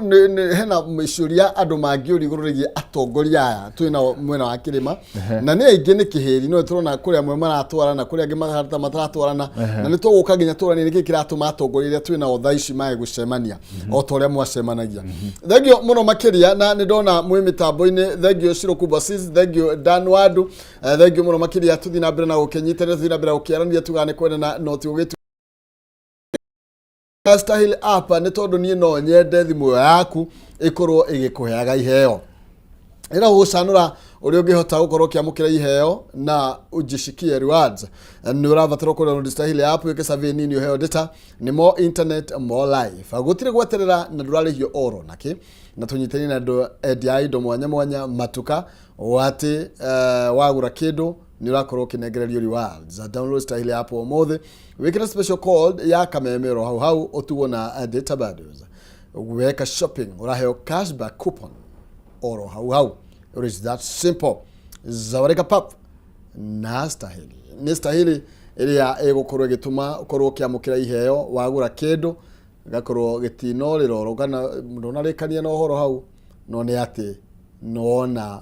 S1: hena ciũria andũ mangĩũria igũrũ rĩgiĩ atongoria aya twĩ nao mwena wa kĩrĩma, na nĩ aingĩ nĩ kĩhĩri, no tũrona kũrĩ amwe maratwarana, kũrĩ angĩ mataratwarana, na nĩ tũgũka nginya tũranie nĩkĩ kĩratũma atongoria arĩa twĩ nao thaa ici mage gũcemania o ta ũrĩa mwacemanagia. Thengio mũno makĩria, na nĩ ndona mwĩ mĩtambo-inĩ. Thengio Shiro Kubasis, thengio Dan Wadu, thengio mũno makĩria. Tũthiĩ na mbere na gũkĩnyitanĩra, tũthiĩ na mbere na gũkĩaranĩria, tugaga nĩ kwendana no ti gũgĩtu Stahili app, nĩ tondũ niĩ no nyende thimũ ĩyo yaku ĩkorwo ĩgĩkũheaga iheo. Ĩra gũgũcanũra ũrĩa ũngĩhota gũkorwo ũkĩamũkĩra iheo na ujishikie rewards. Nĩ ũrabatara ũkorwo download Stahili app, wĩke survey nini, ũheo data. Nĩ more internet, more life, gũtirĩ gweterera na ndũrarĩhio oro nakĩ. Na tũnyitanie na andũ endia a indo mwanya mwanya matuka o atĩ wagũra kĩndũ nĩ ũrakorwo ũkĩnengererio rewards. Download Stahili app ũmũthĩ, wĩkĩre special code ya kameme oro hau hau, ũtigwo na data bundles. Weka shopping ũraheo cashback coupon oro hau hau. It is that simple. Zawarika pap na Stahili nĩ Stahili ĩrĩa ĩgũkorwo ĩgĩtũma ũkorwo ũkĩamũkĩra iheo wagũra kĩndũ, gĩgakorwo gĩtinorĩra oro kana ndũnarĩkania na ũhoro hau, no nĩ atĩ nĩwona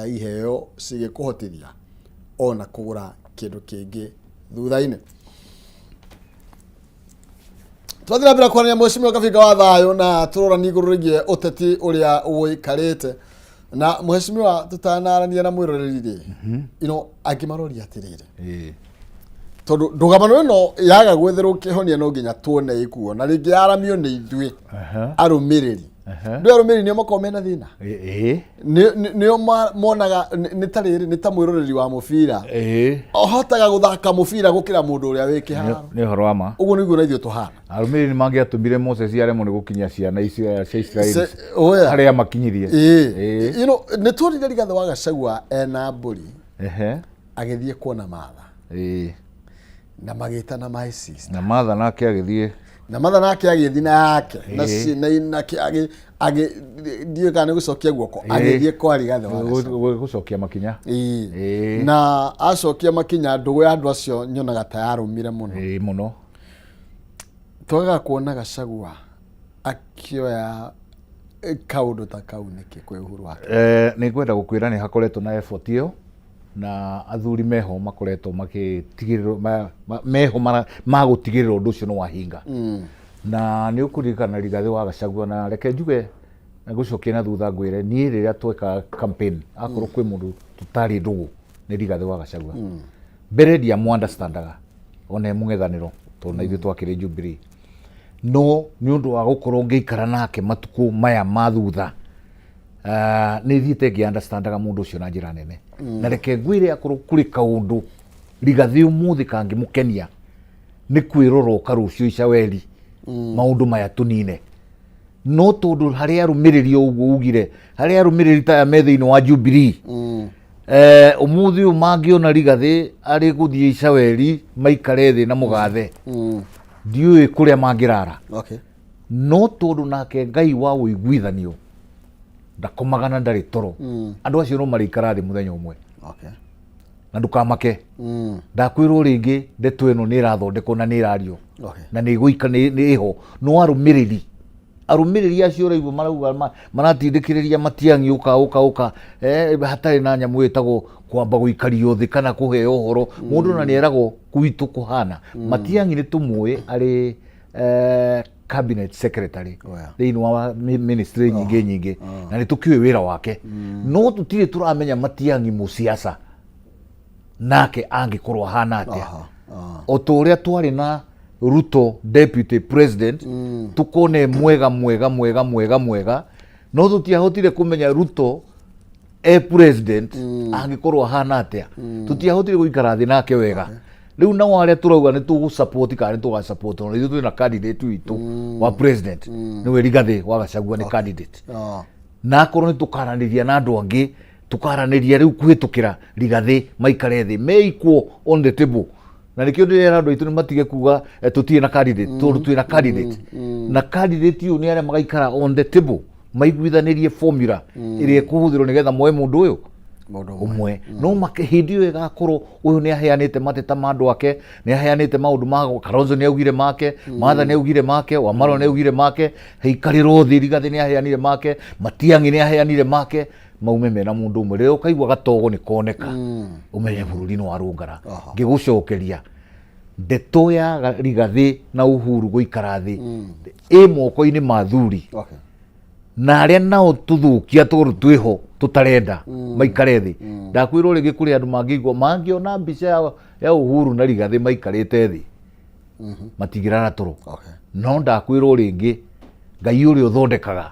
S1: iheo cigĩkũhotithia ona kũgũra kĩndũ kĩngĩ thutha-inĩ. Twathiĩ na mbere kwaria Mheshimiwa Kabinga wa Thayũ na tũrorani igũrũ rĩgiĩ ũteti ũrĩa ũikarĩte. Na Mheshimiwa, tũtanarania na mwĩroreri rĩ, angĩ maroria atĩrĩrĩ, tondũ ndũgamano ĩno yaga gwetherwo kĩhonia no nginya tuone ĩkuo na rĩngĩ yaramio nĩ ithuĩ arũmĩrĩri. Ndũ arũmĩrĩri nĩo makoragwo mena thĩna. Nĩo monaga nĩ ta rĩrĩ, nĩ ta mwĩroreri wa mũbira ũhotaga gũthaka mũbira gũkĩra mũndũ ũrĩa wĩ kĩharo.
S3: Nĩ ũhoro wa ma.
S1: Ũguo nĩguo na ithuĩ tũhana.
S3: Arũmĩrĩri nĩ mangĩatũmire Moses aremwo nĩ gũkinyia ciana icio cia Isiraeli harĩa makinyirie.
S1: Nĩ tuonire Rigathĩ wa Gachagua ena mbũri agĩthiĩ kuona Martha na magĩtana my sister.
S3: Na Martha nake agĩthiĩ.
S1: Na Martha nake agĩthiĩ na yake na na agĩ ndiũĩ kana nĩ gũcokia guoko agĩthiĩ kwa Rigathĩ wa Gachagua.
S3: Gũcokia makinya.
S1: Na acokia makinya, ndũgũ ya andũ acio nyonaga ta yarũmire mũno.
S3: Ĩĩ, mũno.
S1: Twagaga kuona Gachagua akĩoya kaũndũ ta kau nĩkĩ kwĩ Uhuru wake?
S3: Nĩ ngwenda gũkwĩra nĩ hakoretwo na effort ĩyo, na athuri meho makoretwo magĩtigĩrĩrwo meho ma gũtigĩrĩra ũndũ ũcio nĩ wahinga. Na nĩ ũkũririkana Rigathĩ wa Gachagua, na reke njuge ngũcokie na thutha ngwĩre, niĩ rĩrĩa twekaga campaign, akorwo kwĩ mũndũ tũtarĩ ndũgũ nĩ Rigathĩ wa Gachagua. Mbere ndiamũ understandaga ona e mũng'ethanĩro, tondũ na ithuĩ twakĩrĩ Jubilee, no nĩ ũndũ wa gũkorwo ngĩikara nake matukũ maya ma thutha, nĩ thiĩte ngĩ understandaga mũndũ ũcio na njĩra nene. Na reke ngwĩre, akorwo kũrĩ kaũndũ Rigathĩ ũmũthĩ kangĩmũkenia nĩ kwĩrora ũka rũciũ icaweri maũndũ maya tũnine, no tondũ harĩ arũmĩrĩri o ũguo ugire, harĩ arũmĩrĩri ta aya me thĩinĩ wa Jubilee, ũmũthĩ ũyũ mangĩona Rigathĩ arĩ gũthiĩ icaweri maikare thĩ na mũgathe, ndiũĩ kũrĩa mangĩrara. No tondũ nake Ngai wa ũiguithanio ndakomaga na ndarĩ toro, andũ acio no marĩikara thĩ mũthenya ũmwe. Na ndũkamake, ndakwĩrwo rĩngĩ, ndeto ĩno nĩ ĩrathondekwo na nĩ ĩrario na nĩ ĩgũika nĩ ĩho. No arũmĩrĩri acio ũraigua marauga maratindĩkĩrĩria Matiang'i ũka ũka ũka, hatarĩ na nyamũ ĩtagwo kwamba gũikario thĩ kana kũheo ũhoro mũndũ na nĩ eragwo gwitũ kũhana. Matiang'i nĩ tũmũĩ arĩ cabinet secretary thĩinĩ wa ministry nyingĩ nyingĩ, na nĩ tũkĩũĩ wĩra wake, no tũtirĩ tũramenya Matiang'i mũciaca nake angĩkorwo ahana atĩa. O ta ũrĩa twarĩ na Ruto deputy president, tukone mwega mwega mwega mwega mwega, no tũtiahotire kũmenya Ruto e president angĩkorwo ahana atĩa. Tũtiahotire gũikara thĩ nake wega. Rĩu nao arĩa tũrauga nĩ tũgũ-support kana nĩ tũga-support, ona ithuĩ twĩna candidate witũ wa president, nĩwe Rigathĩ wa Gachagua nĩ candidate. Na akorwo nĩ tũkaranĩria na andũ angĩ, tũkaranĩria rĩu kũhĩtũkĩra Rigathĩ, maikare thĩ me equal on the table. Na nĩkĩo ndĩrera andũ aitũ nĩ matige kuga tũtirĩ na candidate, tondũ twĩna candidate, na candidate ũyũ nĩ arĩa magaikara on the table maiguithanĩrie formula ĩrĩa ĩkũhũthĩrwo nĩgetha moe mũndũ ũyũ.
S1: Mũndũ
S3: Ũmwe no make hĩndĩ ĩyo ĩgakorwo ũyũ nĩ aheanĩte mateta ma andũ ake, nĩ aheanĩte maũndũ ma Kalonzo, nĩ augire make, Martha nĩ augire make, Wamalwa nĩ augire make, heikarĩrwo thĩ, Rigathĩ nĩ aheanire make, Matiang'i nĩ aheanire make, maume mena mũndũ ũmwe. Rĩrĩa ũkaigua gatogo nĩ koneka, ũmenye bũrũri nĩ warũngara. Ngĩgũcokeria ndeto ya Rigathĩ na Uhuru gũikara thĩ ĩ moko-inĩ ma thuri na arĩa nao tũthũkia tũrũ twĩho tũtarenda maikare thĩ. Ndakwĩrwo rĩngĩ, kũrĩ andũ mangĩigua mangĩona mbica ya Uhuru na Rigathĩ maikarĩte thĩ matingĩrara toro. No ndakwĩrwo rĩngĩ, Ngai ũrĩa ũthondekaga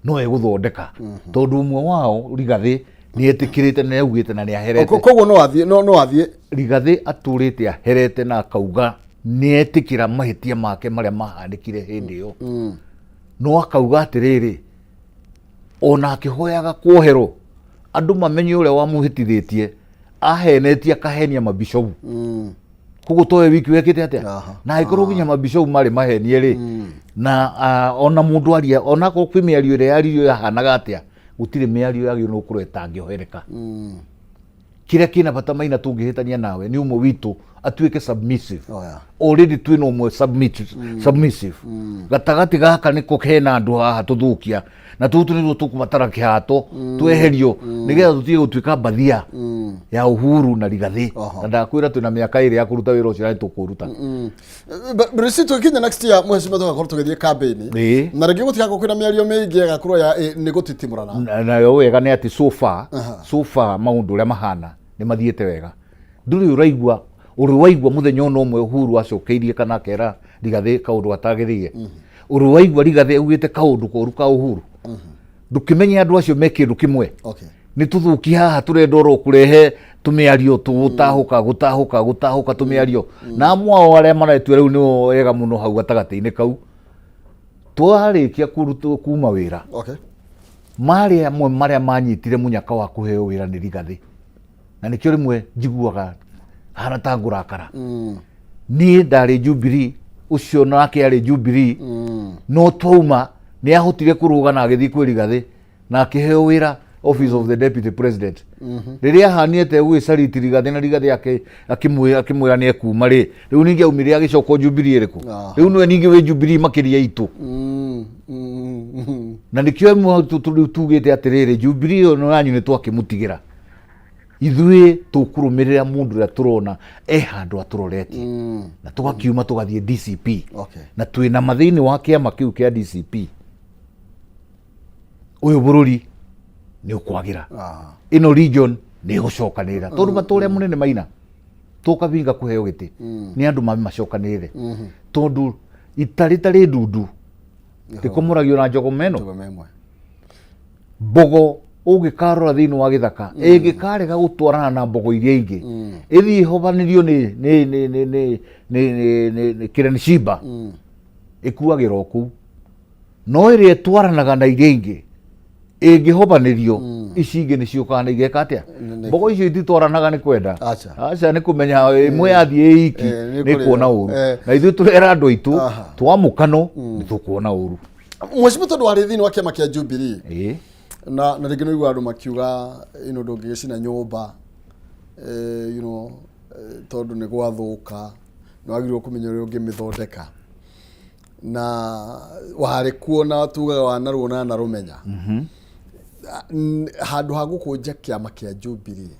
S3: no egũthondeka, tondũ ũmwe wao Rigathĩ nĩ etĩkĩrĩte na nĩ augĩte na nĩ aherete.
S1: Koguo no athiĩ, no athiĩ.
S3: Rigathĩ atũrĩte aherete na akauga nĩ etĩkĩra mahĩtia make marĩa mahanĩkire hĩndĩ ĩyo, no akauga atĩrĩrĩ, ona akĩhoyaga kuoherwo andũ mamenye ũrĩa wamũhĩtithĩtie, ahenetie akahenia mabishopu. Koguo towe wiki wekĩte atĩa? Na angĩkorwo nginya mabishopu marĩ mahenie rĩ, na ona mũndũ aria, ona akorwo kwĩ mĩario ĩrĩa yaririo yahanaga atĩa, gũtirĩ mĩario yagĩrĩirwo nĩ gũkorwo ĩtangĩohereka. Kĩrĩa kĩna bata, Maina, tũngĩhĩtania nawe nĩ ũmwe witũ atuĩke submissive.
S1: Oh, yeah.
S3: Already twĩna ũmwe submissive gatagatĩ gaka nĩko kena andũ haha tũthũkia, na tũtũ nĩtuo tũkũbatara kĩhato tweherio nĩgetha tũtige gũtuĩka mbathia ya Uhuru na Rigathĩ. Na ndakwĩra twĩna mĩaka 2 ya kũruta wĩra ũcio na nĩtũkũruta.
S1: Brisi tũgĩkinya next year, mheshimiwa, tũgakorwo tũgĩthiĩ campaign na rĩngĩ gũtigakorwo kwĩna mĩario mĩingĩ, ĩgakorwo ya nĩ gũtitimũrana.
S3: Nayo wega nĩ atĩ so far maũndũ ũrĩa mahana nĩ mathiĩte wega. Ndũrĩ ũraigua ũrĩ waigua mũthenya ona ũmwe Uhuru acokeirie kana akera Rigathĩ kaũndũ gatagĩrĩire, ũrĩ waigua Rigathĩ augĩte kaũndũ koru ka Uhuru. Ndũkĩmenye andũ acio me kĩndũ kĩmwe. Nĩ tũthũki haha tũrenda oro kũrehe tũmĩario tũgũtahũka gũtahũka gũtahũka tũmĩario, na amwe ao arĩa maretua rĩu nĩo wega mũno hau gatagatĩ-inĩ kau twarĩkia kũrutwo kuma wĩra. Marĩ amwe marĩa manyitire mũnyaka wa kũheo wĩra nĩ Rigathĩ, na nĩkĩo rĩmwe njiguaga hana ta ngũrakara. Niĩ ndarĩ Jubilee, ũcio nake arĩ Jubilee, no twauma nĩ ahotire kũrũga na agĩthiĩ kwĩ Rigathĩ na akĩheo wĩra Office of the Deputy President. Rĩrĩa ahanĩte gwĩcariti Rigathĩ na Rigathĩ akĩmwĩra nĩ ekuma rĩ, rĩu ningĩ aumire agĩcoka Jubilee ĩrĩkũ? Rĩu nĩwe ningĩ wĩ Jubilee makĩria itũ. Na nĩkĩo ĩmwe rĩu tugĩte atĩrĩrĩ, Jubilee ĩyo yanyu nĩ twakĩmũtigĩra ithuĩ, tũkũrũmĩrĩra mũndũ ũrĩa tũrona e handũ atũroretie, na tũgakiuma tũgathiĩ DCP. Na twĩna ma thĩinĩ wa kĩama kĩu kĩa DCP, ũyũ bũrũri nĩ ũkwagĩra. Ĩno region nĩ ĩgũcokanĩrĩra, tondũ bata ũrĩa mũnene, Maina, tũkabinga kũheo gĩtĩ nĩ andũ mame macokanĩrĩre, tondũ ita rĩtarĩ ndundu rĩkomoragio na njogoma ĩno.
S1: Njogoma ĩmwe.
S3: Mbogo ũngĩkarora thĩinĩ wa gĩthaka ĩngĩkarega gũtwarana na mbogo iria ingĩ, ĩthiĩ ĩhobanĩrio nĩ kĩrani cimba, ĩkuagĩra o kũu. No ĩrĩa ĩtwaranaga na iria ingĩ ĩngĩhobanĩrio, ici ingĩ nĩ ciũkaga na igeka atĩa? Mbogo icio ititwaranaga nĩ kwenda.
S1: Aca.
S3: Aca, nĩ kũmenya ĩmwe yathiĩ ĩ iki
S1: nĩ
S3: nĩ kuona
S1: kũrĩo.
S3: ũru. Na ithuĩ tũrera andũ aitũ twamũkano nĩ tũkuona ũru.
S1: Mheshimiwa, tondũ warĩ thĩinĩ wa kĩama kĩa Jubilee, na rĩngĩ nĩ ũiguaga andũ makiuga ndũngĩgĩcina nyũmba tondũ nĩ gwathũka, nĩ wagĩrĩirwo kũmenya ũrĩa ũngĩmĩthondeka, na warĩ kuo na tugaga wanaruona na narũmenya. Handũ ha gũkũnja kĩama kĩa Jubilee,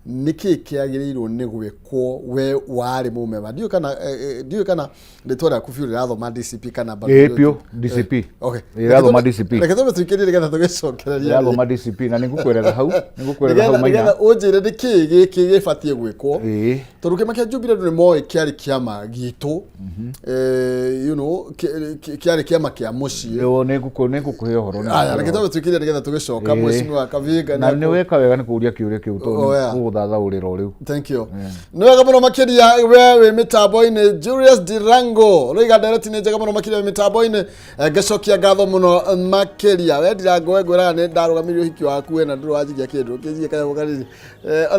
S1: nĩkĩ kĩagĩrĩirwo nĩ gwĩkwo? We warĩ mũmemba, ndiũĩ kana rĩtwa rĩaku biũ rĩrathoma DCP kana bado?
S3: Ĩĩ, biũ, DCP. Ĩrathoma DCP.
S1: Reke twambe tũikĩrie nĩgetha tũgĩcokereria.
S3: Ĩrathoma DCP, na nĩngũkwerera hau, nĩngũkwerera hau, Maina.
S1: Nĩgetha ũnjĩre nĩkĩ gĩkĩ gĩbatiĩ gwĩkwo, tondũ kĩama kĩa Jubilee andũ nĩ moĩ kĩarĩ kĩama gitũ, kĩarĩ kĩama kĩa mũciĩ.
S3: Nĩngũkũhe ũhoro.
S1: Aya, reke twambe tũikĩrie nĩgetha tũgĩcoka. Mheshimiwa Kavinga
S3: Na nĩ weka wega nĩ kũũria kĩũria kĩu, tondũ
S1: Oh, yeah.
S3: gũgũthathaũrĩra o rĩu.
S1: Thank you. Nĩ wega mũno makĩria we wĩ mĩtambo-inĩ. Julius Dirango rĩiga ndereti nĩ njega mũno makĩria wĩ mĩtambo-inĩ. Ngacokia ngatho mũno makĩria. We Ndirango, we ngwĩraga nĩ ndarũgamirie ũhiki waku we na ndũrĩ wanjigia kĩndũ kĩnjigie kanyamũ kanini.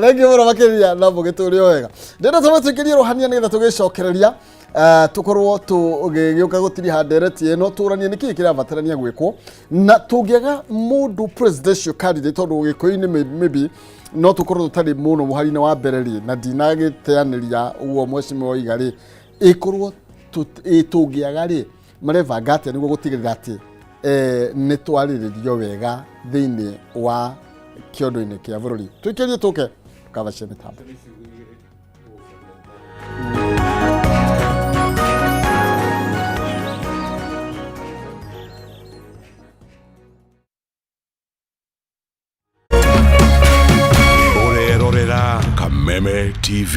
S1: Thank you mũno makĩria na mũgĩtũre o wega. Ndĩrenda tũme tũikĩrie rũhania nĩgetha tũgĩcokereria. Tũkorwo tũgĩgĩũka gũtiriha ndereti ĩno, tũranie nĩkĩĩ kĩrabatarania gwĩkwo na tũngĩaga mũndũ presidential candidate, tondũ Gĩkũyũ-inĩ maybe no tũkorwo tũtarĩ mũno mũhari-inĩ wa mbere rĩ, na ndinagĩteanĩria ũguo mheshimiwa oiga rĩ, ĩkorwo tũngĩaga rĩ, marebanga atĩa nĩguo gũtigĩrĩra atĩ nĩ twarĩrĩrio wega thĩinĩ wa kĩondo-inĩ kĩa bũrũri. Tũikĩrie tũke tũkabacia mĩtambo.
S4: Ũrerorera Kameme TV.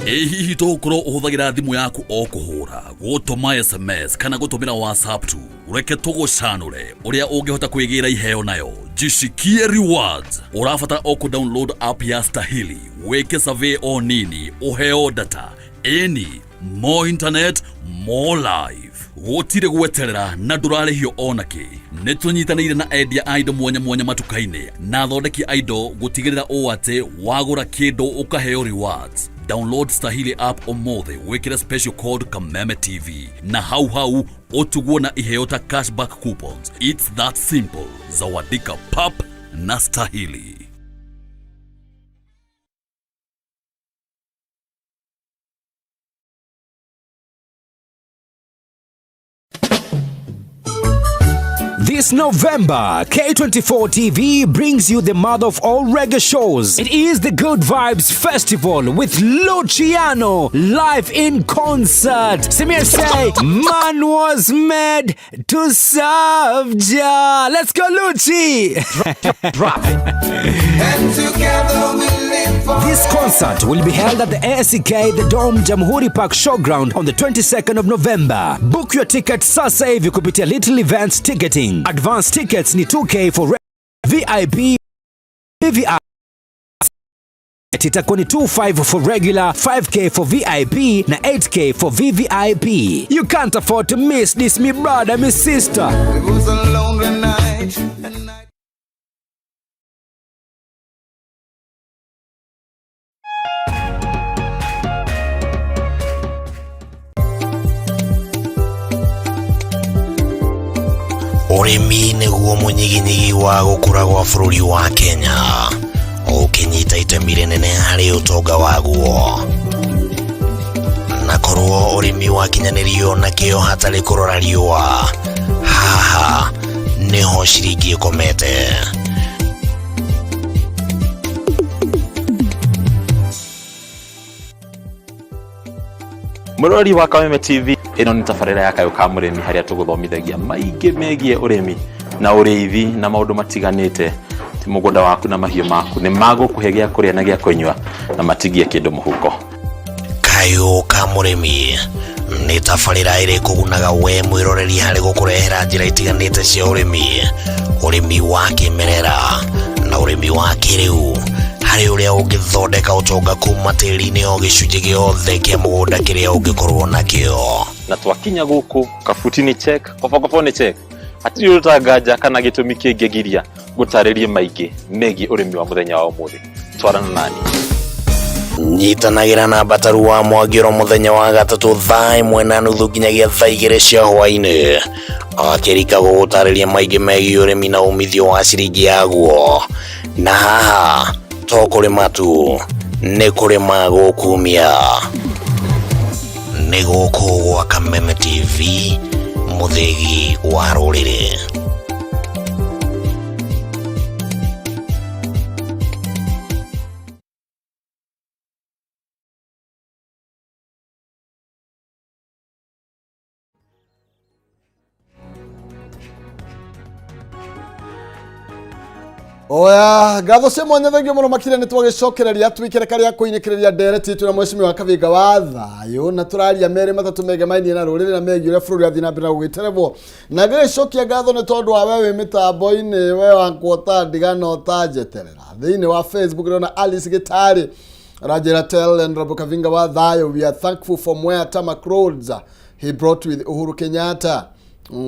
S5: Ĩ hihi tũgũkorwo ũhũthagĩra thimũ yaku o kũhũra, gũtũma SMS kana gũtũmĩra WhatsApp tu? Reke tũgũcanũre ũrĩa ũngĩhota kwĩgĩra iheo nayo. Jishikie rewards. Ũrabatara o kũ-download app ya Stahili, wĩke survey o nini, ũheo data. Ĩni, more internet, more life. Gũtirĩ gweterera na ndũrarĩhio ona kĩ. Nĩ tũnyitanĩire na endia a indo mwanya mwanya matuka-inĩ na athondeki a indo gũtigĩrĩra ũũ atĩ wagũra kĩndũ ũkaheo rewards. Download Stahili app ũmũthĩ, wĩkĩre special code Kameme TV na hau hau ũtugwo na iheo ta cashback coupons. It's that simple. Zawadika pap na Stahili.
S6: This November, K24 TV brings you the mother of all reggae shows. It is the Good Vibes Festival with Luciano live in concert. Samir say, man was made to serve Jah. Let's go, Lucci.
S7: Drop it.
S8: And together we live for
S6: This concert will be held at the ASK The Dome Jamhuri Park Showground on the 22nd of November. Book your ticket sasa hivi kupitia Little Events Ticketing. Advance tickets ni 2K for VIP, VVI itakuwa ni 25 for regular, 5K for VIP na 8K for VVIP. You can't afford to miss this, me brother, me sister.
S8: It was a lonely night, and I
S9: Ũrĩmi nĩguo mũnyiginyigi wa gũkũra gwa bũrũri wa Kenya, ũkĩnyita itemi rĩnene harĩ ũtonga waguo. Na korwo ũrĩmi wakinyanĩrio na kĩo hatarĩ kũrora riũa, haha nĩho ciringi ĩkomete.
S10: Mũrori wa Kameme TV, ĩno nĩ tabarĩra ya Kayũ ka Mũrĩmi, harĩa tũgũthomithagia maingĩ megiĩ ũrĩmi na ũrĩithi na maũndũ matiganĩte. Ti mũgũnda waku na mahiũ maku nĩ magũkũhe gĩa kũrĩa na gĩa kũnyua na matigie kĩndũ mũhuko.
S9: Kayũ ka Mũrĩmi nĩ tabarĩra ĩrĩ kũgunaga we mwĩroreri harĩ gũkũrehera njĩra itiganĩte cia ũrĩmi, ũrĩmi wa kĩmerera na ũrĩmi wa kĩrĩu, harĩ ũrĩa ũngĩthondeka ũtonga kuma tĩri-inĩ o gĩcunjĩ gĩothe kĩa mũgũnda kĩrĩa ũngĩkorwo nakĩo.
S10: Na twakinya gũkũ kabuti nĩ check, kobokobo nĩ check, hatirĩ ũtanganja kana gĩtũmi kĩngĩgiria gũtarĩrie maingĩ megiĩ ũrĩmi wa mũthenya wa ũmũthĩ. Twarana nani.
S9: Nyitanagĩra na Mbataru wa Mwangĩro mũthenya wa gatatũ thaa ĩmwe na nuthu nginyagia thaa igĩrĩ cia hwaĩ-inĩ, akĩrika gũgũtarĩria maingĩ megiĩ ũrĩmi na umithio wa ciringi yaguo. Na haha to kũrĩma tu, nĩ kũrĩma gũkumia. Nĩ gũkũ gwa Kameme TV, mũthĩgi wa rũrĩrĩ.
S1: Oya, ngatho cia mwanya, thengio mũno makĩria. Nĩ twagĩcokereria twikĩre karĩa kũinĩkĩrĩria ndereti itũ na mheshimiwa Kavinga wa Thayũ, na tũraria merĩ matatũ megemainie na rũrĩrĩ na megiĩ ũrĩa bũrũri ũrathiĩ na mbere na gũgĩterebwo. Na ngĩgĩcokia ngatho nĩ tondũ wa we wĩ mĩtambo-inĩ, we wakwa ũtandiga na ũtanjeterera. Thĩinĩ wa Facebook ndĩrona Alice Gĩtarĩ aranjĩra, "Tell Honorable Kavinga wa Thayo we are thankful for Mwea tarmac roads he brought with Uhuru Kenyatta,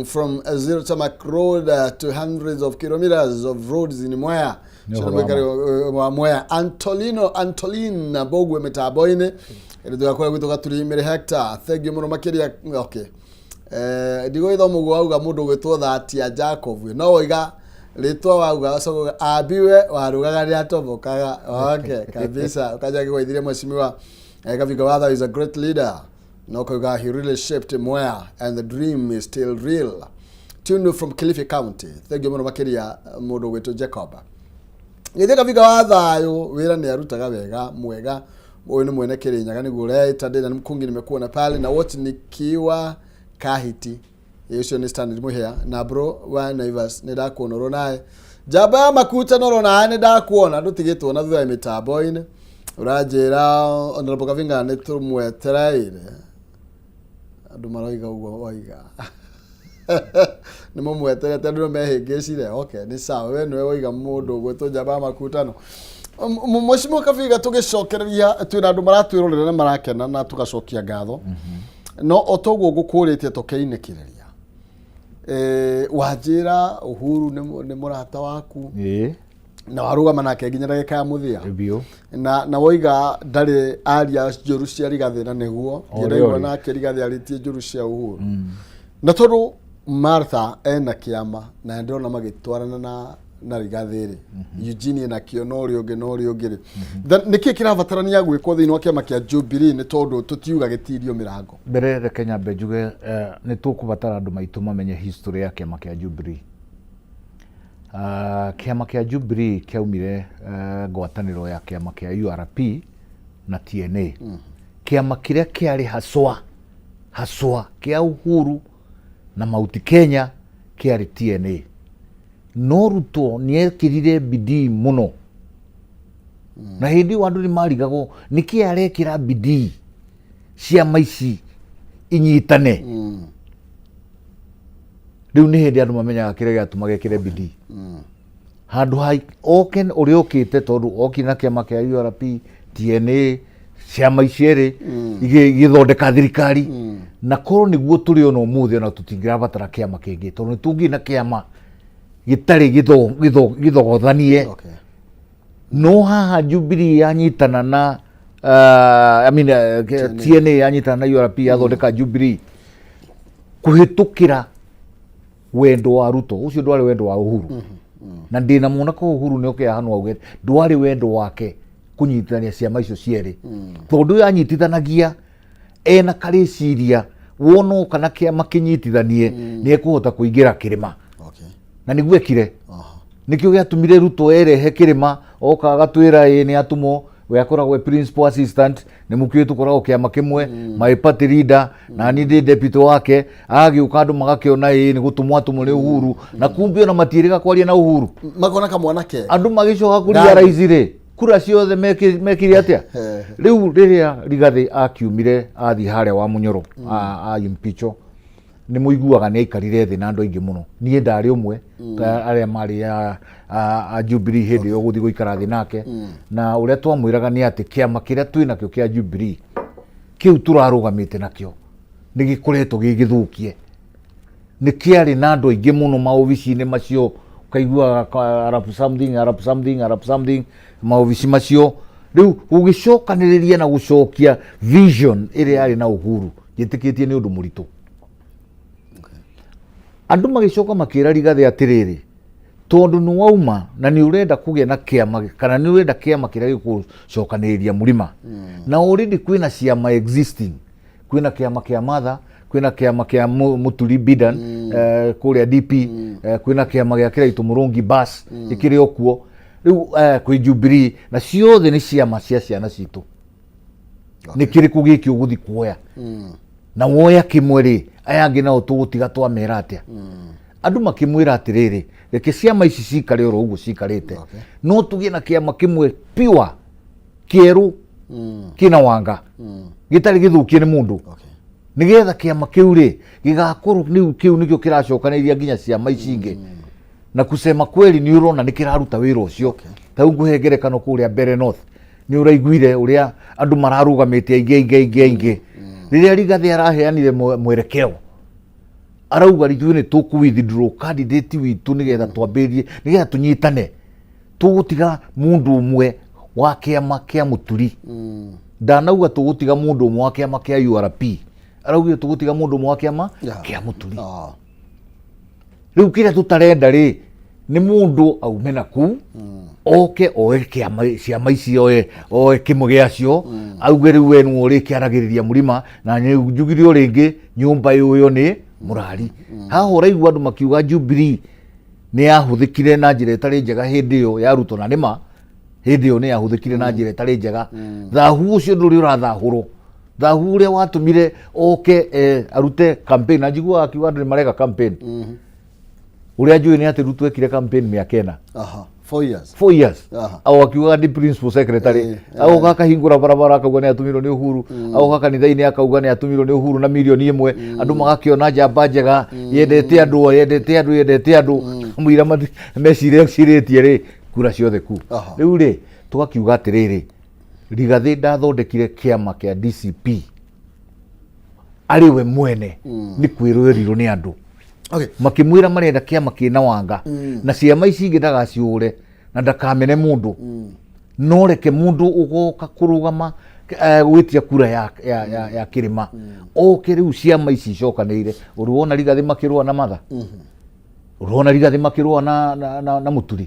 S1: from zero tarmac road to hundreds of kilometers of roads in Mwea."
S3: Nĩ ũhoro wa ma.
S1: Wa Mwea. Antolino Antolin Bogwe mĩtambo-inĩ. Nĩtũgakora gwitũ gaturi mĩrĩ hecta. Thank you mũno makĩria. Okay. Eh, ndigũgĩthoma ũguo wauga mũndũ ũgwĩtwo Thatia Jacob. No woiga rĩtwa wauga ũcoka ambiwe warugaga nĩ atobokaga. Okay, kabisa. Ũkanja kĩgwaithirie mheshimiwa eh, Kavinga Watha is a great leader. No kauga he really shaped Mwea and the dream is still real. Tundu from Kilifi County. Thank you mũno makĩria mũndũ ũgwĩtwo Jacob. Githĩ Kavinga wa thayũ wĩra nĩ arutaga wega mwega ũyũ nĩ mwene Kĩrĩnyaga nĩguo ũreita ndĩna mkungi nimekuona pale na watch nikiwa Kahiti Ĩ, ũcio nĩ Stanley Mũhĩa na bro wa Naivas nĩ ndakuona ũrũ nawe njamba ya makuta noro nawe nĩ ndakuona ndũtigĩtwo na thutha ya mĩtambo-inĩ ũranjĩra Honorable Kavinga nĩ tũmwetereire andũ maroiga ũguo waiga nĩ mũmweterete andũ nĩ mehĩngĩcire okay nĩ sawa we nĩwe waiga mũndũ ũgwĩtwo njamba ya makutano Mheshimiwa Kabiga tũgĩcokereria twĩna andũ maratwĩrorera na marakena na tũgacokia ngatho no o toguo ngũkũrĩtie tũkeinĩkĩrĩria eh, wanjĩra Uhuru nĩ mũ- nĩ mũrata waku
S3: ĩĩ
S1: na warũgama nake nginya ndagĩka ya mũthia
S3: biũ
S1: na na woiga ndarĩ aria njũru cia Rigathĩ na nĩguo
S3: Ori,
S1: ndĩraigua
S3: ori.
S1: nake Rigathĩ arĩtie njũru cia Uhuru na tondũ Martha ena kĩama na ndĩrona magĩtwarana na na Rigathĩ rĩ Eugene ena kĩo na ũrĩa ũngĩ na ũrĩa ũngĩ rĩ Then nĩkĩ kĩrabatarania gwĩkwo thĩinĩ wa kĩama kĩa Jubilee nĩ tondũ tũtiuga gĩtirio mĩrango
S3: mbere reke nyambe njuge eh, nĩ tũkũbatara andũ maitũ mamenye history ya kĩama kĩa Jubilee Ah, kĩama kĩa Jubilee kĩaumire eh, ngwatanĩro ya kĩama kĩa URP na TNA kĩama kĩrĩa kĩarĩ haswa haswa kĩa Uhuru na Mauti Kenya kĩarĩ TNA no Ruto nĩ ekĩrire bidii mũno na hĩndĩ ĩyo andũ nĩ marigagwo nĩkĩ arekĩra bidii ciama ici inyitane rĩu nĩ hĩndĩ andũ mamenyaga kĩrĩa gĩatũmaga ekĩre bidii handũ ha oke ũrĩa ũkĩte tondũ okire na kĩama kĩa URP TNA ciama ici erĩ igĩthondeka thirikari na korwo nĩguo tũrĩ ona ũmũthĩ ona tũtingĩrabatara kĩama kĩngĩ tondũ nĩ tũngĩ na kĩama gĩtarĩ gĩthogothanie
S1: Okay.
S3: no haha Jubilee yanyitana na I mean, TNA yanyitana na URP yathondeka Jubilee kũhĩtũkĩra wendo wa Ruto ũcio ndwarĩ wendo wa Uhuru na ndĩna mwana ko Uhuru nĩ oke hano auge ndwarĩ wendo wake kũnyitithania ciama icio cierĩ tondũ ũyũ anyitithanagia ena karĩciria wona oka na kĩama kĩnyitithanie nĩ ekũhota kũingĩra kĩrĩma
S1: Okay.
S3: na nĩguo ekire nĩkĩo gĩatũmire Ruto erehe kĩrĩma oka agatwĩra ĩ nĩ atũmwo we akoragwo e principal assistant nĩ mũkĩũĩ tũkoragwo kĩama kĩmwe my party leader na niĩ ndĩ deputy wake agagĩũka andũ magakĩona ĩ nĩ gũtũmwo atũmwo nĩ Uhuru na kumbe ona matiĩrĩga kwaria na Uhuru
S1: Makona kamwana kega.
S3: andũ magĩcoka
S1: Ndani.
S3: kũria raici rĩ kura ciothe mekire atĩa rĩu rĩrĩa Rigathĩ akiumire athiĩ harĩa wa Munyoro a impeach nĩ mũiguaga nĩ aikarire thĩ na andũ aingĩ mũno niĩ ndarĩ ũmwe ta arĩa marĩ a, a, a Jubilee hĩndĩ ĩyo gũthiĩ gũikara thĩ nake na ũrĩa twamwĩraga nĩ atĩ kĩama kĩrĩa twĩ nakĩo kĩa Jubilee kĩu tũrarũgamĩte nakĩo nĩ gĩkoretwo gĩ gĩthũkie nĩ kĩarĩ na andũ aingĩ mũno maobici-inĩ macio ũkaiguaga arap something arap something arap something maobici macio rĩu gũgĩcokanĩrĩria na gũcokia vision ĩrĩa yarĩ na Uhuru njĩtĩkĩtie nĩ ũndũ mũritũ andũ magĩcoka makĩra Rigathĩ atĩrĩrĩ tondũ nĩ wauma na nĩ ũrenda kũgĩa na kĩama kana nĩ ũrenda kĩama kĩrĩa gĩgũcokanĩrĩria mũrima na already kwĩna ciama existing kwĩna kĩama kĩa Martha kwĩna kĩama kĩa Mũturi Bidan eh, kũrĩa DP eh, kwĩna kĩama gĩa Kĩraitũ Mũrũngi bas ĩkĩrĩ o kuo rĩu eh, kwĩ Jubilee na ciothe nĩ ciama cia ciana citũ nĩ kĩrĩkũ gĩkĩ ũgũthi kuoya na woya kĩmwe rĩ aya angĩ nao tũgũtiga twamera atĩa andũ makĩmwĩra atĩrĩrĩ reke ciama ici cikare oro ũguo cikarĩte no tũgĩe na kĩama kĩmwe pure kĩerũ kĩna wanga gĩtarĩ gĩthũkie nĩ mũndũ nĩgetha kĩama kĩu rĩ gĩgakorwo rĩu kĩu nĩkĩo kĩracokanĩrĩria nginya ciama ici ingĩ na kusema kweli nĩ ũrona nĩ kĩraruta wĩra ũcio ta rĩu ngũhe ngerekano kũrĩa Mbere North nĩ ũraiguire ũrĩa andũ mararũgamĩte aingĩ aingĩ aingĩ aingĩ rĩrĩa Rigathĩ araheanire mwerekeo arauga ithuĩ nĩ tũkũ withdraw candidate witũ nĩgetha twambĩrĩrie nĩgetha tũnyitane tũgũtiga mũndũ ũmwe wa kĩama kĩa Mũturi Ndanauga tũgũtiga mũndũ ũmwe wa kĩama kĩa URP, araugire tũgũtiga mũndũ ũmwe wa kĩama kĩa Mũturi. Rĩu kĩrĩa tũtarenda rĩ, nĩ mũndũ aume na kũu oke oe kĩama, ciama ici, oe oe kĩmwe gĩacio, auge rĩu we nĩwe ũrĩkĩaragĩrĩria mũrima, na nĩ njugire o rĩngĩ nyũmba ĩyo nĩ mũrari. Haha ũraigua andũ makiuga Jubilee nĩ yahũthĩkire na njĩra ĩtarĩ njega hĩndĩ ĩyo ya Ruto, na nĩma hĩndĩ ĩyo nĩ yahũthĩkire na njĩra ĩtarĩ njega. Thahu ũcio ndũrĩ ũrathahũrwo, thahu ũrĩa watũmire oke arute campaign, na njiguaga akiuga andũ nĩ mareka campaign. Ũrĩa njũĩ nĩ atĩ Ruto ekire campaign mĩaka 4.
S1: Aha, 4 years.
S3: 4 years. O akiugaga ndi principal secretary. Agoka akahingũra barabara, akauga nĩ atũmirwo nĩ Uhuru. Agoka kanitha-inĩ, akauga nĩ atũmirwo nĩ Uhuru na mirioni 1. Andũ magakĩona njamba njega yendete andũ, yendete andũ, yendete andũ. Mũira mecirĩtie rĩ kura ciothe ku. Rĩu rĩ, tũgakiuga atĩrĩrĩ, Rigathĩ ndathondekire kĩama kĩa DCP arĩ we mwene, nĩ kwĩrwo erirwo nĩ andũ. Makĩmwĩra marenda kĩama kĩna wanga na ciama ici ingĩ ndagaciũre na ndakamene mũndũ, no reke mũndũ ũgoka kũrũgama gwĩtia kura ya kĩrĩma oke. Rĩu ciama ici icokanĩrĩire, ũrĩ wona Rigathĩ makĩrũa na Matha? Ũrĩ wona Rigathĩ makĩrũa na Mũturi?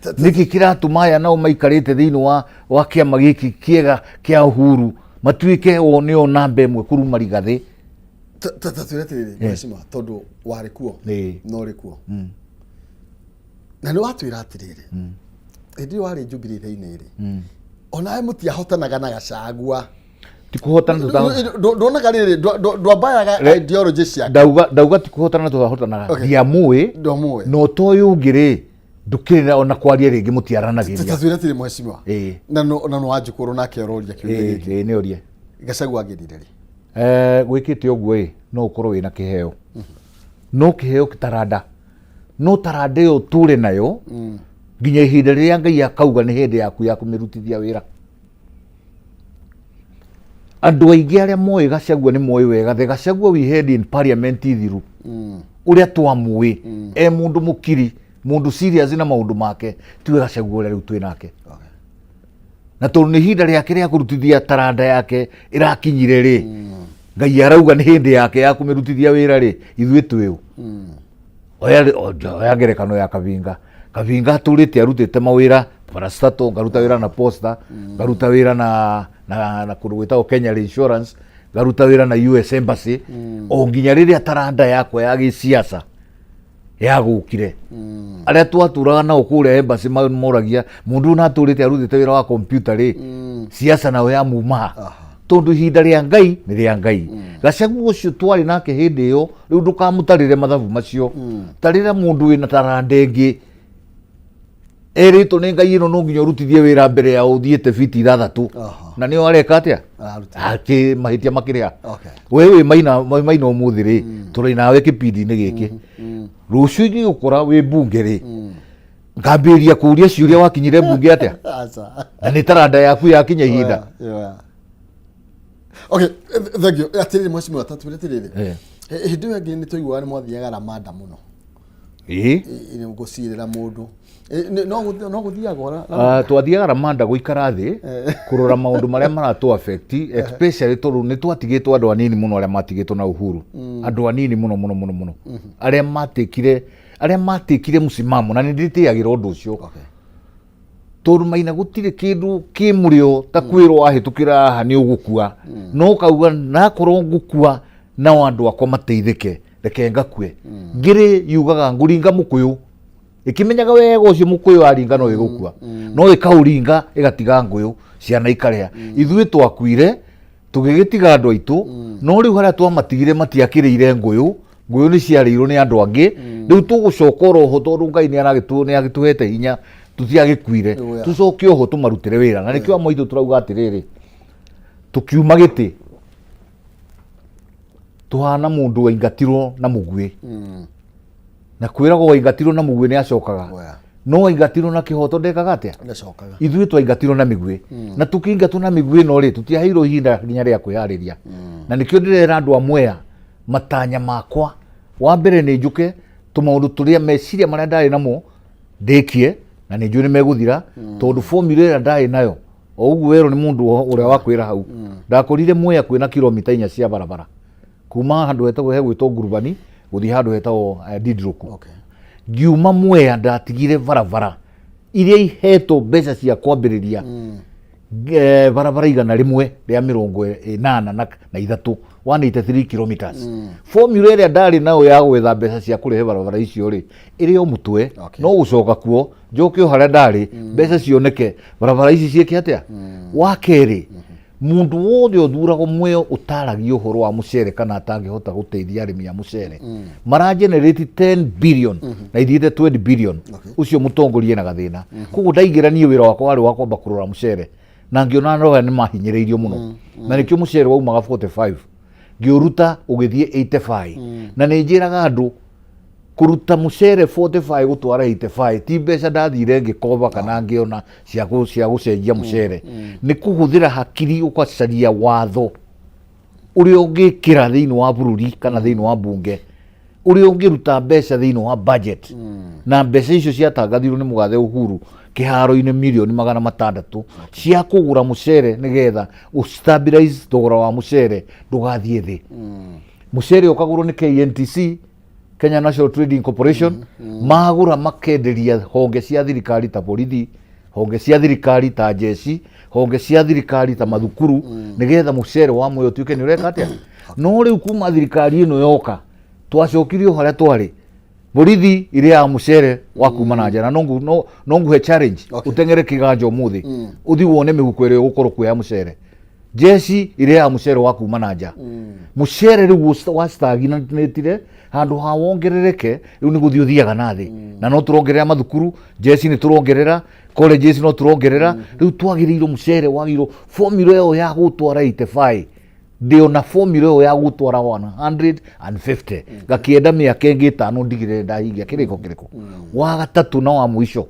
S3: Nĩkĩ kĩratũma aya nao maikarĩte thĩinĩ wa kĩama gĩkĩ kĩega kĩa Uhuru matuĩke o nĩo namba 1 kũruma Rigathĩ?
S1: Tatwĩre atĩrĩrĩ, mheshimiwa, tondũ warĩ kuo na ũrĩ kuo, na nĩ watwĩra atĩrĩrĩ, hĩndĩ ĩyo warĩ Jubilee thĩinĩ rĩ, onawe mũtiahotanaga na Gachagua.
S3: Ti kũhotana
S1: Ndonaga rĩrĩ, ndwambayaga ideology ciake.
S3: Ndauga ti kũhotana tũtahotanaga. Ndiamũĩ.
S1: Ndwamũĩ.
S3: Na ũta ũyũ ũngĩ rĩ, ndũkĩrĩ ona kwaria rĩngĩ, mũtiaranagĩria.
S1: Tatwĩre atĩrĩ, mheshimiwa, na no wanjukũrũ nake ũroria kĩũria gĩkĩ.
S3: Ĩĩ, nĩ ũrie.
S1: Gachagua agĩrire rĩ?
S3: Gwĩkĩte ũguo ĩ, no ũkorwo wĩna kĩheo, no kĩheo taranda, no taranda ĩyo ũtũre nayo nginya ihinda rĩrĩa Ngai akauga nĩ hĩndĩ yaku ya kũmĩrutithia wĩra. Andũ aingĩ arĩa moĩ Gachagua nĩ moĩ wega the Gachagua we had in parliament thiru, ũrĩa twamũĩ e mũndũ mũkiri, mũndũ serious na maũndũ make, tiwe Gachagua ũrĩa rĩu twĩ nake. Na tondũ nĩ ihinda rĩake rĩa kũrutithia taranda yake ĩrakinyire rĩ, Ngai arauga nĩ hĩndĩ yake ya kũmĩrutithia wĩra rĩ, ithuĩ twĩũ. Oya ngerekano ya Kavinga. Kavinga atũrĩte arutĩte mawĩra parastato, ngaruta wĩra na Posta, ngaruta wĩra na kũndũ gwĩtagwo Kenya Insurance, ngaruta wĩra na US Embassy, o nginya rĩrĩa taranda yakwa ya gĩciaca yagũkire. Arĩa twatũraga nao kũrĩa embassy moragia mũndũ ũyũ natũrĩte arutĩte wĩra wa kompiuta rĩ, siasa nayo yamuma ha? Tondũ ihinda rĩa Ngai nĩ rĩa Ngai. Gachagua ũcio twarĩ nake hĩndĩ ĩyo, rĩu ndũkamũtarĩre mathabu macio. Tarĩra mũndũ wĩna taranda ĩngĩ erĩtwo nĩ Ngai, ĩno no nginya ũrutithie wĩra mbere ya ũthiĩte fiti 6. Na nĩo areka atĩa?
S1: Araruta.
S3: Akĩ mahĩtia makĩrĩa. We wĩ Maina, wĩ Maina ũmũthĩ rĩ, tũrĩ nawe kĩbindi-inĩ gĩkĩ, rũciũ ingĩgũkora wĩ mbunge rĩ, ngambĩrĩria kũria ciũria, wakinyire mbunge atĩa?
S1: Aca.
S3: Na nĩ taranda yaku yakinya ihinda.
S1: Yeah. Okay, thank you. Atĩrĩrĩ mheshimiwa, tatwĩre atĩrĩrĩ. Hĩndĩ ĩyo ĩngĩ nĩ twaiguaga nĩ mwathiaga Ramada mũno. Gũcirĩra mũndũ. No gũthiagwo
S3: Ah, twathiaga Ramanda gũikara thĩ kũrora maũndũ marĩa maratũ affect, especially tondũ nĩ twatigĩtwo andũ anini mũno arĩa matigĩtwo na Uhuru, andũ anini mũno mũno mũno mũno arĩa matĩkire msimamo, na nĩ ndĩtĩagĩra ũndũ ũcio, tondũ Maina gũtirĩ kĩndũ kĩ mũrĩo ta kwĩrwo wahĩtũkĩra haha nĩ ũgũkua, no ũkauga nakorwo ngũkua nao andũ akwa mateithĩke, reke ngakue. Ngĩrĩ yugaga ngũringa mũkũyũ, ĩkĩmenyaga wega ũcio mũkũyũ aringa no ĩgũkua, no ĩkaũringa ĩgatiga ngũyũ ciana ikarĩa. Ithuĩ twakuire tũgĩgĩtiga andũ aitũ, no rĩu harĩa twamatigire matiakĩrĩire ngũyũ, ngũyũ nĩ ciarĩirwo nĩ andũ angĩ. Rĩu tũgũcoka oroho tondũ Ngai nĩ agĩtũhete hinya, tũtiagĩkuire. Tũcoke oho tũmarutĩre wĩra, na nĩkĩo amwe aitũ tũrauga atĩrĩrĩ, tũkiuma gĩtĩ tũhana mũndũ waingatirwo na mũguĩ, na kwĩragwo waingatirwo na mũguĩ nĩ acokaga, no waingatirwo na kĩhoto ndekaga atĩa?
S1: Ndacokaga.
S3: Ithuĩ twaingatirwo na mĩguĩ, na tũkĩingatwo na mĩguĩ ĩno rĩ, tũtiaheirwo ihinda nginya rĩa kwĩharĩria. Na nĩkĩo ndĩrera andũ a Mwea, matanya makwa wa mbere nĩ njũke tũmaũndũ tũrĩa meciria marĩa ndarĩ namo ndĩkie, na nĩ njũĩ nĩ megũthira, tondũ formula ĩrĩa ndarĩ nayo O ũguo werwo nĩ mũndũ ũrĩa wakwĩra hau. Ndakorire Mwea kwĩna kilomita 4 cia barabara kuma handũ hetagwo hegwĩtwo Ngurubani gũthiĩ handũ hetagwo Ndindiruku. Ngiuma Mwea ndatigire barabara iria ihetwo mbeca cia kwambĩrĩria barabara 183 183 kilometers. Formula ĩrĩa ndarĩ nayo ya gwetha mbeca cia kũrehe barabara icio rĩ, ĩrĩ o mũtwe. No gũcoka kuo njoke o harĩa ndarĩ, mbeca cioneke, barabara ici ciĩke atĩa. Wa kerĩ, mũndũ wothe ũthuragwo Mwea ũtaragia ũhoro wa mũcere kana atangĩhota gũteithia arĩmi a mũcere mara generate 10 billion na ithiĩte 20 billion, ũcio mũtongoria na gathĩna. Koguo ndaingĩra niĩ wĩra wakwa warĩ wa kwamba kũrora mũcere, na ngĩona andũ aya nĩ mahinyĩrĩirio mũno, na nĩkĩo mũcere waumaga 45 ngĩũruta ũgĩthiĩ 85. Na nĩ njĩraga andũ kũruta mũcere 45 gũtwara 85 ti mbeca ndathire ngĩkomba kana ngĩona cia gũcenjia mũcere, nĩ kũhũthĩra hakiri ũgacaria watho ũrĩa ũngĩkĩra thĩinĩ wa bũrũri kana thĩinĩ wa mbunge, ũrĩa ũngĩruta mbeca thĩinĩ wa budget. Na mbeca icio ciatangathirwo nĩ mũgathe Uhuru kĩharo-inĩ, mirioni 600 cia kũgũra mũcere nĩgetha ũstabilize thogora wa mũcere ndũgathiĩ thĩ. Mũcere ũkagũrwo nĩ KNTC, Kenya National Trading Corporation, magũra makenderia honge cia thirikari ta borithi, honge cia thirikari ta jeci, honge cia thirikari ta mathukuru, nĩgetha mũcere wa Mwea ũtuĩke nĩ ũreka atĩa. No rĩu kuma thirikari ĩno yoka, twacokirio harĩa twarĩ. Borithi irĩaga mũcere wa kuma na nja, na no nguhe challenge, ũteng'ere kĩganja ũmũthĩ, ũthiĩ wone mĩhuko ĩrĩa ĩgũkorwo kuo ya mũcere. Jeci irĩaga mũcere wa kuma na nja. Mũcere rĩu wa stagnatire handũ ha wongerereke, rĩu nĩ gũthiĩ ũthiaga na thĩ. Na no tũrongerera mathukuru, jeci nĩ tũrongerera, colleges no tũrongerera. Rĩu twagĩrĩirwo mũcere wagĩrĩirwo formula ĩyo ya gũtwara 85, ndĩ ona formula ĩyo ya gũtwara 150, ngakĩenda mĩaka ĩngĩ 5 ndigĩrĩre ndahingia kĩrĩko kĩrĩkũ. Wa gatatũ na wa mũico,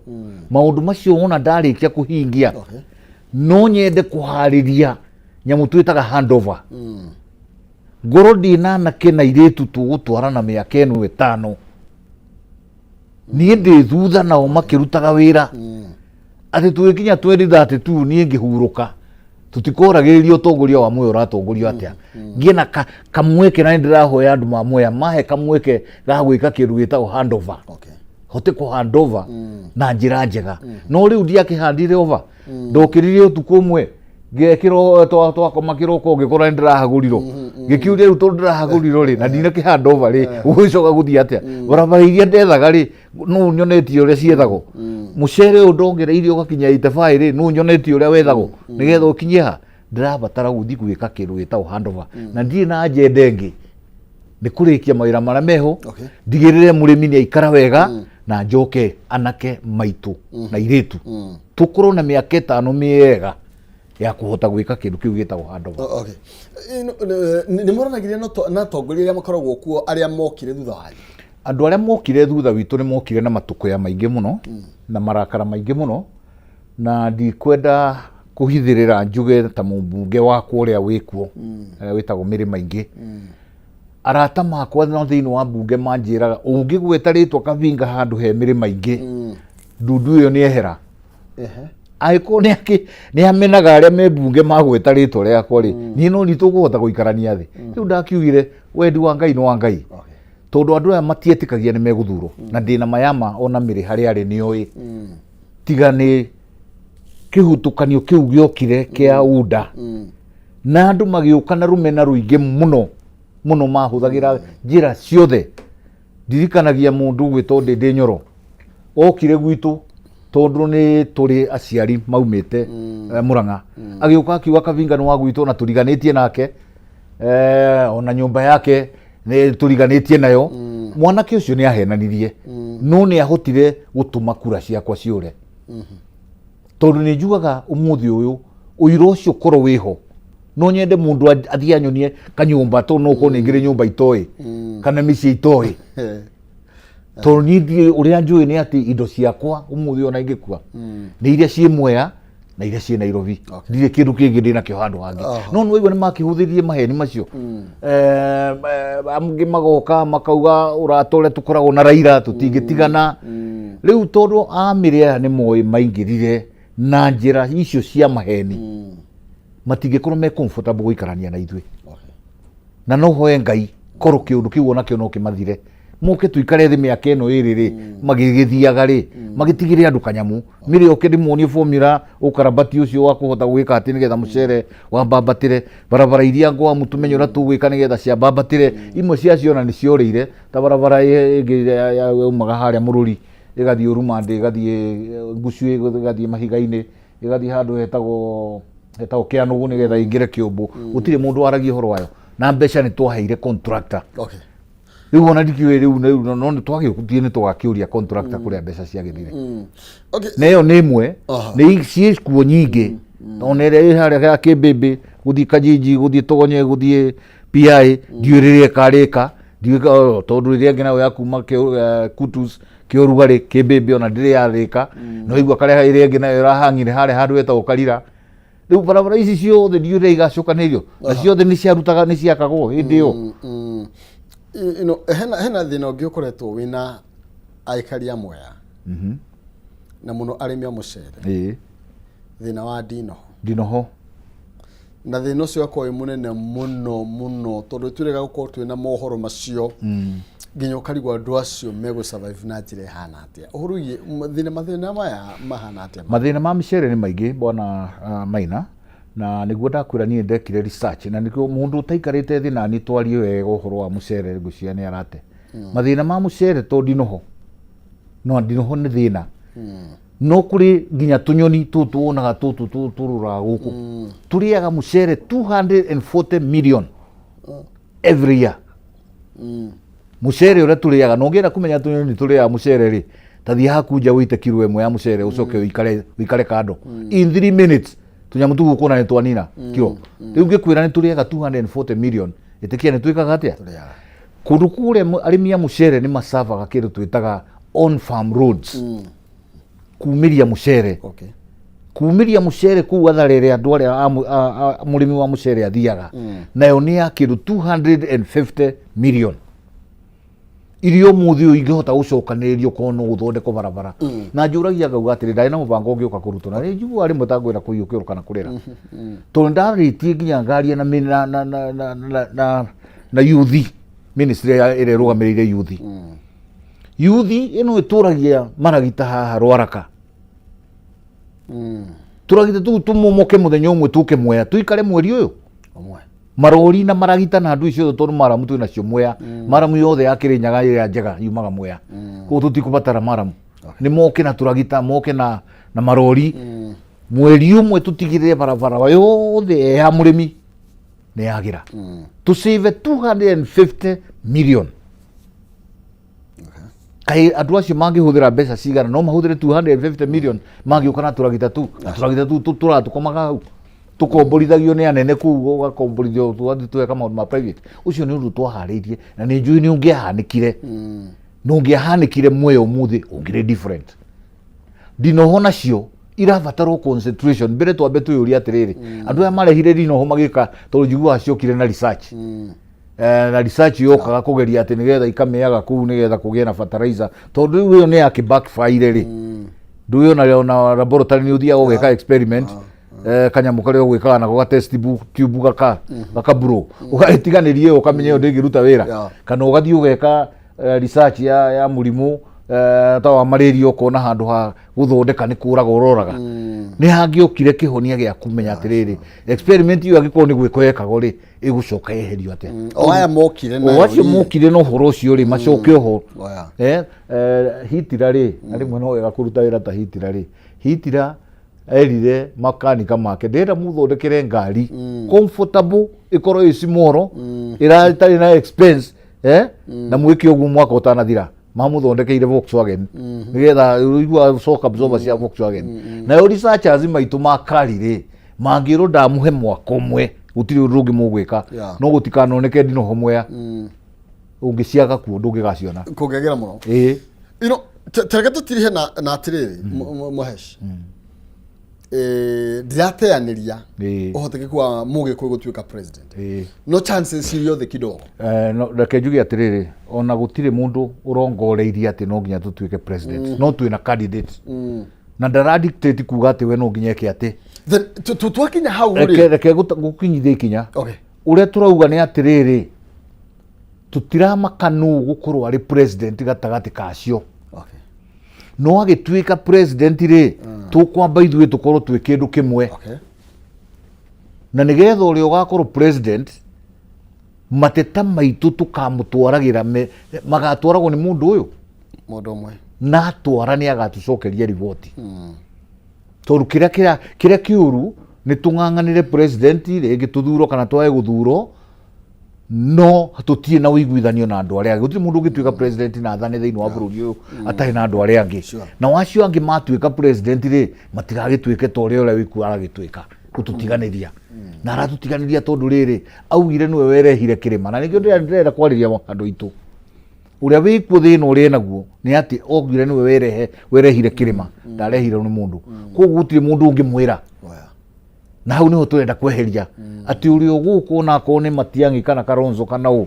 S3: maũndũ macio wona ndarĩkia kũhingia, no nyende kũharĩria nyamũ twĩtaga handover. Ngorwo ndĩ na anake na airĩtu tũgũtwarana mĩaka ĩno 5, niĩ ndĩ thutha nao makĩrutaga wĩra, atĩ tũgĩkinya 2032 niĩ ngĩhurũka, tũtikoragĩrĩria ũtongoria wa Mwea ũratongorio atĩa. Ngĩe na kamweke, na nĩ ndĩrahoya andũ ma Mwea mahe kamweke ga gwĩka kĩndũ gĩtagwo handover, hote kũ handover na njĩra njega. No rĩu ndiakĩhandire over, ndokĩrire ũtukũ ũmwe ngekĩrwo twakoma kĩroko ngĩkora nĩ ndĩrahagũrirwo, ngĩkiuria rĩu tondũ ndĩrahagũrirwo rĩ na ndinakĩ handover rĩ, gũgĩcoka gũthiĩ atĩa? Barabara iria ndethaga rĩ, nũ nyonetie ũrĩa ciethagwo? Mũcere ũyũ ndongereirie ũgakinya 85 rĩ, nũ nyonetie ũrĩa wethagwo nĩgetha ũkinye ha? Ndĩrabatara gũthiĩ gwĩka kĩndũ gĩtagwo handover, na ndirĩ na agenda ĩngĩ, nĩ kũrĩkia mawĩra marĩa meho, ndigĩrĩre mũrĩmi nĩ aikara wega, na njoke anake maitũ na irĩtu tũkorwo na mĩaka 5 mĩega ya kũhota gwĩka kĩndũ kĩu gĩtagwo handover.
S1: Okay. Nĩ moranagĩria na atongoria arĩa makoragwo kuo, arĩa mokire thutha wanyu?
S3: Andũ arĩa mokire thutha witũ nĩ mokire na matũkũya maingĩ mũno na marakara maingĩ mũno, na ndikwenda kũhithĩrĩra njuge ta mũmbunge wakwa ũrĩa wĩkuo, wĩtagwo Mĩrĩ Maingĩ. Arata makwa no thĩinĩ wa mbunge manjĩraga ũngĩgweta rĩtwa Kavinga handũ he Mĩrĩ Maingĩ, ndundu ĩyo nĩ ehera. Angĩkorwo nĩ amenaga arĩa me mbunge magweta rĩtwa rĩakwa rĩ, niĩ no niĩ tũkũhota gũikarania thĩ. Rĩu ndakiugire wendi wa Ngai nĩ wa Ngai, tondũ andũ aya matietĩkagia nĩ megũthurwo, na ndĩna mayama ona mĩrĩ harĩa arĩ nĩoĩ, tiga nĩ kĩhutũkanio kĩu gĩokire kĩa UDA na andũ magĩũka na rũmena rũingĩ mũno mũno, mahũthagĩra njĩra ciothe. Ndirikanagia mũndũ ũgwĩtwo Ndĩndĩ Nyoro okire gwitũ, tondũ nĩ tũrĩ aciari maumĩte Mũrang'a, agĩũka akiuga Kavinga nĩ wa gwitũ na tũriganĩtie nake, ona nyũmba yake nĩ tũriganĩtie nayo. Mwanake ũcio nĩ ahenanirie, no nĩ ahotire gũtũma kura ciakwa ciũre, tondũ nĩ njugaga ũmũthĩ ũyũ ũira ũcio korwo wĩho, no nyende mũndũ athiĩ anyonie kanyũmba, tondũ no ũkorwo nĩ ngĩrĩ nyũmba itoĩ kana mĩciĩ itoĩ, tondũ niĩ ndiũĩ. Ũrĩa njũĩ nĩ atĩ indo ciakwa ũmũthĩ ona ingĩkua nĩ iria ciĩ Mwea na iria ciĩ Nairobi. Ndirĩ kĩndũ kĩngĩ ndĩ nakĩo handũ hangĩ. No nĩ waigua nĩ makĩhũthĩrire maheni macio. Angĩ magoka makauga ũrata ũrĩa tũkoragwo na Raila tũtingĩtigana rĩu, tondũ amĩrĩ aya nĩ moĩ maingĩrire. Na njĩra icio cia maheni matingĩkorwo me comfortable gũikarania na ithuĩ. Na no hoe Ngai korwo kĩũndũ kĩu onakĩo no kĩmathire, moke tuikare thĩ mĩaka ĩno ĩrĩ rĩ, magĩgĩthiaga rĩ, magĩtigĩre andũ kanyamũ mĩrĩ oke ndĩmuonie formula, ũkarabati ũcio wa kũhota gwĩka atĩ nĩgetha mũcere wambambatĩre, barabara iria ngwamu tũmenye ũrĩa tũgwĩka nĩgetha ciambambatĩre. Imwe ciacio ona nĩ ciorĩire, ta barabara ĩngĩ yaumaga harĩa Mũrũri ĩgathiĩ Ũrumandĩ, ĩgathiĩ Ngucu, ĩgathiĩ Mahiga-inĩ, ĩgathiĩ handũ hetagwo Kĩanũgũ nĩgetha ĩingĩre Kĩũmbũ. Gũtirĩ mũndũ waragia ũhoro wayo, na mbeca nĩ twaheire contractor. Rĩu ona ndikĩũĩ rĩu rĩu no nĩ twagĩũtie, nĩ tũgakĩũria contractor kũrĩa mbeca ciagĩthire. Na ĩyo nĩ ĩmwe. Nĩ ciĩ kuo nyingĩ, ona ĩrĩa ĩ harĩa ya Kĩmbĩmbĩ gũthiĩ Kajinji, gũthiĩ Togonye, gũthiĩ PI, ndiũĩ rĩrĩa ĩkarĩka, ndiũĩ tondũ ĩrĩa ĩngĩ nayo ya kuma Kutus Kĩũrugarĩ Kĩmbĩmbĩ ona ndĩrĩ yarĩka. No igua karĩa ĩrĩa ĩngĩ nayo ĩrahang'ire harĩa handũ hetagwo Karira. Rĩu barabara ici ciothe ndiũĩ rĩrĩa igacokanĩrĩrio, na ciothe nĩ ciarutaga, nĩ ciakagwo hĩndĩ ĩyo.
S1: You know, hena thĩna ũngĩ ũkoretwo wĩna aikari a Mwea na mũno arĩmi a mũcere, thĩna wa ndinoho.
S3: Ndinoho.
S1: Na thĩna ũcio ũgakorwo wĩ mũnene mũno mũno, tondũ twĩrĩga gũkorwo twĩna mohoro macio nginya ũkarigwo andũ acio megũ survive na njĩra ĩhana atĩa. Ũhoro wĩgiĩ thĩna, mathĩna maya mahana atĩa?
S3: Mathĩna ma mĩcere nĩ maingĩ, bwana Maina, na nĩguo ndakwĩra niĩ ndekire research, na nĩkĩo mũndũ ũtaikarĩte thĩ naniĩ twarie wega ũhoro wa mũcere ngwĩciria nĩ arate. Mathĩna ma mũcere to ndinoho, no ndinoho nĩ thĩna, no kũrĩ nginya tũnyoni tũtũ wonaga tũtũ tũrũraga gũkũ, tũrĩaga mũcere 240 million every year, mũcere ũrĩa tũrĩaga. Na ũngĩenda kũmenya tũnyoni tũrĩaga mũcere rĩ, ta thiĩ haku nja ũite kiro ĩmwe ya mũcere, ũcoke ũikare kando, in 3 minutes tũnyamũ tũu ũkuona nĩ twanina kiro. Rĩu ngĩkwĩra nĩ tũrĩaga 240 million, ĩtĩkia nĩ twĩkaga atĩa kũndũ kũrĩa. Arĩmi a mũcere nĩ macavaga kĩndũ twĩtaga on farm roads kumĩria mũcere, kumĩria mũcere kũu atharere andũ arĩa mũrĩmi wa mũcere athiaga nayo nĩ ya kĩndũ 250 million iria ũmũthĩ ũyũ ingĩhota gũcokanĩrĩrio korwo no gũthondekwo barabara. Na njũragia ngauga atĩrĩ, ndarĩ na mũbango ũngĩũka kũrutwo, na nĩ njiguaga rĩmwe ta ngwenda kũiyũkĩrwo kana kũrĩra, tondũ ndarĩtie nginya ngaria na mĩ- na na na na na na na youth ministry ĩrĩa ĩrũgamĩrĩire youth. Youth ĩno ĩtũragia maragita haha Rwaraka, tũragita tũu tũmomoke mũthenya ũmwe, tũke Mwea tũikare mweri ũyũ.
S1: Ũmwe.
S3: Marori na maragita na andũ icio othe, tondũ maramu twĩ nacio Mwea, maramu yothe ya Kĩrĩnyaga ĩrĩa njega yumaga Mwea, koguo tũtikũbatara maramu. Nĩ moke na tũragita, moke na marori, mweri ũmwe tũtigĩrĩre barabara yothe ya mũrĩmi nĩ yagĩra, tũsave 250 million. Kaĩ andũ acio mangĩhũthĩra mbeca cigana? No mahũthĩre 250 million mangĩũka na tũragita tu, na tũragita tu tũratũkomaga hau, tũkomborithagio nĩ anene kũu, ũgakomborithio tũgathiĩ tũgeka maũndũ ma private. Ũcio nĩ ũndũ twaharĩirie na nĩ njũĩ nĩ ũngĩahanĩkire, na ũngĩahanĩkire Mwea ũmũthĩ ũngĩrĩ different. Ndinoho nacio irabatarwo concentration. Mbere twambe twĩyũrie atĩrĩrĩ, andũ aya marehire ndinoho magĩka, tondũ njiguaga ciokire na research. Na research yokaga kũgeria atĩ nĩgetha ikamĩaga kũu nĩgetha kũgĩe na fertilizer, tondũ rĩu ĩyo nĩ ya backfire rĩ, ndũĩ ona laboratory nĩ ũthiaga ũgeka experiment, kanyamũ karĩa ũgwĩkaga nako ga test tube gaka blow, ũgagĩtiganĩria ĩyo, ũkamenya ĩyo ndĩngĩruta wĩra. Kana ũgathiĩ ũgeka research ya mũrimũ ta wa malaria, ũkona handũ ha gũthondeka nĩ kũraga ũroraga. Nĩ hangĩokire kĩhonia gĩa kũmenya atĩrĩrĩ, experiment ĩyo angĩkorwo nĩ gwĩkwo yekagwo rĩ, ĩgũcoka yeherio atĩa?
S1: O aya mokire nayo
S3: O acio
S1: rĩ.
S3: Mokire na ũhoro ũcio rĩ, macoke oho.
S1: Oya.
S3: Hitler rĩ, na rĩmwe no wega kũruta wĩra ta Hitler rĩ, Hitler erire makanika make, ndĩrenda mũthondekere ngari comfortable, ĩkorwo ĩ small, ĩtarĩ na expense, na mwĩke ũguo mwaka ũtanathira. Mamũthondekeire Volkswagen nĩgetha ũigua shock absorber cia Volkswagen. Nayo researchers maitũ ma kari rĩ, mangĩrwo ndamũhe mwaka ũmwe, gũtirĩ ũndũ ũngĩ mũgwĩka, no gũtikanoneke ndinoho Mwea. Ũngĩciaga kuo ndũngĩgaciona.
S1: Kũngĩagĩra mũno.
S3: Ĩĩ.
S1: Tareke tũtirihe na atĩrĩrĩ, Mũhesh, ndirateanĩria ũhotekeku wa Mũgĩkũyũ gũtuĩka president, no chances ciothe kidogo.
S3: No, reke njuge atĩrĩrĩ, ona gũtirĩ mũndũ ũrongoreirie atĩ no nginya tũtuĩke president, no twĩna candidate. Na ndara dictate kuga atĩ we no nginya eke atĩ.
S1: Then twakinya hau
S3: Reke
S1: rĩ.
S3: reke gũkinyithia ikinya.
S1: Okay.
S3: Ũrĩa tũrauga nĩ atĩrĩrĩ, tũtiramaka nũ gũkorwo arĩ president gatagatĩ kacio.
S1: Okay.
S3: No agĩtuĩka president rĩ, tũkwamba ithuĩ tũkorwo twĩ kĩndũ kĩmwe.
S1: Okay.
S3: Na nĩgetha ũrĩa ũgakorwo president, mateta maitũ tũkamũtwaragĩra magatwaragwo nĩ mũndũ ũyũ.
S1: Mũndũ ũmwe.
S3: Na atwara nĩ agatũcokeria riboti. Tondũ kĩrĩa kĩrĩa kĩrĩa kĩũru nĩ tũng'ang'anĩre president rĩngĩ tũthurwo kana twage gũthurwo, no tũtirĩ na ũiguithanio na andũ arĩa angĩ. Gũtirĩ mũndũ ũngĩtuĩka president na athane thĩinĩ wa bũrũri ũyũ atarĩ na andũ arĩa angĩ. Nao acio angĩ matuĩka president rĩ, matigagĩtuĩke ta ũrĩa ũrĩa wĩkuo aragĩtuĩka gũtũtiganĩria. Na aratũtiganĩria tondũ rĩrĩ, augire nĩwe werehire kĩrĩma. Na nĩkĩo ndĩrenda kwarĩria andũ aitũ. Ũrĩa wĩkuo thĩna ũrĩa enaguo nĩ atĩ augire nĩwe werehire kĩrĩma, ndarehirwo nĩ mũndũ. Koguo gũtirĩ mũndũ ũngĩmwĩra. Na hau nĩho tũrenda kweheria atĩ ũrĩa ũgũka ona akorwo nĩ Matiang'i kana Kalonzo kana ũ,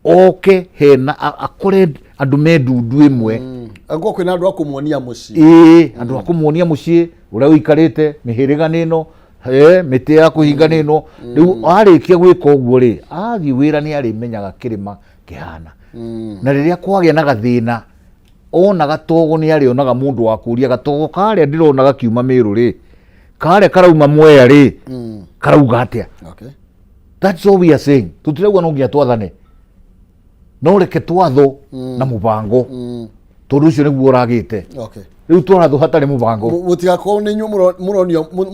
S3: oke hena akore andũ me ndundu ĩmwe.
S1: Angĩkorwo kwĩna andũ a kũmuonia mũciĩ.
S3: Ĩĩ, andũ a kũmuonia mũciĩ ũrĩa ũikarĩte, mĩhĩrĩga nĩ ĩno, mĩtĩ ya kũhinga nĩ ĩno. Rĩu arĩkia gwĩka ũguo rĩ, athiĩ wĩra nĩ arĩmenyaga kĩrĩma kĩhana. Na rĩrĩa kwagĩa na gathĩna, ona gatogo nĩ arĩonaga mũndũ wa kũria, gatogo karĩa ndĩrona gakiuma Mĩrũ rĩ, karĩa karauma Mwea rĩ, karauga atĩa?
S1: Okay.
S3: That's all we are saying. Tũtirauga no nginya twathane, no reke twatho na mũbango, tondũ ũcio nĩguo ũragĩte.
S1: Okay.
S3: Rĩu tũrathwo hatarĩ mũbango.
S1: Mũtigakorwo nĩ inyuĩ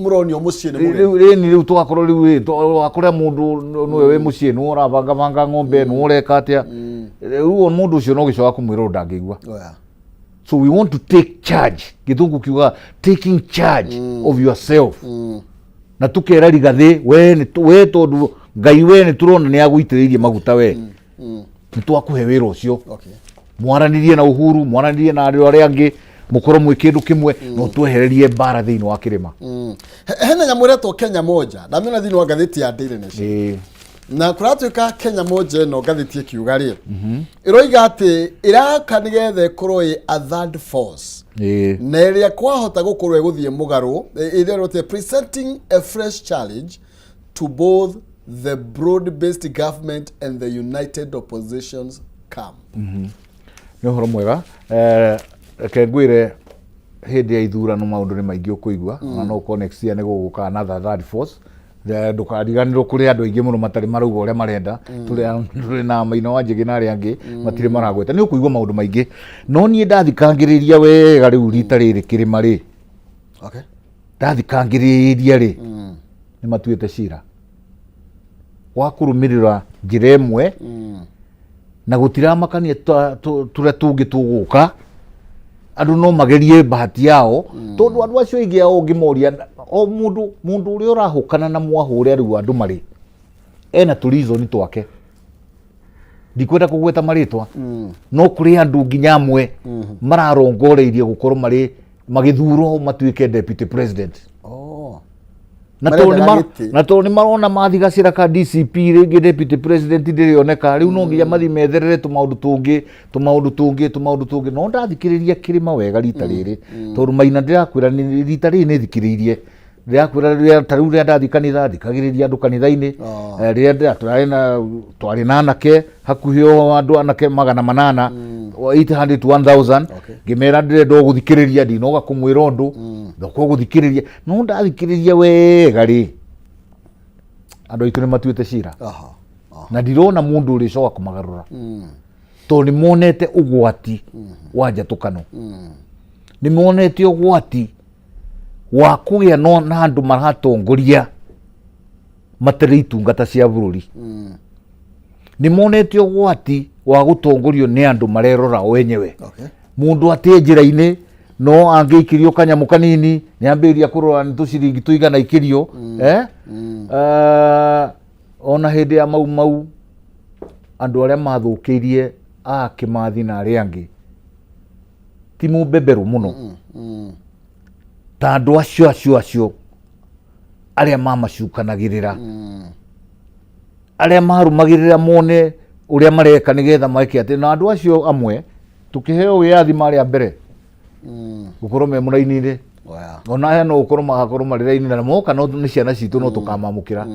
S1: mũronio mũciĩ nĩ mũgeni.
S3: Rĩu rĩni rĩu tũgakorwo rĩu ĩ, wakora mũndũ nĩwe wĩ mũciĩ, nĩwe ũrabangabanga ng'ombe, nĩwe ũreka atĩa. Rĩu mũndũ ũcio no gĩcoka kũmwĩra ũndũ ndangĩigua.
S1: Oh, yeah.
S3: So we want to take charge. Gĩthũngũ kiugaga taking charge of yourself. Na tukera Rigathĩ, we nĩ we tondũ Ngai we nĩ tũrona nĩ agũitĩrĩirie maguta we. Nĩ twakũhe wĩra ũcio.
S1: Okay.
S3: Mwaranĩrie na Uhuru, mwaranĩrie na andũ arĩa angĩ, mũkorwo mwĩ kĩndũ kĩmwe, na ũtwehererie mbara thĩinĩ wa kĩrĩma.
S1: Hena nyamũ ĩretwo Kenya Moja, ndamĩona thĩinĩ wa ngathĩti ya Daily Nation. Na kũratuĩka Kenya Moja ĩno ngathĩti ĩkiuga rĩ, ĩroiga atĩ ĩraka nĩgetha ĩkorwo ĩ a third force. Na ĩrĩa kwahota gũkorwo ĩgũthiĩ mũgarũ, ĩrĩa ĩrotire presenting a fresh challenge to both the broad-based government and the united opposition's camp.
S3: Nĩ ũhoro mwega. Reke ngwĩre, hĩndĩ ya ithurano maũndũ nĩ maingĩ ũkũigua, ona no ũkorwo next year nĩ gũgũka another third force. Ndũkariganĩrwo kũrĩ andũ aingĩ mũno matarĩ marauga ũrĩa marenda. Tũrĩ na Maina wa Njĩgĩ na arĩa angĩ matirĩ maragweta. Nĩ ũkũigua maũndũ maingĩ, no niĩ ndathikangĩrĩria wega rĩu rita rĩrĩ kĩrĩma rĩ.
S1: Okay.
S3: Ndathikangĩrĩria rĩ, nĩ matuĩte cira wa kũrũmĩrĩra njĩra ĩmwe, na gũtiramakania tũrĩa tũngĩ tũgũka. Andũ no magerie bahati yao, tondũ andũ acio aingĩ ao ũngĩmoria, o mũndũ ũrĩa ũrahũkana na mwahũ ũrĩa rĩu andũ marĩ, ena tũ reason twake. Ndikwenda kũgweta marĩtwa, no kũrĩ andũ nginya amwe mararongoreirie gũkorwo marĩ magĩthurwo matuĩke deputy president.
S1: Oh.
S3: Na
S1: Marendaga
S3: tondũ nĩ
S1: gĩtĩ.
S3: na tondũ nĩ marona mathi gacĩra ka DCP rĩngĩ deputy president ndĩrĩoneka, rĩu no nginya mathi metherere tũmaũndũ tũngĩ, tũmaũndũ tũngĩ, tũmaũndũ tũngĩ. No ndathikĩrĩria kĩrĩma wega rita rĩrĩ, tondũ Maina ndĩrakwĩra rita rĩrĩ nĩ thikĩrĩirie, ndĩrakwĩra rĩrĩa ta rĩu rĩrĩa ndathi kanitha, thikagĩrĩria andũ kanitha-inĩ.
S1: Oh.
S3: Rĩrĩa tũrarĩ na, twarĩ na anake hakuhĩ o andũ anake 800, 800 to 1000.
S1: Okay.
S3: Ngĩmera ndĩrenda o gũthikĩrĩria, ndinoga kũmwĩra ũndũ, ndoka o gũthikĩrĩria. No ndathikĩrĩria wega rĩ, andũ aitũ nĩ matuĩte cira. Na ndirona mũndũ ũrĩcoka kũmagarũra, tondũ nĩ monete ũgwati wa njatũkano, nĩ monete ũgwati wa kũgĩa na andũ maratongoria matarĩ itungata cia bũrũri, nĩ monete ũgwati wa gũtongorio nĩ andũ marerora o enyewe.
S1: Okay.
S3: Mũndũ atĩ njĩra-inĩ no angĩikĩrio kanyamũ kanini nĩ ambĩrĩria kũrora nĩ tũciringi tũigana ikĩrio. Ona hĩndĩ ya Mau Mau, andũ arĩa mathũkĩirie a Kĩmathi na arĩa angĩ ti mũbeberũ mũno ta andũ acio acio acio arĩa mamacukanagĩrĩra, arĩa marũmagĩrĩra mone ũrĩa mareka nĩgetha meke atĩ. Na andũ acio amwe tũkĩheo wĩyathi marĩ a mbere. Gũkorwo me mũraini-inĩ. Ona aya no gũkorwo magakorwo marĩ raini na moka no nĩ ciana citũ no tũkamamũkĩra.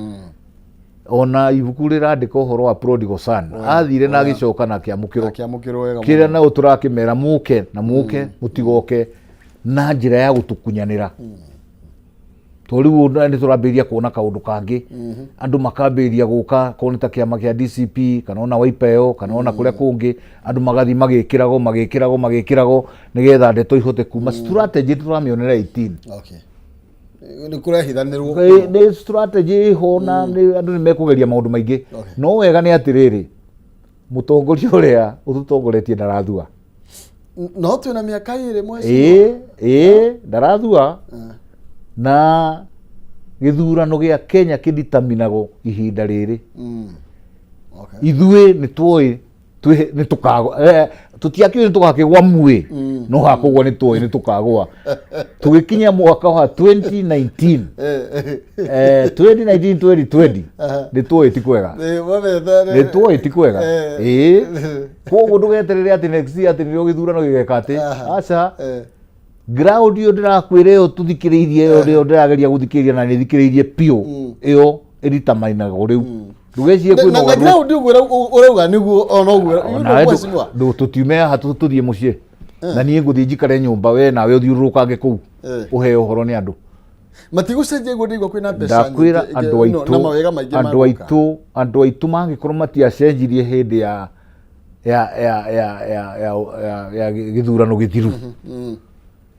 S3: Ona ibuku rĩrandĩka ũhoro wa prodigal son athire na agĩcoka na akĩamũkĩrwo.
S1: Akĩamũkĩrwo wega
S3: Kĩrĩa
S1: mũno.
S3: nao tũrakĩmera mũke na mũke mũtigoke na njĩra ya gũtũkunyanĩra. Tondũ rĩu ona nĩ tũrambĩrĩria kuona kaũndũ kangĩ, andũ makambĩrĩria gũka korwo nĩ ta kĩama kĩa DCP kana ona Wiper ĩyo kana ona kũrĩa kũngĩ, andũ magathiĩ magĩkĩragwo magĩkĩragwo magĩkĩragwo nĩgetha ndeto ihote kuma. Strategy tũramĩonera 18.
S1: Okay. Nĩ kũrehithanĩrwo.
S3: Nĩ strategy ĩho na andũ nĩ mekũgeria maũndũ maingĩ. No wega nĩ atĩrĩrĩ, mũtongoria ũrĩa ũtũtongoretie ndarathua.
S1: No twĩna mĩaka ĩrĩ mweci.
S3: Ĩĩ, ĩĩ, ndarathua. Na gĩthurano gĩa Kenya kĩditaminagwo ihinda rĩrĩ. Ithuĩ nĩ twoĩ nĩ tũkagwa, tũtiakĩũĩ nĩ tũgakĩgwa muĩ, no hakũgwa nĩ twoĩ nĩ tũkagwa. Tũgĩkinya mwaka wa 2019, 2019 2020, nĩ twoĩ ti kwega. Nĩ twoĩ ti kwega. Ĩĩ. Koguo ndũgeterere atĩ next year atĩ nĩrĩo gĩthurano gĩgeka atĩ. Aca. Ground ĩyo ndĩrakwĩra ĩyo tũthikĩrĩirie ĩyo nĩyo ndĩrageria gũthikĩrĩria na nĩ thikĩrĩirie biũ. Ĩyo ĩritamainagwo rĩu. Ndũgecirie kwĩ
S1: Na
S3: mogarũrũku.
S1: ground ũguo ũrauga nĩguo ona ũguo.
S3: Onawe tũtiume haha tũthiĩ mũciĩ. Na niĩ ngũthiĩ njikare nyũmba we nawe ũthiũrũrũkange kũu. Ũheo ũhoro nĩ andũ.
S1: Matigũcenjia iguo ndĩigua kwĩna mbeca
S3: Ndakwĩra
S1: nyingĩ,
S3: andũ
S1: no, na mawega
S3: aitũ
S1: maingĩ
S3: andũ
S1: magũka.
S3: aitũ andũ aitũ mangĩkorwo matiacenjirie hĩndĩ ya ya ya ya ya ya ya ya gĩthurano gĩthiru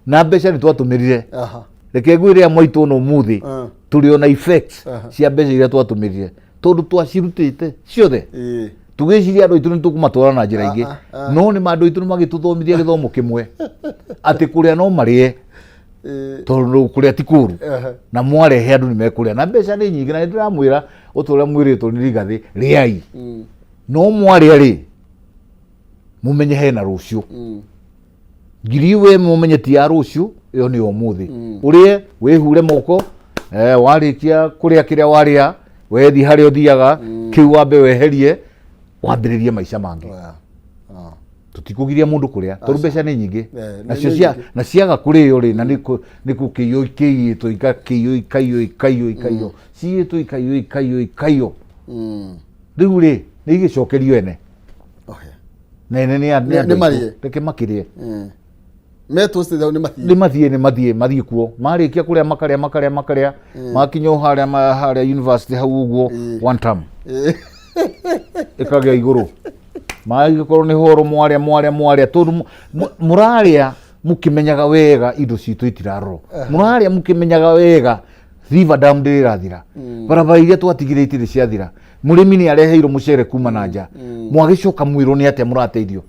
S3: na mbeca nĩ twatũmĩrire. Reke ngwĩre amwe aitũ ona ũmũthĩ tũrĩ ona effects cia mbeca iria twatũmĩrire tondũ twacirutĩte ciothe tũgĩciria andũ aitũ nĩ tũkũmatwara na njĩra ingĩ, no nĩ ma andũ aitũ nĩ magĩtũthomithia gĩthomo kĩmwe atĩ kũrĩa no marĩe tondũ kũrĩa ti kũru na mwarehe andũ nĩ mekũrĩa na mbeca nĩ nyingĩ. Na nĩ ndĩramwĩra ũta ũrĩa mwĩrĩtwo nĩ Rigathĩ, rĩai, no mwarĩa rĩ mũmenye hena rũciũ. Ngiri we mũmenye ti ya rũciũ, ĩyo nĩ ya ũmũthĩ. Ũrĩe wĩhure moko, warĩkia kũrĩa kĩrĩa warĩa wethi harĩa ũthiaga kĩu wambe weherie wambĩrĩrie maica mangĩ. Tũtikũgiria mũndũ kũrĩa tondũ mbeca nĩ nyingĩ. Nacio
S1: nĩ nyingĩ.
S3: Na ciaga kũrĩo rĩ na nĩ gũkĩiywo ikĩiyĩtwo igakĩiywo ikaiywo ikaiywo ikaiywo ciyĩtwo ikaiywo ikaiywo ikaiywo rĩu rĩ nĩ igĩcokerio ene. Na ene nĩ
S1: Nĩ
S3: andũ aitũ.
S1: marĩe.
S3: Reke makĩrĩe.
S1: Metwo state nĩ mathiĩ.
S3: Nĩ mathiĩ, nĩ mathiĩ, mathiĩ kuo marĩkia kũrĩa makarĩa makarĩa makarĩa makinya o harĩa harĩa university hau ũguo one term ĩkagĩa igũrũ magĩkorwo nĩ horo mwarĩa mwarĩa mwarĩa tondũ mũrarĩa mũkĩmenyaga wega indo citũ itirarorwo, mũrarĩa mũkĩmenyaga wega River Dam ndĩrĩ ĩrathira, barabara iria twatigire itirĩ ciathira, mũrĩmi nĩ areheirwo mũcere kuma na nja, mwagĩcoka mwĩrwo nĩ atĩa mũrateithio.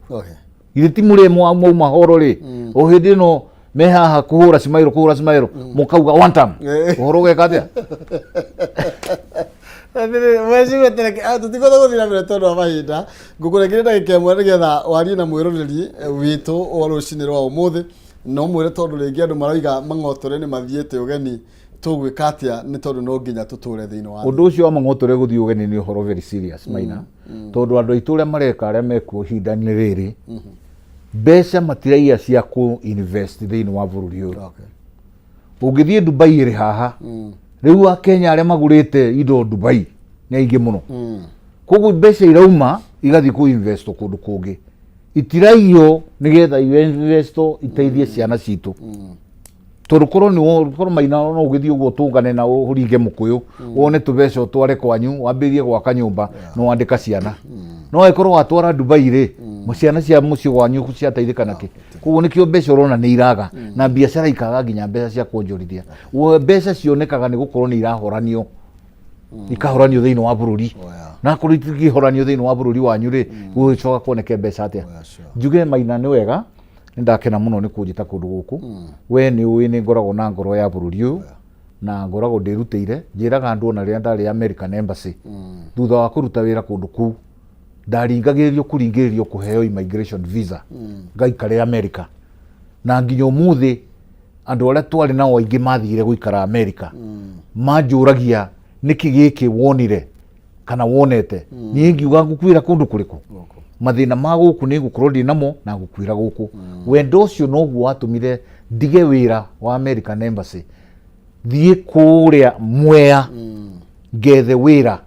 S3: Githĩ ti mũrĩ mwauma horo rĩ o hĩndĩ ĩno me haha kũhũra cimairũ kũhũra cimairũ mũkauga one term ũhoro ũgeka atĩa?
S1: Tũtikũhota gũthiĩ na mbere tondũ wa mahinda. Ngũkũrengere ndagĩka ĩmwe nĩgetha warie na mwĩroreri witũ wa rũcinĩ rwa ũmũthĩ no mwĩre tondũ rĩngĩ andũ marauga mang'otore nĩ mathiĩte ũgeni, tũgwĩka atĩa nĩ tondũ no nginya tũtũre thĩinĩ wa thĩ.
S3: Ũndũ ũcio wa mang'otore gũthiĩ ũgeni nĩ ũhoro very serious Maina, tondũ andũ aitũ ũrĩa mareka arĩa mekuo ihinda-inĩ rĩrĩ mbeca matiraiya cia kũ invest thĩinĩ wa bũrũri ũyũ. Ũngĩthiĩ Dubai ĩrĩ haha rĩu akenya arĩa magũrĩte indo Dubai nĩ aingĩ mũno, koguo mbeca irauma igathiĩ kũ invest kũndũ kũngĩ, itiraiywo nĩgetha invest iteithie ciana citũ. Tondũ korwo nĩ korwo Maina no ũgĩthiĩ ũguo ũtũngane na ũringe mũkũyũ wone tũbeca ũtware kwanyu wambĩrĩrie gwaka nyũmba na wandĩka ciana, no angĩkorwo watwara Dubai rĩ ciana cia mũciĩ wanyu ciateithĩka nakĩ? Koguo nĩkĩo mbeca ũrona nĩ iraga na biacara ikaga nginya mbeca cia kuonjorithia. Mbeca cionekaga nĩ gũkorwo nĩ irahoranio ikahoranio thĩinĩ wa bũrũri, na akorwo itingĩhoranio thĩinĩ wa bũrũri wanyu rĩ gũgĩcoka kuoneke mbeca atĩa? Njuge Maina nĩ wega, nĩ ndakena mũno nĩ kũnjĩta kũndũ gũkũ. We nĩ ũĩ nĩ ngoragwo na ngoro ya bũrũri ũyũ na ngoragwo ndĩrutĩire. Njĩraga andũ ona rĩrĩa ndarĩ American Embassy thutha wa kũruta wĩra kũndũ kũu ndaringagĩrĩrio kũringĩrĩrio kũheo immigration visa ngaikare America, na nginya ũmũthĩ andũ arĩa twarĩ nao aingĩ mathire gũikara America manjũragia nĩkĩ gĩkĩ wonire kana wonete. Niĩ ngiuga ngũkuĩra kũndũ kũrĩkũ? Mathĩna ma gũkũ nĩ ngũkorwo ndĩ namo na ngũkuĩra gũkũ. Wendo ũcio noguo watũmire ndige wĩra wa American Embassy, thiĩ kũrĩa Mwea ngethe wĩra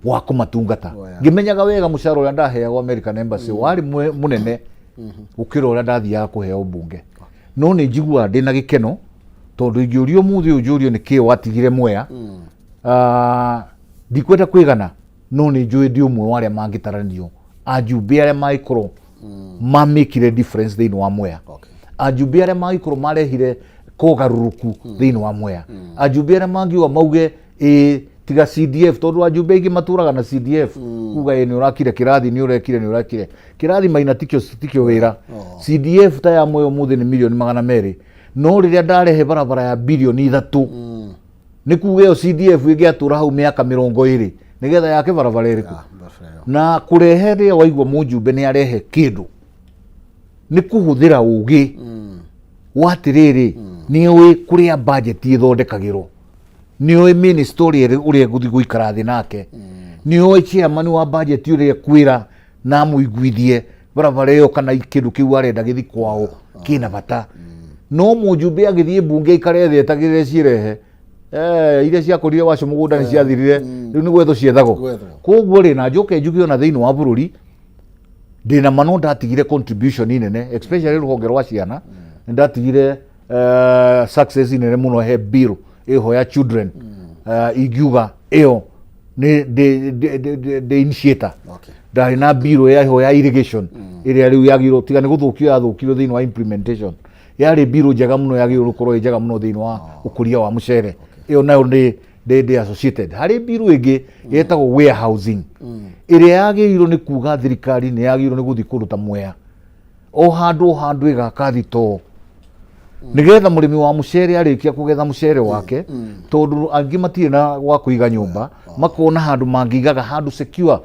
S3: wa kũmatungata, ngĩmenyaga wega mũcara ũrĩa ndaheagwo American Embassy warĩ mũnene gũkĩra ũrĩa ndathiaga kũheo mbunge. No nĩ njiguaga ndĩna gĩkeno tondũ ingĩũrio ũmũthĩ ũyũ njũrio nĩ kĩĩ watigire Mwea, ndikwenda kwĩgana, no nĩ njũĩ ndĩ ũmwe wa arĩa mangĩtaranio ajumbe arĩa mangĩkorwo mamĩkire difference thĩinĩ wa Mwea, ajumbe arĩa mangĩkorwo marehire kogarũrũku thĩinĩ wa Mwea, ajumbe arĩa mangiuga mauge ĩ tiga CDF, tondũ ajumbe aingĩ matũraga na CDF kuga ĩ nĩ ũrakire kĩrathi, nĩ ũrekire, nĩ ũrakire kĩrathi maina tikio wĩra. CDF ta ya Mwea ũmũthĩ nĩ mirioni 200, no rĩrĩa ndarehe barabara ya birioni 3, nĩ kuga ĩyo CDF ĩngĩatũra hau mĩaka 20 nĩgetha yake barabara ĩrĩkũ. Na kũrehe rĩrĩa waigua mũjumbe nĩ arehe kĩndũ nĩ kũhũthĩra ũgĩ wa atĩrĩrĩ, nĩ ũĩ kũrĩa budget ĩthondekagĩrwo, nĩ ũĩ minister ũrĩa ũgũthiĩ gũikara thĩ nake, nĩ ũĩ chairman wa budget ũrĩa kwĩra na amũiguithie barabara ĩyo kana kĩndũ kĩu arenda gĩthi kwao kĩna bata. No mũjumbe agĩthiĩ mbunge aikare thĩ etagĩrĩre cirehe iria ciakũrire wacio mũgũnda nĩ ciathirire, rĩu nĩ gwethwo ciethagwo.
S1: Gwethwo.
S3: Koguo rĩ, na njoke njuge ona thĩinĩ wa bũrũri ndĩna ma no ndatigire contribution nene, especially rũhonge rwa ciana nĩ ndatigire success nene mũno he bill ĩho ya children. Ingiuga ĩyo nĩ ndĩ initiator. Ndarĩ na bill yaho ya irrigation ĩrĩa rĩu yagĩrĩirwo tiga nĩ gũthũkio yathũkirio thĩinĩ wa implementation. Yarĩ bill njega mũno, yagĩrĩirwo gũkorwo ĩ njega mũno thĩinĩ wa ũkũria wa mũcere. Ĩyo nayo nĩ ndĩ associated. Harĩ bill ĩngĩ yetagwo warehousing ĩrĩa yagĩrĩirwo nĩ kuga thirikari nĩ yagĩrĩirwo nĩ gũthiĩ kũndũ ta Mwea, o handũ o handũ ĩgaka thitoo nĩgetha mũrĩmi wa mũcere arĩkia kũgetha mũcere wake, tondũ angĩ matirĩ na gwa kũiga nyũmba, makona handũ mangĩigaga handũ secure,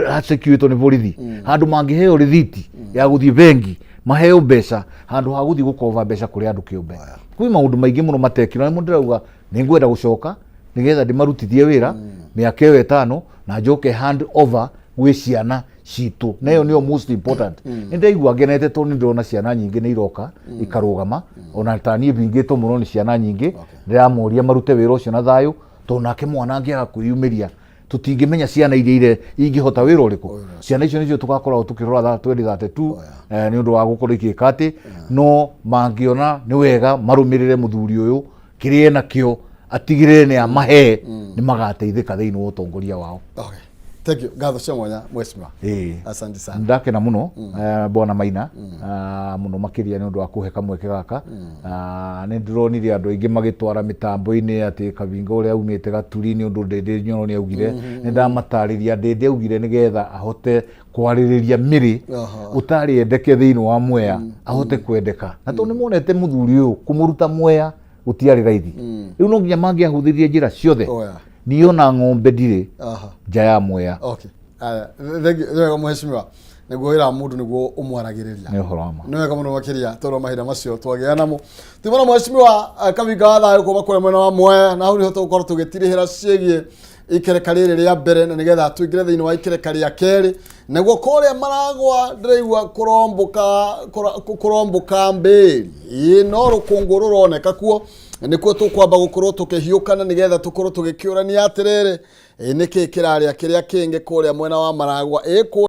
S3: hasecuritwo nĩ borithi, handũ mangĩheo rĩthiti ya gũthiĩ bengi maheo mbeca handũ ha gũthiĩ gũkoba mbeca kũrĩ andũ kĩũmbe. Kwĩ maũndũ maingĩ mũno matekirwo, na nĩmo ndĩrauga nĩ ngwenda gũcoka nĩgetha ndĩmarutithie wĩra mĩaka ĩyo 5 na njoke hand over gwĩ ciana citũ, na ĩyo nĩyo most important. Nĩ ndaigua ngenete tondũ nĩ ndĩrona ciana nyingĩ nĩ iroka ikarũgama, ona ta niĩ bingĩtwo mũno nĩ ciana nyingĩ. Ndĩramoria marute wĩra ũcio na thayũ, tondũ nake mwana angĩaga kwĩyumĩria tũtingĩmenya ciana iria ire ingĩhota wĩra ũrĩkũ. Ciana icio nĩcio tũgakoragwo tũkĩrora 2032 nĩ ũndũ wa gũkorwo igĩka atĩ no mangĩona nĩ wega marũmĩrĩre mũthuri ũyũ kĩrĩa enakĩo atigĩrĩre nĩ amahe, nĩ magateithĩka thĩinĩ wa ũtongoria wao.
S1: Okay. Thank you. Ngatho cia mwanya mheshimiwa. Asante sana.
S3: Ndakena mũno bwana Maina, mũno makĩria nĩ ũndũ wa kũhe kamweke gaka. Nĩ ndĩronire andũ aingĩ magĩtwara mĩtambo-inĩ atĩ Kabinga ũrĩa aumĩte Gaturi nĩ ũndũ Ndĩndĩ Nyoro nĩ augire. Nĩ ndamatarĩria Ndĩndĩ augire nĩgetha ahote kwarĩrĩria mĩrĩ ũtarĩ endeke thĩinĩ wa Mwea ahote kwendeka, na tondũ nĩ monete mũthuri ũyũ kũmũruta Mwea gũtiarĩ raithi, rĩu no nginya mangĩahũthĩrire njĩra ciothe. Niĩ ona ng'ombe ndirĩ nja ya Mwea.
S1: Okay. Aya, thank you. Nĩ wega mheshimiwa. Nĩguo wĩra wa mũndũ nĩguo ũmwaragĩrĩria.
S3: Nĩ ũhoro wa ma.
S1: Nĩ wega mũno makĩria tondũ mahinda macio twagĩa namo. Tumana mheshimiwa Kabinga wa thayũ kuma kũrĩa mwena wa Mwea, na hau nĩho tũgũkorwo tũgĩtirihĩra ciĩgiĩ ikereka rĩrĩ rĩa mbere, na nĩgetha tũingĩre thĩinĩ wa ikereka rĩa kerĩ. Naguo kũrĩa Maragwa ndĩraigua kũrombũka kũrombũka mbĩri, ĩĩ no rũkũngũ rũroneka kuo, nĩkuo tũkwamba gũkorwo tũkĩhiũkana nĩgetha tũkorwo tũgĩkĩũrania atĩrĩrĩ, ĩ nĩkĩ kĩrarĩa kĩrĩa kĩngĩ kũrĩa mwena wa Maragwa ĩ kũ